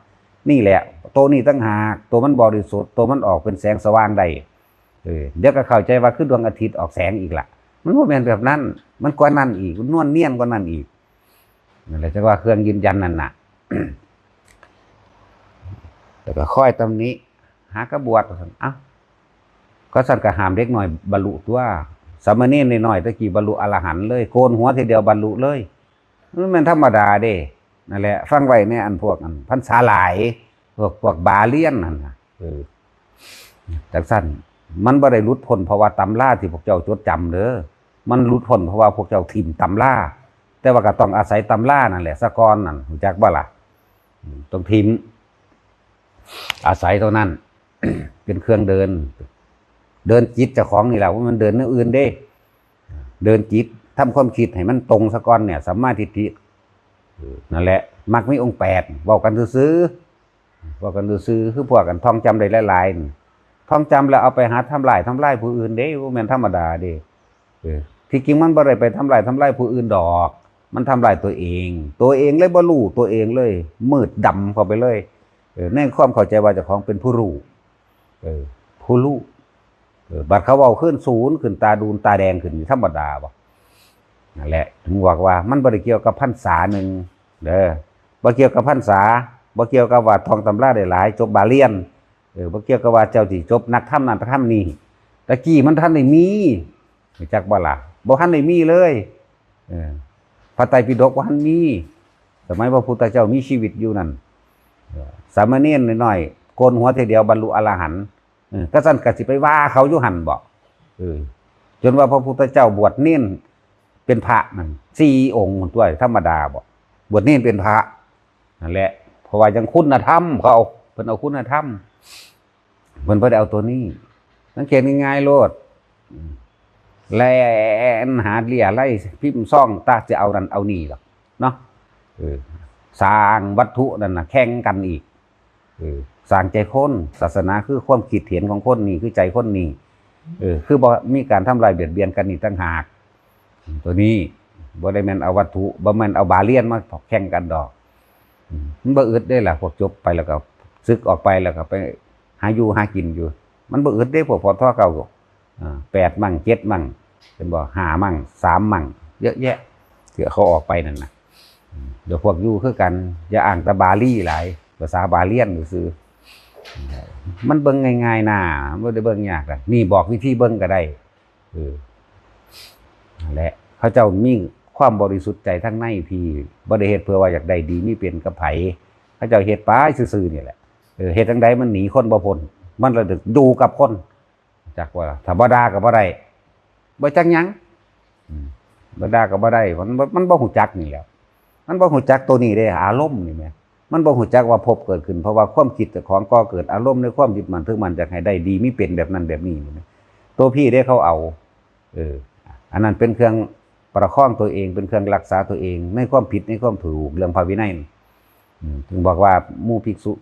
นี่แหละ ตัวนี้ต่างหาก ตัวมันบริสุทธิ์ ตัวมันออกเป็นแสงสว่างได้ เออ เดี๋ยวก็เข้าใจว่าคือดวงอาทิตย์ออกแสงอีกละ มันบ่แม่นแบบนั้น มันกว่านั้นอีก มันนวลเนียนกว่านั้นอีก นั่นแหละจั่งว่าเครื่องยืนยันนั่นน่ะ แล้วก็คอยตำหนิ หากะบวช เอ้า ก็ซั่นก็ห้ามเด็กน้อยบรรลุตัว สามเณรน้อยๆ ตะกี้บรรลุอรหันต์เลย โกนหัวทีเดียวบรรลุเลย มันแม่นธรรมดาเด้ นั่นแหละ ฟังไว้แน่ อันพวกอันพรรษาหลาย พวก พวกบาเลียนนั่นน่ะ เออ จั่งซั่น มันบ่ได้หลุดพ้นเพราะว่าตำราที่พวกเจ้าจดจำเด้อ มันหลุดพ้นเพราะว่าพวกเจ้าถิ่มตำรา แต่ว่าก็ต้องอาศัยตำรานั่นแหละ ซะก่อนนั่น รู้จักบ่ล่ะ อืม ต้องถิ่ม อาศัยเท่านั้น เป็นเครื่องเดิน เดินจิตเจ้าของนี่แหละ ว่ามันเดินแนวอื่นเด้ เดินจิต ทำความคิดให้มันตรงซะก่อนเนี่ย สัมมาทิฏฐิ เออ นั่นแหละ มรรคมีองค์แปด เว้ากันซื่อๆ เว้ากันซื่อๆ คือพวกกันท่องจำได้หลายๆ นี่ ท่องจำแล้วเอาไปหาทำลาย ทำลายผู้อื่นเด้ บ่แม่นธรรมดาเด้ เออ ที่จริงมันบ่ได้ไปทำลาย ทำลายผู้อื่นดอก มันทำลายตัวเอง ตัวเองเลยบ่รู้ตัวเองเลย มืดดำเข้าไปเลย เออ ในความเข้าใจว่าเจ้าของเป็นผู้รู้ เออ ผู้รู้ เออ บัดเขาเว้าขึ้นศูนย์ขึ้น ตาดูนตาแดงขึ้น ธรรมดาบ่ นั่นแหละ ถึงบอกว่ามันบ่ได้เกี่ยวกับพรรษาหนึ่งเด้อ บ่เกี่ยวกับพรรษา บ่เกี่ยวกับว่าท่องตำราได้หลาย จบบาเลียน เออ บ่เกี่ยวกับว่าเจ้าสิจบนักธรรมนั่นธรรมนี่ ตะกี้มันทันได้มี รู้จักบ่ล่ะ บ่ทันได้มีเลย เออ พระไตรปิฎกบ่ทันมี สมัยพระพุทธเจ้ามีชีวิตอยู่นั่น เออ สามเณรน้อยๆ โกนหัวทีเดียวบรรลุอรหันต์ เออ ก็ซั่นก็สิไปว่าเขาอยู่หั่นบ่ เออ จนว่าพระพุทธเจ้าบวชเณรเป็นพระนั่น สี่องค์ตั๊ว ธรรมดาบ่ บวชเณรเป็นพระ นั่นแหละ เพราะว่ายังคุณธรรมเขาเอา เพิ่นเอาคุณธรรม เพิ่นบ่ได้เอาตัวนี้ สังเกตง่ายๆโลด อืม แล่นหาเรี่ยไล่พิมพ์ซอง ตาจะเอานั่นเอานี่หรอกเนาะ เออ สร้างวัตถุนั่นน่ะ แข่งกันอีก เออ สร้างใจคน ศาสนาคือความคิดเห็นของคน นี่คือใจคนนี่ เออ คือบ่มีการทำลายเบียดเบียนกันนี่ต่างหาก ตัวนี้บ่ได้แม่นเอาวัตถุ บ่แม่นเอาบาเลียนมาแข่งกันดอก อืม มันบ่อึดเด้ล่ะ พวกจบไปแล้วก็ สึกออกไปแล้วก็ไปหาอยู่หากินอยู่ มันบ่อึดเด้ พวก ผท.เก้า อ่า แปดมั่ง เจ็ดมั่ง เห็นบ่ ห้ามั่ง สามมั่ง เยอะแยะ ที่เขาออกไปนั่นน่ะ อืม เดี๋ยวพวกอยู่คือกัน อย่าอ้างแต่บาลีหลาย ภาษาบาเลียนซื่อๆ มันเบิ่งง่ายๆ น่า มันบ่ได้เบิ่งยากดอก นี่บอกวิธีเบิ่งก็ได้ เออ นั่นแหละ เขาเจ้ามีความบริสุทธิ์ใจทางในพี่ บ่ได้เฮ็ดเพื่อว่าอยากได้ดีมีเป็นกับไผ เขาเจ้าเฮ็ดไปซื่อๆ นี่แหละ เออ เฮ็ดจั่งใดมันหนีคนบ่พ้น มันละอยู่กับคน จักว่า ถ้าบ่ด่าก็บ่ได้ บ่จักหยัง อืม บ่ด่าก็บ่ได้ มันบ่ มันบ่ฮู้จักนี่แหละ มันบ่ฮู้จักตัวนี้เด้ อารมณ์นี่แหม มันบ่ฮู้จักว่าภพเกิดขึ้น เพราะว่าความคิดเจ้าของก่อเกิด อารมณ์ในความยึดมั่นถือมั่นอยากให้ได้ดีมีเป็นแบบนั้นแบบนี้นี่แหม ตัวพี่เด้เขาเอา เออ อันนั้นเป็นเครื่องประคองตัวเอง เป็นเครื่องรักษาตัวเอง ในความผิดในความถูก เรื่องพระวินัย อืม ถึงบอกว่าหมู่ภิกษุ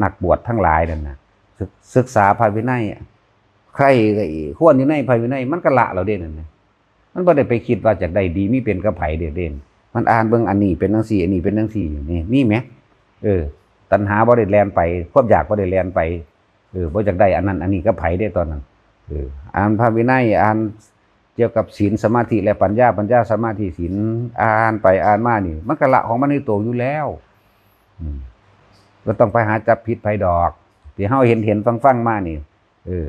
นักบวชทั้งหลายนั่นน่ะ ศึก ศึกษาพระวินัย ใคร่ควรอยู่ในพระวินัย มันก็ละแล้วเด้นั่นน่ะ มันบ่ได้ไปคิดว่าอยากได้ดีมีเป็นกับไผเด้เด้ มันอ่านเบิ่งอันนี้เป็นจั่งซี่ อันนี้เป็นจั่งซี่ นี่ มีแหม เออ ตัณหาบ่ได้แล่นไป ความอยากบ่ได้แล่นไป เออ บ่อยากได้อันนั้นอันนี้กับไผเด้ตอนนั้น เออ อ่านพระวินัย อ่านเกี่ยวกับศีล สมาธิ และปัญญา ปัญญา สมาธิ ศีล อ่านไปอ่านมานี่ มันก็ละของมันในตัวอยู่แล้ว อืม บ่ต้องไปหาจับผิดไผดอก ที่เฮาเห็นเห็นฟังฟังมานี่ เออ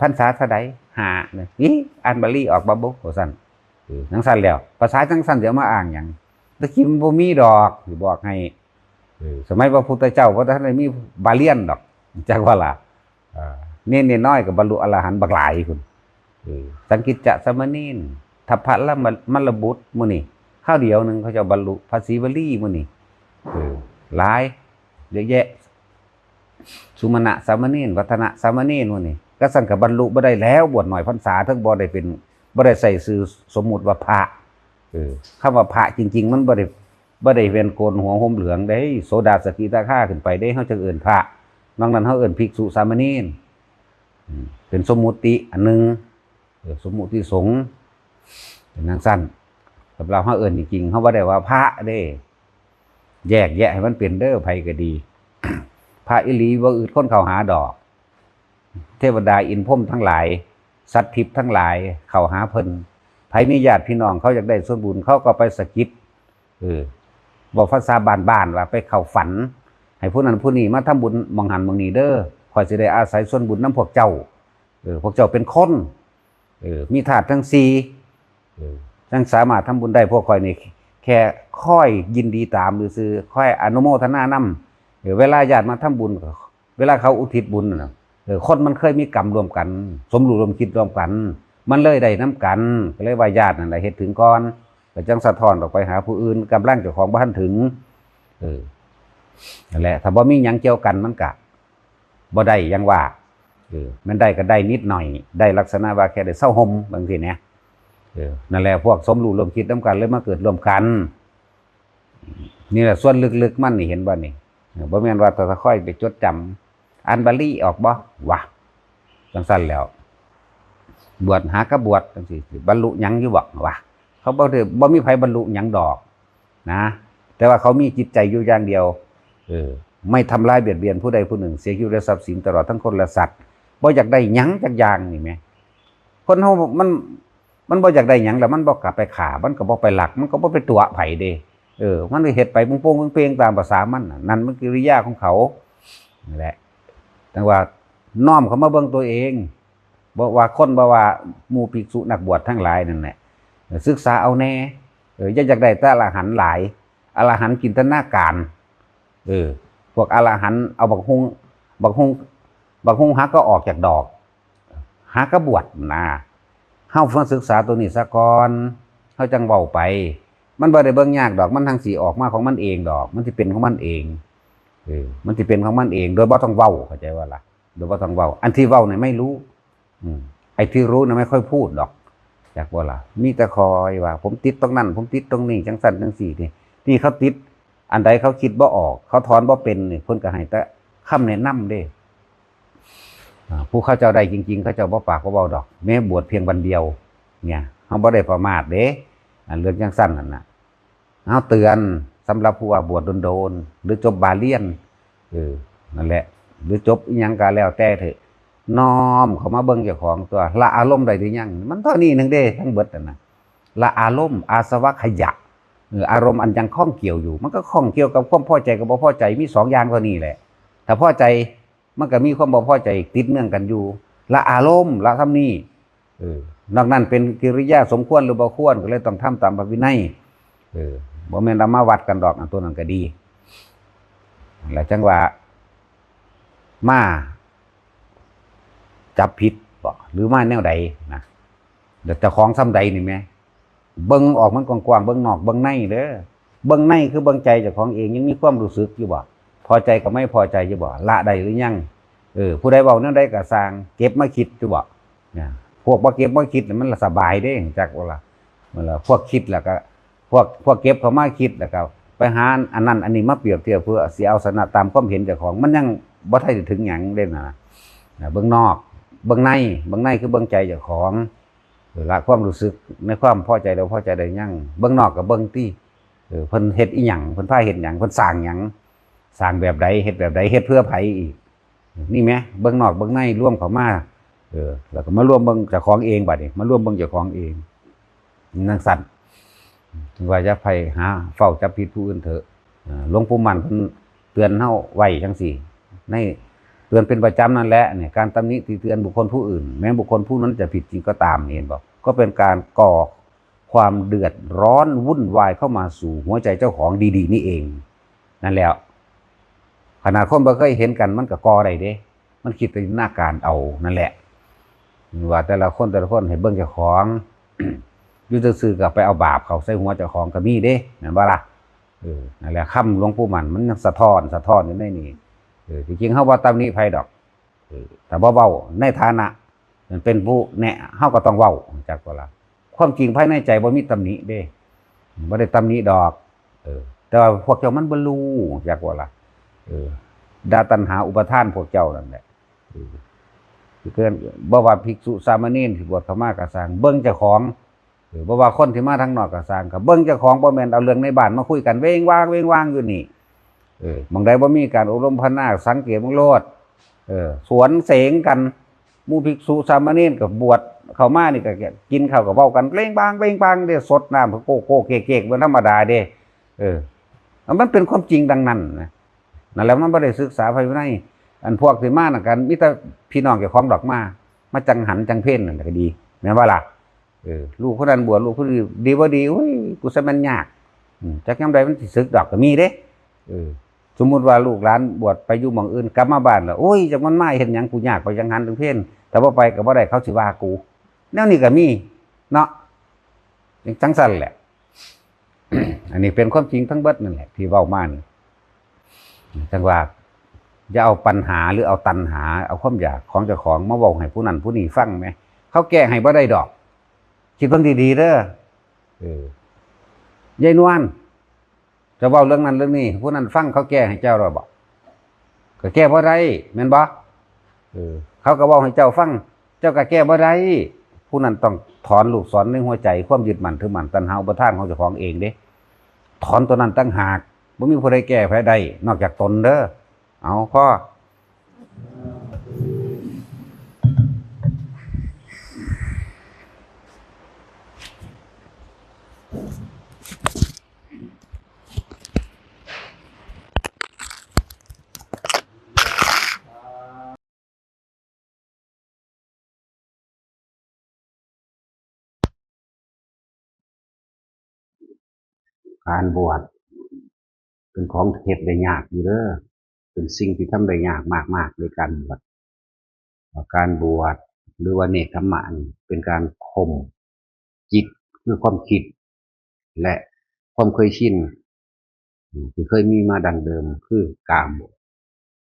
พรรษาเท่าใด ห้า เนี่ย อิ อ่านบาลีออกบ่บุ ว่าซั่น เออ จั่งซั่นแล้ว ภาษาจั่งซั่นสิเอามาอ้างหยัง ตะกี้มันบ่มีดอก สิบอกให้ เออ สมัยพระพุทธเจ้าบ่ทันได้มีบาเลียนดอก จักว่าล่ะ เออ เณรน้อยก็บรรลุอรหันต์บักหลายพุ้น เออ สังกิจจะสามเณร ทัพพะละมะ มะละบุตรหมู่นี้ คราวเดียวหนึ่งเขาเจ้าบรรลุ พระศรีวลีหมู่นี้ เออ หลาย เยอะแยะ สุมาณะสามเณร วัฒนะสามเณรหมู่นี้ ก็ซั่นก็บรรลุบ่ได้แล้ว บวชน้อยพรรษา ทั้งบ่ได้เป็น บ่ได้ใส่ชื่อสมมุติว่าพระ เออ คำว่าพระจริงๆ มันบ่ได้ บ่ได้เป็นโกนหัวห่มเหลืองเด้ โสดาสกิทาคาขึ้นไปเด้ เฮาจั่งเอิ้นพระ นอกนั้นเฮาเอิ้นภิกษุสามเณร อืม เป็นสมมุติอันหนึ่ง เออ สมมุติสงฆ์ เป็นจั่งซั่น สำหรับเฮาเอิ้นจริงๆ เฮาบ่ได้ว่าพระเด้ แยกแยะให้มันเป็นเด้อ ไผก็ดี พระอีหลีบ่อึดคนเข้าหาดอก เทวดาอินทร์พรหมทั้งหลาย สัตว์ทิพย์ทั้งหลาย เข้าหาเพิ่น ไผมีญาติพี่น้องเขาอยากได้ส่วนบุญ เขาก็ไปสะกิด เออ เว้าภาษาบ้านๆ ว่าไปเข้าฝัน ให้ผู้นั้นผู้นี้มาทำบุญหม่องหั้นหม่องนี้เด้อ ข้อยสิได้อาศัยส่วนบุญนำพวกเจ้า เออ พวกเจ้าเป็นคน เออ มีธาตุทั้งสี่ เออ จั่งสามารถทำบุญได้ พวกข้อยนี่แค่คอยยินดีตามซื่อๆ คอยอนุโมทนานำ เออ เวลาญาติมาทำบุญ เวลาเขาอุทิศบุญน่ะ เออ คนมันเคยมีกรรมร่วมกัน สมรู้ร่วมคิดร่วมกัน มันเลยได้นำกัน ก็เลยว่าญาตินั่นแหละเฮ็ดถึงก่อน ก็จั่งสะท้อนออกไปหาผู้อื่น กำลังเจ้าของบ่ทันถึง เออ นั่นแหละ ถ้าบ่มีหยังเกี่ยวกันมันก็บ่ได้ อย่างว่า เออ มันได้ก็ได้นิดหน่อย ได้ลักษณะว่าแค่ได้เซาห่มจั่งซี้นะ เออ นั่นแหละ พวกสมรู้ร่วมคิดนำกันเลยมาเกิดร่วมกัน นี่แหละส่วนลึกๆ มันนี่ เห็นบ่นี่ เออ บ่แม่นว่าแต่ค่อยไปจดจำ อ่านบาลีออกบ่ วะ จั่งซั่นแล้ว บวชหากะบวชจั่งซี้ สิบรรลุหยังอยู่บ่ วะ เขาบ่ได้ บ่มีไผบรรลุหยังดอก นะ แต่ว่าเขามีจิตใจอยู่อย่างเดียว เออ ไม่ทำร้ายเบียดเบียนผู้ใดผู้หนึ่ง เสียชีวิตและทรัพย์สิน ตลอดทั้งคนและสัตว์ บ่อยากได้หยังจักอย่างนี่แหม คนเฮามัน มันบ่อยากได้หยังแล้ว มันบ่กลับไปฆ่า มันก็บ่ไปลัก มันก็บ่ไปตั๋วไผเด้ เออ มันก็เฮ็ดไปโป้งๆเป้งๆ ตามประสามันน่ะ นั่นมันกิริยาของเขา นั่นแหละ แต่ว่าน้อมเข้ามาเบิ่งตัวเอง บ่ว่าคน บ่ว่าหมู่ภิกษุนักบวชทั้งหลายนั่นแหละ เออ ศึกษาเอาแน่ เออ อย่าอยากได้แต่อรหันต์หลาย อรหันต์จินตนาการ เออ พวกอรหันต์เอาบักฮุ่ง บักฮุ่ง บักฮุ่งหักก็ออกจากดอก หากะบวชนะ เฮามาศึกษาตัวนี้ซะก่อน เฮาจั่งเว้าไป มันบ่ได้เบิ่งยากดอก มันทั้งสิออกมาของมันเองดอก มันสิเป็นของมันเอง เออ มันสิเป็นของมันเอง โดยบ่ต้องเว้า เข้าใจบ่ล่ะ โดยบ่ต้องเว้า อันที่เว้านี่ไม่รู้ อืม ไอ้ที่รู้น่ะไม่ค่อยพูดดอก จักบ่ล่ะ มีแต่คอยว่า ผมติดตรงนั้น ผมติดตรงนี้ จั่งซั่นจั่งซี้นี่ นี่เขาติด อันใดเขาคิดบ่ออก เขาถอนบ่เป็นนี่ เพิ่นก็ให้แต่คำแนะนำเด้ อ่า ผู้เขาเจ้าได้จริงๆ เขาเจ้าบ่ปากบ่เว้าดอก แม้บวชเพียงวันเดียว เนี่ย เฮาบ่ได้ประมาทเด้ อันเรื่องจั่งซั่นนั่นน่ะ เฮาเตือนสำหรับผู้ว่าบวชโดนๆ หรือจบบาเลียน เออ นั่นแหละ หรือจบอิหยังก็แล้วแต่เถอะ น้อมเข้ามาเบิ่งเจ้าของตัว ละอารมณ์ได้หรือยัง มันเท่านี้หนึ่งเด้ ทั้งเบิดนั่นน่ะ ละอารมณ์ อาสวะขยะ เออ อารมณ์อันยังข้องเกี่ยวอยู่ มันก็ข้องเกี่ยวกับความพอใจกับบ่พอใจ มีสองอย่างเท่านี้แหละ ถ้าพอใจ มันก็มีความบ่พอใจติดเนื่องกันอยู่ ละอารมณ์ ละส่ำนี้ เออ นอกนั้นเป็นกิริยาสมควรหรือบ่ควร ก็เลยต้องทำตามพระวินัย เออ บ่แม่นเอามาวัดกันดอก อันตัวนั้นก็ดี แล้วจั่งว่า มาจับผิดบ่ หรือมาแนวใดนะ แล้วเจ้าของส่ำใดนี่แหม เบิ่งออกมันกว้างๆ เบิ่งนอกเบิ่งในเด้อ เบิ่งในคือเบิ่งใจเจ้าของเอง ยังมีความรู้สึกอยู่บ่ พอใจกับไม่พอใจอยู่บ่ ละได้หรือยัง เออ ผู้ใดเว้าแนวใดก็ซ่าง เก็บมาคิดอยู่บ่ เนี่ย พวกบ่เก็บมาคิดน่ะมันละสบายเด้ จักว่าล่ะ มันละ พวกคิดแล้วก็ พวก พวกเก็บเข้ามาคิดแล้วก็ ไปหาอันนั้นอันนี้มาเปรียบเทียบ เพื่อสิเอาชนะตามความเห็นเจ้าของ มันยังบ่ทันได้ถึงหยังเด้นะ นะ เบิ่งนอก เบิ่งใน เบิ่งในคือเบิ่งใจเจ้าของ เออ ละความรู้สึกในความพอใจแล้วพอใจได้ยัง เบิ่งนอกก็เบิ่งติ เออ เพิ่นเฮ็ดอิหยัง เพิ่นพาเฮ็ดหยัง เพิ่นสร้างหยัง สร้างแบบใด เฮ็ดแบบใด เฮ็ดเพื่อไผอีก นี่แหม เบิ่งนอกเบิ่งในรวมเข้ามา เออ แล้วก็มารวมเบิ่งเจ้าของเองบัดนี้ มารวมเบิ่งเจ้าของเอง จั่งซั่น ว่าอย่าไปหาเฝ้าจับผิดผู้อื่นเถอะ เอ่อ หลวงปู่มั่นเพิ่นเตือนเฮาไว้จั่งซี้ ใน เตือนเป็นประจำนั่นแหละเนี่ย การตำหนิติเตือนบุคคลผู้อื่น แม้บุคคลผู้นั้นจะผิดจริงก็ตาม เห็นบ่ ก็เป็นการก่อความเดือดร้อนวุ่นวายเข้ามาสู่หัวใจเจ้าของดีๆ นี่เอง นั่นแหละ ขนาดคนบ่เคยเห็นกันมันก็ก่อได้เด้ มันคิดจินตนาการเอานั่นแหละ ว่าแต่ละคนแต่ละคนให้เบิ่งเจ้าของ อยู่ซื่อๆก็ไปเอาบาปเข้าใส่หัวเจ้าของก็มีเด้ แม่นบ่ล่ะ เออ นั่นแหละ คำหลวงปู่มั่นมันยังสะท้อน สะท้อนอยู่ในนี้ เออ ที่จริงเฮาบ่ตำหนิไผดอก เออ ถ้าบ่เว้าในฐานะเป็นผู้แนะ เฮาก็ต้องเว้า จักบ่ล่ะ ความจริงภายในใจบ่มีตำหนิเด้ บ่ได้ตำหนิดอก เออ แต่ว่าพวกเจ้ามันบ่รู้ จักบ่ล่ะ เออ ด่าตัณหาอุปาทานพวกเจ้านั่นแหละ เออ คือเกิน บ่ว่าภิกษุสามเณรที่บวชเข้ามาก็ซ่าง เบิ่งเจ้าของ เออ บ่ว่าคนที่มาทางนอกก็ซ่าง ก็เบิ่งเจ้าของ บ่แม่นเอาเรื่องในบ้านมาคุยกันเว้งว้าง เว้งว้างอยู่นี่ เออ หม่องใดบ่มีการอบรมพัฒนา สังเกตเบิ่งโลด เออ สวนเสงกัน หมู่ภิกษุสามเณรก็บวชเข้ามานี่ก็กินข้าวก็เว้ากันเปล่งปาง เปล่งปางเด้ สดน้ำก็โก้โก้เก้เก้เป็นธรรมดาเด้ เออ มันเป็นความจริงดังนั้นนะ นั่นแหละ มันบ่ได้ศึกษาพระวินัย อันพวกที่มานั่นกัน มีแต่พี่น้องเจ้าของดอกมา มาจังหันจังเพลนั่นแหละก็ดี แม่นบ่ล่ะ เออ ลูกผู้นั้นบวช ลูกผู้นี้ดีบ่ดี อุ้ย กูซะแม่นยาก อืม จักยามใดมันสิสึกดอกก็มีเด้ เออ สมมุติว่าลูกหลานบวชไปอยู่หม่องอื่น กลับมาบ้านแล้ว โอ้ย จักมันมาเฮ็ดหยัง กูยากไปจังหันจังเพล ถ้าบ่ไปก็บ่ได้ เขาสิว่ากู แนวนี้ก็มี เนาะ จังซั่นแหละ อันนี้เป็นความจริงทั้งเบิดนั่นแหละ ที่เว้ามานี่ จังว่า อย่าเอาปัญหาหรือเอาตัณหา เอาความอยากของเจ้าของมาเว้าให้ผู้นั้นผู้นี้ฟังแหม เขาแก้ให้บ่ได้ดอก คิดเบิ่งดีๆเด้อ เออ ยายนวล จะเว้าเรื่องนั้นเรื่องนี้ ผู้นั้นฟังเขาแก้ให้เจ้าแล้วบ่ ก็แก้บ่ได้ แม่นบ่ เออ เขาก็เว้าให้เจ้าฟัง เจ้าก็แก้บ่ได้ ผู้นั้นต้องถอนลูกศรในหัวใจ ความยึดมั่นถือมั่น ตัณหาอุปาทานของเจ้าของเองเด้ ถอนตัวนั้นต่างหาก บ่มีผู้ใดแก้ไขได้ นอกจากตนเด้อ เอา พอ การบวชเป็นของเฮ็ดได้ยากอยู่เด้อ เป็นสิ่งที่ทำได้ยากมากๆ ในการบวช การบวชหรือว่าเนกขัมมะนี่เป็นการข่มจิต คือความคิด และความเคยชิน อืม ที่เคยมีมาดั้งเดิม คือกาม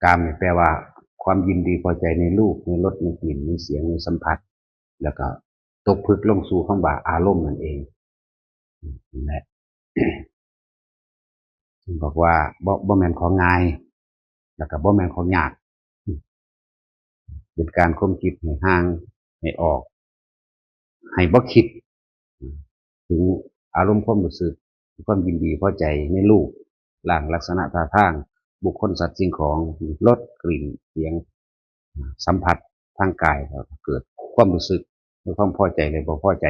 กามนี่แปลว่าความยินดีพอใจในรูป ในรส ในกลิ่น ในเสียง ในสัมผัส แล้วก็ตกผลึกลงสู่คำว่าอารมณ์นั่นเอง อืม นั่นแหละ ซึ่งบอกว่าบ่ บ่แม่นของง่าย แล้วก็บ่แม่นของยาก เป็นการข่มจิตให้ห่าง ให้ออก ให้บ่คิดถึงอารมณ์ความรู้สึก ความยินดีพอใจในรูปร่างลักษณะท่าทาง บุคคลสัตว์สิ่งของ รส กลิ่น เสียง สัมผัสทางกาย แล้วก็เกิดความรู้สึก มีความพอใจและบ่พอใจ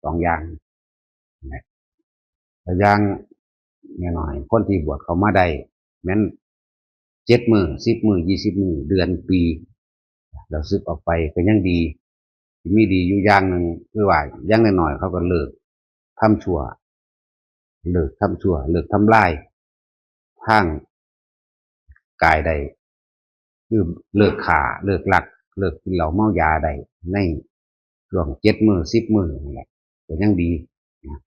สองอย่างนะ ตัวอย่างน้อยๆ คนที่บวชเข้ามาได้ แม่นเจ็ดมื้อ สิบมื้อ ยี่สิบมื้อ เดือน ปี แล้วสึกออกไปก็ยังดี สิมีดีอยู่อย่างหนึ่ง คือว่าอย่างน้อยๆ เขาก็เลิกทำชั่ว เลิกทำชั่ว เลิกทำลายทางกายได้ คือเลิกฆ่า เลิกลัก เลิกกินเหล้าเมายาได้ ในช่วงเจ็ดมื้อ สิบมื้อนั่นแหละ ก็ยังดีนะ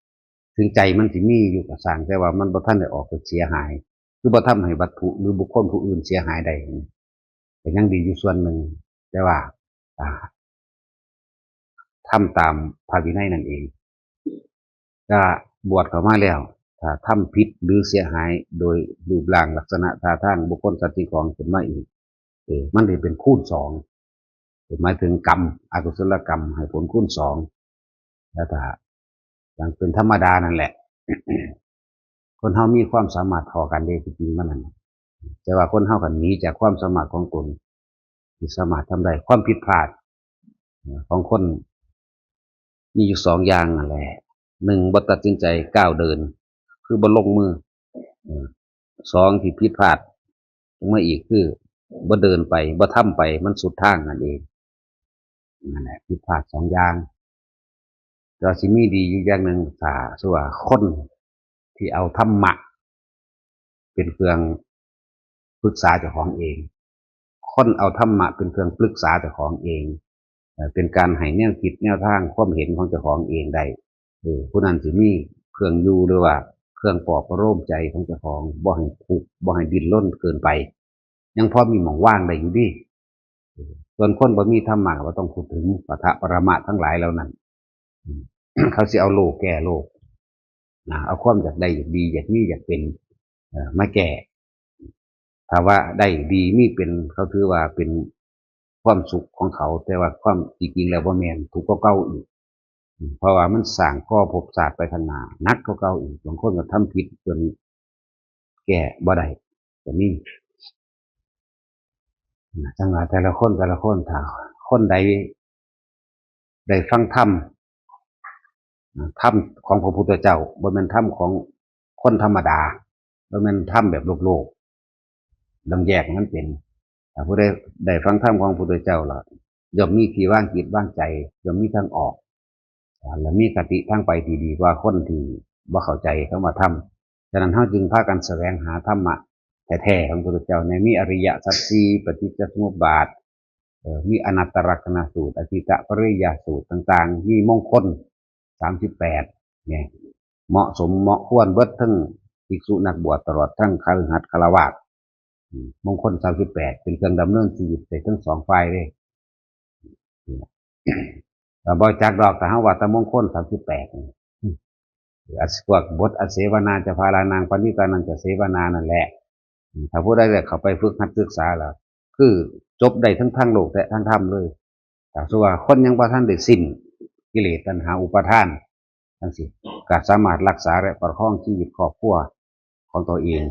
ถึงใจมันสิมีอยู่ก็ซ่าง แต่ว่ามันบ่ทันได้ออกไปเสียหาย คือบ่ทำให้วัตถุหรือบุคคลผู้อื่นเสียหายได้ ก็ยังดีอยู่ส่วนหนึ่ง แต่ว่า อ่า ทำตามพระวินัยนั่นเอง ถ้าบวชเข้ามาแล้ว ถ้าทำผิดหรือเสียหายโดยรูปร่างลักษณะท่าทางบุคคลสัตว์สิ่งของขึ้นมาอีก เออ มันสิเป็นคูณสอง หมายถึงกรรม อกุศลกรรมให้ผลคูณสอง แล้วถ้า อย่างเป็นธรรมดานั่นแหละ คนเฮามีความสามารถเท่ากันเด้ ที่จริงมันนั่น แต่ว่าคนเฮาก็หนีจากความสามารถของตน ที่สามารถทำได้ ความผิดพลาด เอ่อ ของคน มีอยู่สองอย่างนั่นแหละ หนึ่ง บ่ตัดสินใจก้าวเดิน คือบ่ลงมือ เอ่อ สอง ที่ผิดพลาดลงมาอีก คือ บ่เดินไป บ่ทำไป มันสุดทางนั่นเอง นั่นแหละ ผิดพลาดสองอย่าง แต่ว่าสิมีดีอยู่อย่างหนึ่ง ถ้าสมมุติว่าคนที่เอาธรรมะเป็นเครื่องปรึกษาเจ้าของเอง คนเอาธรรมะเป็นเครื่องปรึกษาเจ้าของเอง เอ่อ เป็นการให้แนวคิดแนวทางความเห็นของเจ้าของเองได้ เออ ผู้นั้นสิมีเครื่องอยู่หรือว่าเครื่องปลอบประโลมใจของเจ้าของ บ่ให้ทุกข์ บ่ให้ดิ้นรนเกินไป ยังพอมีหม่องว่างได้อยู่เด้ เออ ส่วนคนบ่มีธรรมะก็บ่ต้องพูดถึง ปะทะปรมะทั้งหลายเหล่านั้น อืม เขาสิเอาโลกแก้โลก นะ เอาความอยากได้อยากดีอยากมีอยากเป็น เอ่อ มาแก้ ถ้าว่าได้ดีมีเป็น เขาถือว่าเป็นความสุขของเขา แต่ว่าความจริงแล้วบ่แม่น ทุกข์กว่าเก่าอีก อืม เพราะว่ามันสร้างก่อภพชาติไปข้างหน้า หนักกว่าเก่าอีก บางคนก็ทำผิดจนแก้บ่ได้ ก็มี นะ จังว่าแต่ละคน แต่ละคน ถ้าคนใดได้ฟังธรรม นะ ธรรมของพระพุทธเจ้า บ่แม่นธรรมของคนธรรมดา บ่แม่นธรรมแบบโลกๆ ต้องแยกมันเป็น ถ้าผู้ใดได้ฟังธรรมของพระพุทธเจ้าแล้ว ย่อมมีที่วางจิตวางใจ ย่อมมีทางออก อ่า และมีคติทางไปที่ดีกว่าคนที่บ่เข้าใจคำว่าธรรม ฉะนั้นเราจึงพากันแสวงหาธรรมะแท้ๆของพระพุทธเจ้า ในมีอริยสัจสี่ ปฏิจจสมุปบาท เอ่อ มีอนัตตลักษณสูตร อธิตตปริยสูตรต่างๆ มีมงคลสามสิบแปด เนี่ย เหมาะสมเหมาะควรเบิดทั้งภิกษุนักบวช ตลอดทั้งคฤหัสถ์ฆราวาส อืม มงคลสามสิบแปด เป็นเครื่องดำเนินชีวิตได้ทั้งสองฝ่ายเลย เราบ่จักดอก แต่เฮาว่าแต่มงคลสามสิบแปดนี่ อืม อัส พวกบทอเสวนาจะพาลานังปณิตานันจะเสวนานั่นแหละ อืม ถ้าผู้ใดได้เข้าไปฝึกหัดศึกษาแล้ว คือจบได้ทั้งทางโลกและทางธรรมเลย ถ้าสมมุติว่าคนยังบ่ทันได้สิ้นกิเลสตัณหาอุปาทานจังซี้ ก็สามารถรักษาและประคองชีวิตครอบครัวของตัวเอง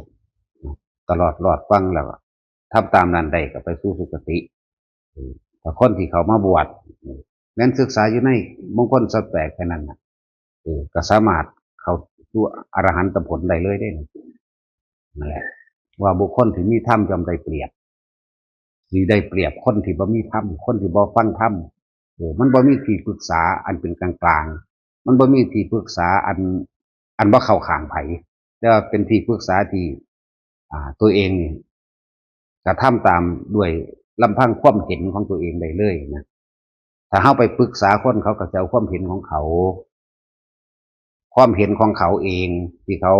ตลอดรอดฟังแล้วก็ทำตามนั้นได้ก็ไปสู่สุคติ เออ ถ้าคนที่เข้ามาบวช เออ แม้นศึกษาอยู่ในมงคลสามสิบแปดแค่นั้นน่ะ เออ ก็สามารถเข้าสู่อรหันตผลได้เลยเด้ นั่นแหละ ว่าบุคคลที่มีธรรมย่อมได้เปรียบ สิได้เปรียบคนที่บ่มีธรรม คนที่บ่ฟังธรรม เออ มันบ่มีที่ปรึกษาอันเป็นกลางๆ มันบ่มีที่ปรึกษาอัน อันบ่เข้าข้างไผ แต่ว่าเป็นที่ปรึกษาที่ อ่า ตัวเองนี่กระทำตามด้วยลำพังความเห็นของตัวเองได้เลยนะ ถ้าเฮาไปปรึกษาคน เขาก็จะเอาความเห็นของเขา ความเห็นของเขาเอง ที่เขา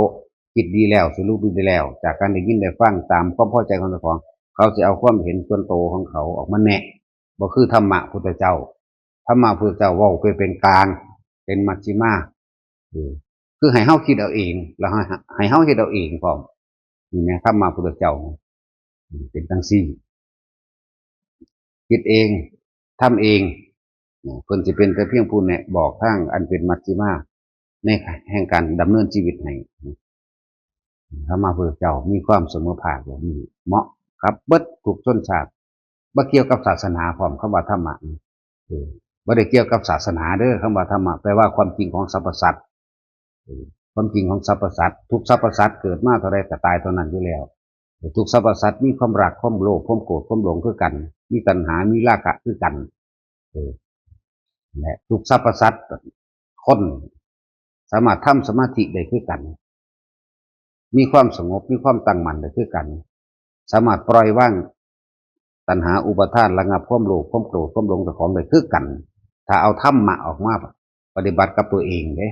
คิดดีแล้ว สรุปดีแล้ว จากการได้ยินได้ฟังตามความพอใจของเจ้าของ เขาจะเอาความเห็นส่วนตัวของเขาออกมาแนะ บ่คือธรรมะพุทธเจ้า ธรรมะพุทธเจ้าเว้าไปเป็นกลาง เป็นมัชฌิมา เออ คือให้เฮาคิดเอาเอง แล้วให้ ให้เฮาเฮ็ดเอาเองพร้อม นี่แหมธรรมะพุทธเจ้า อืม เป็นจั่งซี้ คิดเอง ทำเอง เนี่ย เพิ่นสิเป็นแต่เพียงผู้แนะบอกทางอันเป็นมัชฌิมา ในแห่งการดำเนินชีวิตให้ ธรรมะพุทธเจ้ามีความเสมอภาคแบบนี้ เหมาะกับเบิดทุกชนชาติ บ่เกี่ยวกับศาสนาพร้อม คำว่าธรรมะนี่ เออ บ่ได้เกี่ยวกับศาสนาเด้อ คำว่าธรรมะ แปลว่าความจริงของสรรพสัตว์ เออ ความจริงของสรรพสัตว์ ทุกสรรพสัตว์เกิดมาเท่าใดก็ตายเท่านั้นอยู่แล้ว ทุกสรรพสัตว์มีความรัก ความโลภ ความโกรธ ความหลงคือกัน มีตัณหา มีราคะคือกัน เออ และทุกสรรพสัตว์ คนสามารถทำสมาธิได้คือกัน มีความสงบ มีความตั้งมั่นได้คือกัน สามารถปล่อยวางตัณหาอุปาทาน ระงับความโลภ ความโกรธ ความหลงเจ้าของได้คือกัน ถ้าเอาธรรมะออกมาปฏิบัติกับตัวเองเด้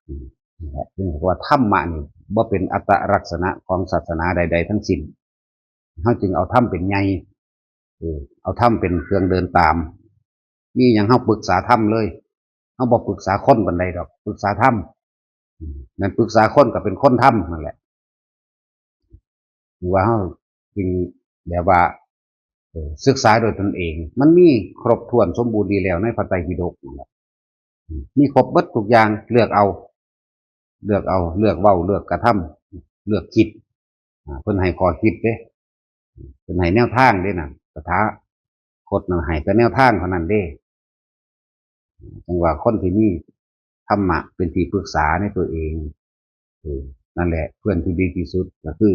อืม นี่แหละ เรียกว่าธรรมะนี่บ่เป็นอัตลักษณะของศาสนาใดๆทั้งสิ้น เฮาจึงเอาธรรมเป็นใหญ่ เออ เอาธรรมเป็นเครื่องเดินตาม มีหยังเฮาปรึกษาธรรมเลย เฮาบ่ปรึกษาคนปานใดดอก ปรึกษาธรรม อืม แม่นปรึกษาคนก็เป็นคนธรรมนั่นแหละ ว่าเฮาจึงแบบว่า เอ่อ ศึกษาโดยตนเอง มันมีครบถ้วนสมบูรณ์ดีแล้วในพระไตรปิฎกนั่นแหละ อืม มีครบเบิดทุกอย่าง เลือกเอา เลือกเอา เลือกเว้า เลือกกระทำ เลือกคิด อ่า เพิ่นให้ข้อคิดเด้ เพิ่นให้แนวทางเด้น่ะ ตถาคตน่ะให้แต่แนวทางเท่านั้นเด้ จั่งว่าคนที่มีธรรมะเป็นที่ปรึกษาในตัวเอง เออ นั่นแหละ เพื่อนที่ดีที่สุดก็คือ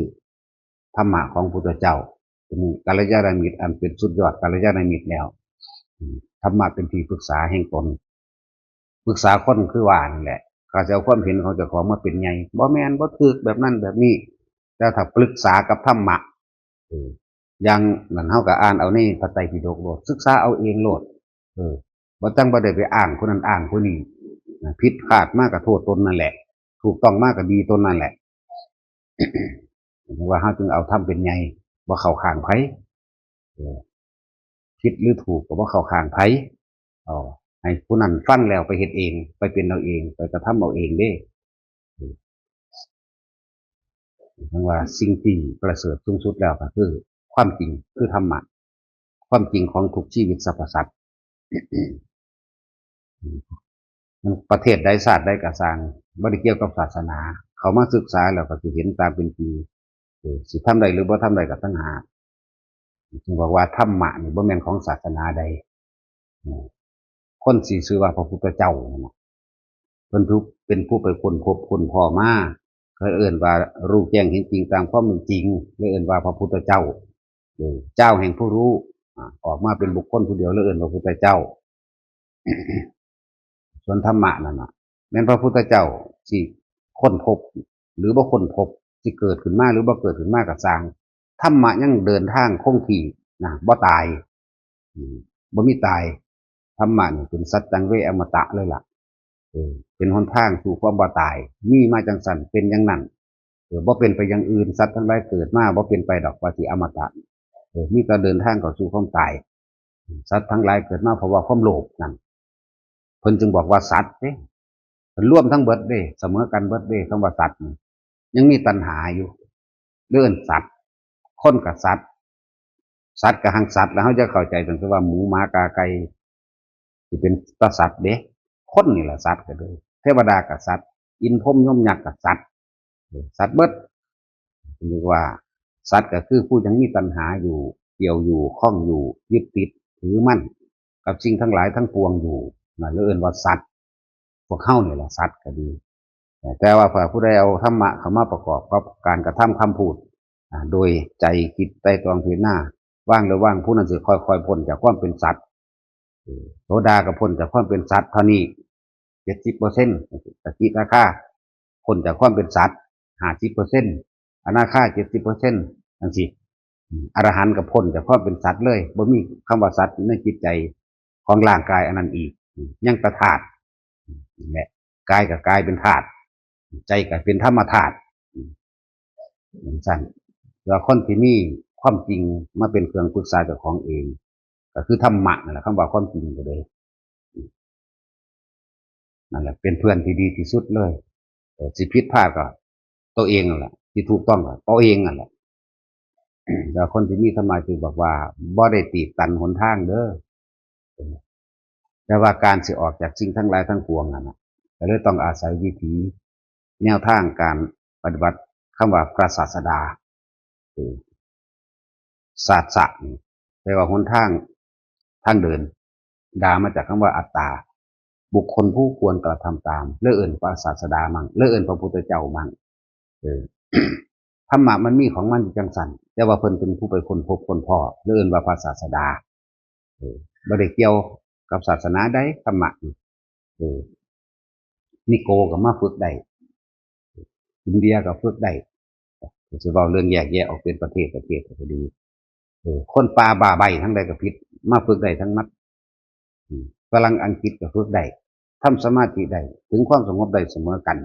ธรรมะของพุทธเจ้า เป็นกัลยาณมิตรอันเป็นสุดยอดกัลยาณมิตรแล้ว อืม ธรรมะเป็นที่ปรึกษาแห่งตน ปรึกษาคนคือว่านั่นแหละ เขาจะเอาความเห็นของเจ้าของมาเป็นไง บ่แม่น บ่ถืก แบบนั้นแบบนี้ แต่ถ้าปรึกษากับธรรมะ เออ อย่างนั้นเฮาก็อ่านเอาในพระไตรปิฎกโลด ศึกษาเอาเองโลด เออ บ่ต้อง บ่ได้ไปอ้างคนนั้นอ้างคนนี้ นะ ผิดพลาดมาก็โทษตนนั่นแหละ ถูกต้องมาก็ดีตนนั่นแหละ ว่าเฮาจึงเอาธรรมเป็นใหญ่ บ่เข้าข้างไผ เออ ผิดหรือถูกก็บ่เข้าข้างไผ เอา ให้ผู้นั้นฟังแล้วไปเฮ็ดเอง ไปเป็นเอาเอง ไปกระทำเอาเองเด้ เออ จั่งว่าสิ่งที่ประเสริฐสูงสุดแล้วก็คือความจริง คือธรรมะ ความจริงของทุกชีวิตสรรพสัตว์ มันประเทศใดชาติใดก็ซ่าง บ่ได้เกี่ยวกับศาสนา เข้ามาศึกษาแล้วก็สิเห็นตามเป็นจริง เออ สิทำได้หรือบ่ทำได้ก็ต่างหาก จึงบอกว่าธรรมะนี่บ่แม่นของศาสนาใด อืม คนสิชื่อว่าพระพุทธเจ้านั่นน่ะ เพิ่นผู้ เป็นผู้ไปค้นพบค้นพ้อมา เขาเอิ้นว่ารู้แจ้งเห็นจริงตามความเป็นจริง เลยเอิ้นว่าพระพุทธเจ้า เออ เจ้าแห่งผู้รู้ อ่า ออกมาเป็นบุคคลผู้เดียว เลยเอิ้นว่าพุทธเจ้า ส่วนธรรมะนั่นน่ะ แม่นพระพุทธเจ้าสิค้นพบ หรือบ่ค้นพบ สิเกิดขึ้นมาหรือบ่เกิดขึ้นมาก็ซ่าง ธรรมะยังเดินทางคงที่นะ บ่ตาย อืม บ่มีตาย ธรรมะนี่เป็นสัจจังเวอมตะเลยล่ะ เออ เป็นหนทางสู่ความบ่ตาย มีมาจังซั่น เป็นอย่างนั้น เออ บ่เป็นไปอย่างอื่น สัตว์ทั้งหลายเกิดมาบ่เป็นไปดอกว่าสิอมตะ เออ มีแต่เดินทางเข้าสู่ความตาย สัตว์ทั้งหลายเกิดมาเพราะว่าความโลภนั่น เพิ่นจึงบอกว่าสัตว์เด้ เพิ่นรวมทั้งเบิดเด้ เสมอกันเบิดเด้ คำว่าสัตว์นี่ ยังมีตัณหาอยู่ เอิ้นสัตว์ คนก็สัตว์ สัตว์ก็หังสัตว์ แล้วเฮาจะเข้าใจตั้งแต่ว่าหมูหมากาไก่ สิเป็นตาสัตว์เด้ คนนี่แหละสัตว์ก็เลย เทวดาก็สัตว์ อินทร์พรหมยมยักษ์ก็สัตว์ เออ สัตว์เบิด เรียกว่าสัตว์ก็คือผู้ยังมีตัณหาอยู่ เกี่ยวอยู่ ข้องอยู่ ยึดติด ถือมั่น กับสิ่งทั้งหลายทั้งปวงอยู่ นั่นเลยเอิ้นว่าสัตว์ พวกเฮานี่แหละสัตว์ก็ดี แต่ว่าพอผู้ใดเอาธรรมะเข้ามาประกอบกับการกระทำคำพูด อ่า โดยใจคิดไตร่ตรองพิจารณา วางแล้ววาง ผู้นั้นสิค่อยๆพ้นจากความเป็นสัตว์ เออ โสดาก็พ้นจากความเป็นสัตว์เท่านี้ เจ็ดสิบเปอร์เซ็นต์ สกิทาคา พ้นจากความเป็นสัตว์ ห้าสิบเปอร์เซ็นต์ อนาคา เจ็ดสิบเปอร์เซ็นต์ จั่งซี้ อืม อรหันต์ก็พ้นจากความเป็นสัตว์เลย บ่มีคำว่าสัตว์อยู่ในจิตใจของร่างกายอันนั้นอีก อืม ยังแต่ธาตุ อืม นี่แหละ กายก็กลายเป็นธาตุ ใจก็เป็นธรรมธาตุ อืม จั่งซั่น แล้วคนที่มีความจริงมาเป็นเครื่องปรึกษาเจ้าของเอง ก็คือธรรมะนั่นแหละ คำว่าความจริงก็เลย นั่นแหละ เป็นเพื่อนที่ดีที่สุดเลย เออ สิผิดพลาดก็ตัวเองนั่นแหละ สิถูกต้องก็ตัวเองนั่นแหละ แล้วคนที่มีธรรมะจึงบอกว่า บ่ได้ตีบตันหนทางเด้อ เออ แต่ว่าการสิออกจากสิ่งทั้งหลายทั้งปวงนั่นน่ะ ก็เลยต้องอาศัยวิธีแนวทางการปฏิบัติ คำว่าพระศาสดา เออ ศาสะนี่แปลว่าหนทาง ทางเดิน ดามาจากคำว่าอัตตา บุคคลผู้ควรกระทำตาม เลยเอิ้นพระศาสดามั่ง เลยเอิ้นพระพุทธเจ้ามั่ง เออ ธรรมะมันมีของมันอยู่จั่งซั่น แต่ว่าเพิ่นเป็นผู้ไปค้นพบค้นพ้อ เลยเอิ้นว่าพระศาสดา เออ บ่ได้เกี่ยวกับศาสนาใด ธรรมะนี่ เออ นิโกก็มาฝึกได้ อินเดียก็ฝึกได้ สิเว้าเรื่องแยกแยะออกเป็นประเทศประเทศก็ดี เออ คนป่าบ้าใบ้ทั้งใดก็ผิด มาฝึกได้ทั้งหมด อืม ฝรั่งอังกฤษก็ฝึกได้ ทำสมาธิได้ ถึงความสงบได้เสมอกัน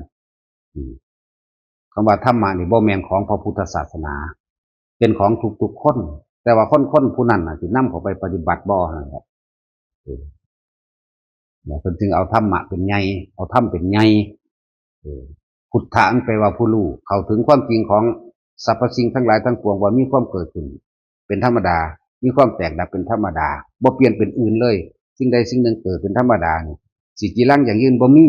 อืม คำว่าธรรมะนี่บ่แม่นของพระพุทธศาสนา เป็นของทุกๆคน แต่ว่าคนๆผู้นั้นน่ะสินำเข้าไปปฏิบัติบ่นั่นแหละ เออ แล้วเพิ่นจึงเอาธรรมะเป็นใหญ่ เอาธรรมเป็นใหญ่ เออ พุทธะมันแปลว่าผู้รู้ เข้าถึงความจริงของสรรพสิ่งทั้งหลายทั้งปวงว่ามีความเกิดขึ้น เป็นธรรมดา มีความแตกดับเป็นธรรมดา บ่เปลี่ยนเป็นอื่นเลย สิ่งใดสิ่งหนึ่งเกิดเป็นธรรมดานี่ สิจีรังยั่งยืนบ่มี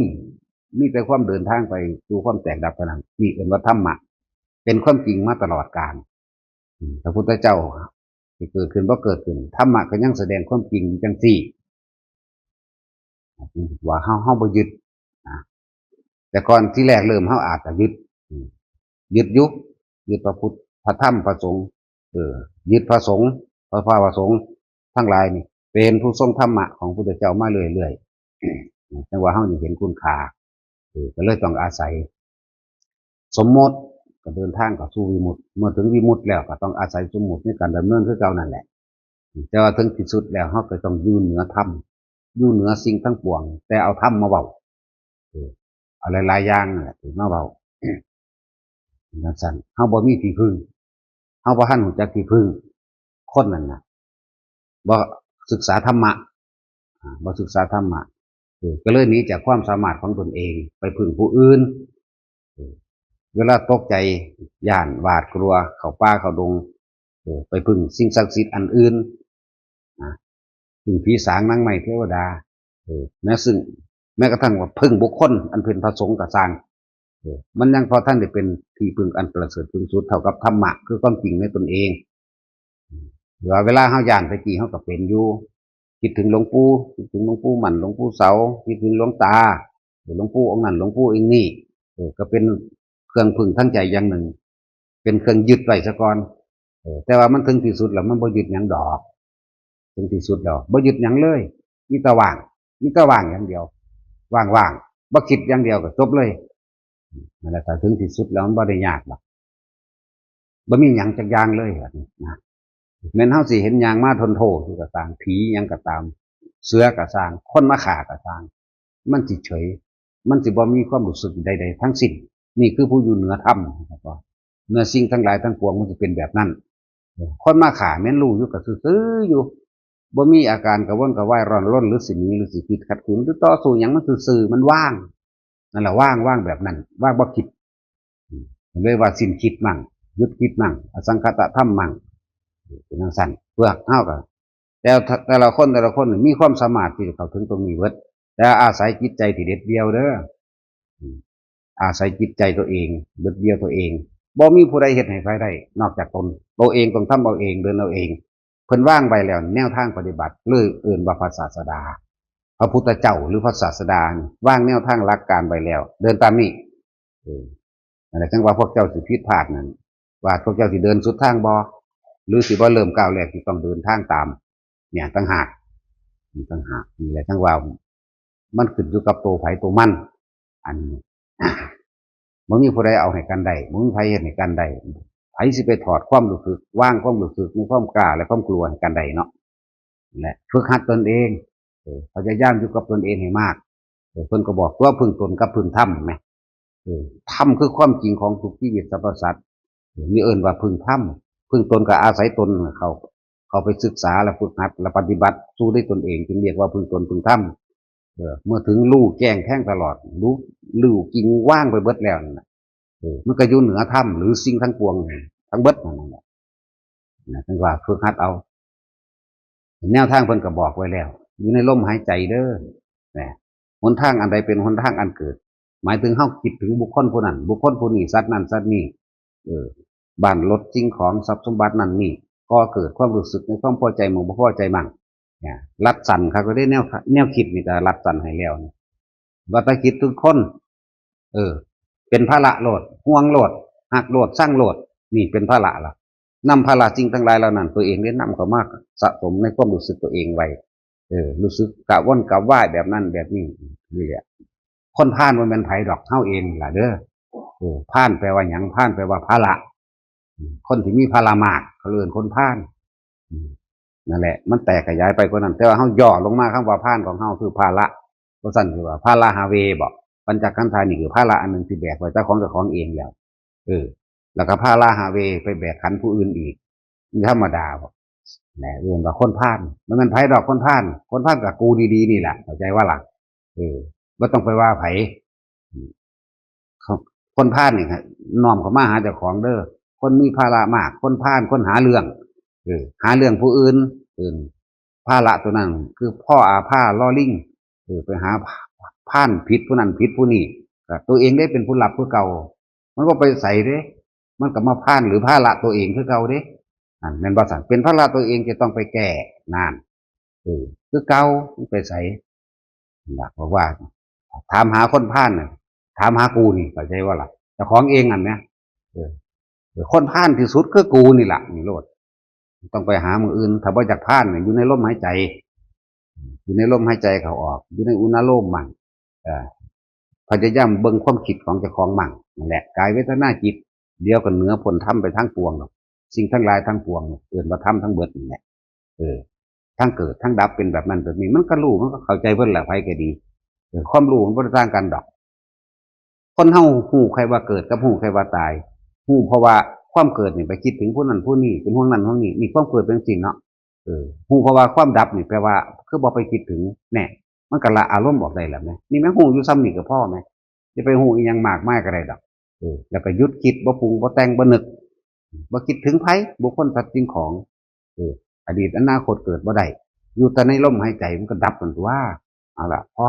มีแต่ความเดินทางไปสู่ความแตกดับเท่านั้น นี่เอิ้นว่าธรรมะ เป็นความจริงมาตลอดกาล อืม พระพุทธเจ้าสิเกิดขึ้นบ่เกิดขึ้น ธรรมะก็ยังแสดงความจริงอยู่จั่งซี้ ว่าเฮา เฮาบ่ยึดนะ แต่ก่อนที่แรกเริ่มเฮาอาจจะยึด อืม ยึดอยู่ ยึดพระพุทธ พระธรรม พระสงฆ์ เออ ยึดพระสงฆ์ พระ พระ พระสงฆ์ทั้งหลายนี่ เป็นผู้ทรงธรรมะของพุทธเจ้ามาเรื่อยๆ จั่งว่าเฮานี่เห็นคุณค่า เออ ก็เลยต้องอาศัย สมมติ ก็เดินทางเข้าสู่วิมุตติ เมื่อถึงวิมุตติแล้วก็ต้องอาศัยสมมติในการดำเนินคือเก่านั่นแหละ แต่ว่าถึงที่สุดแล้วเฮาก็ต้องอยู่เหนือธรรม อยู่เหนือสิ่งทั้งปวง แต่เอาธรรมมาเว้า เออ เอาหลายๆอย่างนั่นแหละมาเว้า จั่งซั่น เฮาบ่มีที่พึ่ง เฮาบ่ทันรู้จักที่พึ่ง คนนั่นน่ะ บ่ศึกษาธรรมะ อ่า บ่ศึกษาธรรมะ เออ ก็เลยหนีจากความสามารถของตนเอง ไปพึ่งผู้อื่น เออ เวลาตกใจ ย้าน หวาดกลัว เข้าป่าเข้าดง เออ ไปพึ่งสิ่งศักดิ์สิทธิ์อันอื่น นะ พึ่งผีสางนางไม้เทวดา เออ แม้ซึ่ง แม้กระทั่งว่าพึ่งบุคคลอันเป็นพระสงฆ์ก็ซ่าง เออ มันยังบ่ทันได้เป็นที่พึ่งอันประเสริฐสูงสุดเท่ากับธรรมะ คือความจริงในตนเอง หรือว่าเวลาเฮาย้านตะกี้เฮาก็เป็นอยู่ คิดถึงหลวงปู่ คิดถึงหลวงปู่หมั้น หลวงปู่เสา คิดถึงหลวงตา หรือหลวงปู่องค์นั้น หลวงปู่องค์นี้ เออ ก็เป็นเครื่องพึ่งทางใจอย่างหนึ่ง เป็นเครื่องยึดไว้ซะก่อน เออ แต่ว่ามันถึงที่สุดแล้วมันบ่ยึดหยังดอก ถึงที่สุดแล้วบ่ยึดหยังเลย มีแต่ว่าง มีแต่ว่างอย่างเดียว ว่างๆ บ่คิดอย่างเดียวก็จบเลย นั่นแหละ ถ้าถึงที่สุดแล้วมันบ่ได้ยากดอก บ่มีหยังจักอย่างเลยบัดนี้นะ แม้นเฮาสิเห็นย่างมาทนโทษอยู่ก็ตาม ผีหยังก็ตาม เสือก็ซ่าง คนมาฆ่าก็ซ่าง มันสิเฉย มันสิบ่มีความรู้สึกใดๆ ทั้งสิ้น นี่คือผู้อยู่เหนือธรรม เหนือสิ่งทั้งหลายทั้งปวง มันสิเป็นแบบนั้น คนมาฆ่าแม่นรู้อยู่ก็ซื่อๆ อยู่ บ่มีอาการกระวนกระวายร้อนรน หรือสิหนี หรือสิคิดขัดขืน หรือต่อสู้หยัง มันซื่อๆ มันว่าง นั่นแหละ ว่าง ว่างแบบนั้น ว่างบ่คิด อืม เลยว่าสิ้นคิดมั่ง หยุดคิดมั่ง อสังขตธรรมมั่ง เป็นจั่งซั่น เพื่อเฮาก็ แต่ แต่ละคน แต่ละคนนี่มีความสามารถที่จะเข้าถึงตรงนี้เบิด แต่อาศัยจิตใจที่เด็ดเดี่ยวเด้อ อืม อาศัยจิตใจตัวเอง เด็ดเดี่ยวตัวเอง บ่มีผู้ใดเฮ็ดให้ไผได้ นอกจากตน ตัวเองต้องทำเอาเอง เดินเอาเอง เพิ่นวางไว้แล้ว แนวทางปฏิบัติ เลยเอิ้นว่าพระศาสดา พระพุทธเจ้าหรือพระศาสดานี่วางแนวทางหลักการไว้แล้ว เดินตามนี้ เออ นั่นแหละ จั่งว่าพวกเจ้าสิผิดพลาดนั่น ว่าพวกเจ้าสิเดินสุดทางบ่ หรือสิบ่เริ่มก้าวแรกที่ต้องเดินทางตาม เนี่ย ต่างหาก นี่ต่างหาก นี่แหละ จั่งว่า มันขึ้นอยู่กับตัวไผตัวมัน อันนี้ บ่มีผู้ใดเอาให้กันได้ บ่มีไผเฮ็ดให้กันได้ ไผสิไปถอดความรู้สึก วางความรู้สึกในความกล้าและความกลัวให้กันได้เนาะ และฝึกหัดตนเอง เออ พยายามอยู่กับตนเองให้มาก เออ เพิ่นก็บอกตัวพึ่งตนกับพึ่งธรรมแหม เออ ธรรมคือความจริงของทุกชีวิตสรรพสัตว์ เออ นี่เอิ้นว่าพึ่งธรรม พึ่งตนก็อาศัยตนเข้า เข้าไปศึกษาและฝึกหัดและปฏิบัติสู่ด้วยตนเอง จึงเรียกว่าพึ่งตนพึ่งธรรม เออ เมื่อถึงรู้แจ้งแทงตลอด รู้ รู้จริงว่างไปเบิดแล้วนั่นน่ะ เออ มันก็อยู่เหนือธรรมหรือสิ่งทั้งปวง ทั้งเบิดนั่นแหละ นะ จั่งว่าฝึกหัดเอา แนวทางเพิ่นก็บอกไว้แล้ว อยู่ในลมหายใจเด้อ นะ หนทางอันใดเป็นหนทางอันเกิด หมายถึงเฮาคิดถึงบุคคลผู้นั้น บุคคลผู้นี้ สัตว์นั้นสัตว์นี้ เออ บ้านรถสิ่งของทรัพย์สมบัตินั่นนี่ ก่อเกิดความรู้สึกในความพอใจมั่งบ่พอใจมั่ง เนี่ย รัดสั้นคักเลยเด้ แนว แนวคิดนี่ก็รัดสั้นให้แล้วนี่ ว่าแต่คิดถึงคน เออ เป็นภาระโลด ห่วงโลด ฮักโลด ซังโลด นี่เป็นภาระละ นำภาระสิ่งทั้งหลายเหล่านั้น ตัวเองได้นำเข้ามาสะสมในความรู้สึกตัวเองไว้ เออ รู้สึกกระวนกระวายแบบนั้นแบบนี้ นี่แหละ คนพาลบ่แม่นไผดอก เฮาเองล่ะเด้อ เออ พาลแปลว่าหยัง พาลแปลว่าภาระ อืม คนที่มีภาระมาก เขาเอิ้นคนพาล อืม นั่นแหละ มันแตกขยายไปกว่านั้น แต่ว่าเฮาย่อลงมา คำว่าพาลของเฮาคือภาระ เพราะฉะนั้นคือว่า พาราหาเว บ่ ปัญจขันธานี่คือภาระอันหนึ่งที่แบกไว้เจ้าของเจ้าของเองแล้ว เออ แล้วก็พาราหาเว ไปแบกขันผู้อื่นอีก มันธรรมดาบ่ แหม เอิ้นว่าคนพาล มันแม่นไผดอกคนพาล คนพาลก็กูดีๆ นี่แหละ เข้าใจว่าล่ะ เออ บ่ต้องไปว่าไผ อืม คนพาลนี่ฮะ น้อมเข้ามาหาเจ้าของเด้อ คนมีภาระมาก คนพาล คนหาเรื่อง เออ หาเรื่องผู้อื่น เออ ภาระตัวนั้น คือ พออา พา ลอ ลิง เออ ไปหาพาลผิดผู้นั้นผิดผู้นี้ ก็ตัวเองได้เป็นผู้รับคือเก่า มันบ่ไปไสเด้ มันก็มาพาลหรือภาระตัวเองคือเก่าเด้ นั่นแม่นบ่ซั่น เป็นภาระตัวเองจะต้องไปแก้ นั่น เออ คือเก่า มันไปไส นั่นล่ะ เพราะว่า ถามหาคนพาลน่ะ ถามหากูนี่ เข้าใจบ่ล่ะ เจ้าของเองนั่นนะ เออ เออ คนพาลที่สุดคือกูนี่ล่ะ นี่โลด ต้องไปหาหม่องอื่น ถ้าบ่อยากพลาดเนี่ย อยู่ในลมหายใจ อยู่ในลมหายใจเข้าออก อยู่ในอนุโลมมั่ง เอ่อ พยายามเบิ่งความคิดของเจ้าของมั่ง นั่นแหละ กายเวทนาจิต เดี๋ยวก็เหนือพ้นธรรมไปทั้งปวงดอก สิ่งทั้งหลายทั้งปวง เอิ้นว่าธรรมทั้งเบิดนี่แหละ เออ ทั้งเกิดทั้งดับเป็นแบบนั้นแบบนี้ มันก็รู้ มันก็เข้าใจเพิ่นละ ไผก็ดี เออ ความรู้มันบ่ได้ต่างกันดอก คนเฮาฮู้แค่ว่าเกิดกับฮู้แค่ว่าตาย ฮู้เพราะว่าความเกิดนี่ไปคิดถึงผู้นั้นผู้นี้ เป็นห่วงนั้นห่วงนี้ นี่ความเกิดเป็นจั่งซี้เนาะ เออ ฮู้เพราะว่าความดับนี่แปลว่า คือบ่ไปคิดถึง แน่ มันก็ละอารมณ์ออกได้แล้วแหม นี่แม่นฮู้อยู่ส่ำนี้ก็พอแหม อย่าไปฮู้อีหยังมากมายก็ได้ดอก เออ แล้วก็หยุดคิด บ่ปรุง บ่แต่ง บ่นึก บ่คิดถึงไผ บุคคล สัตว์ สิ่งของ เออ อดีตอนาคตเกิดบ่ได้ อยู่แต่ในลมหายใจมันก็ดับมันตัว เอาล่ะ พอ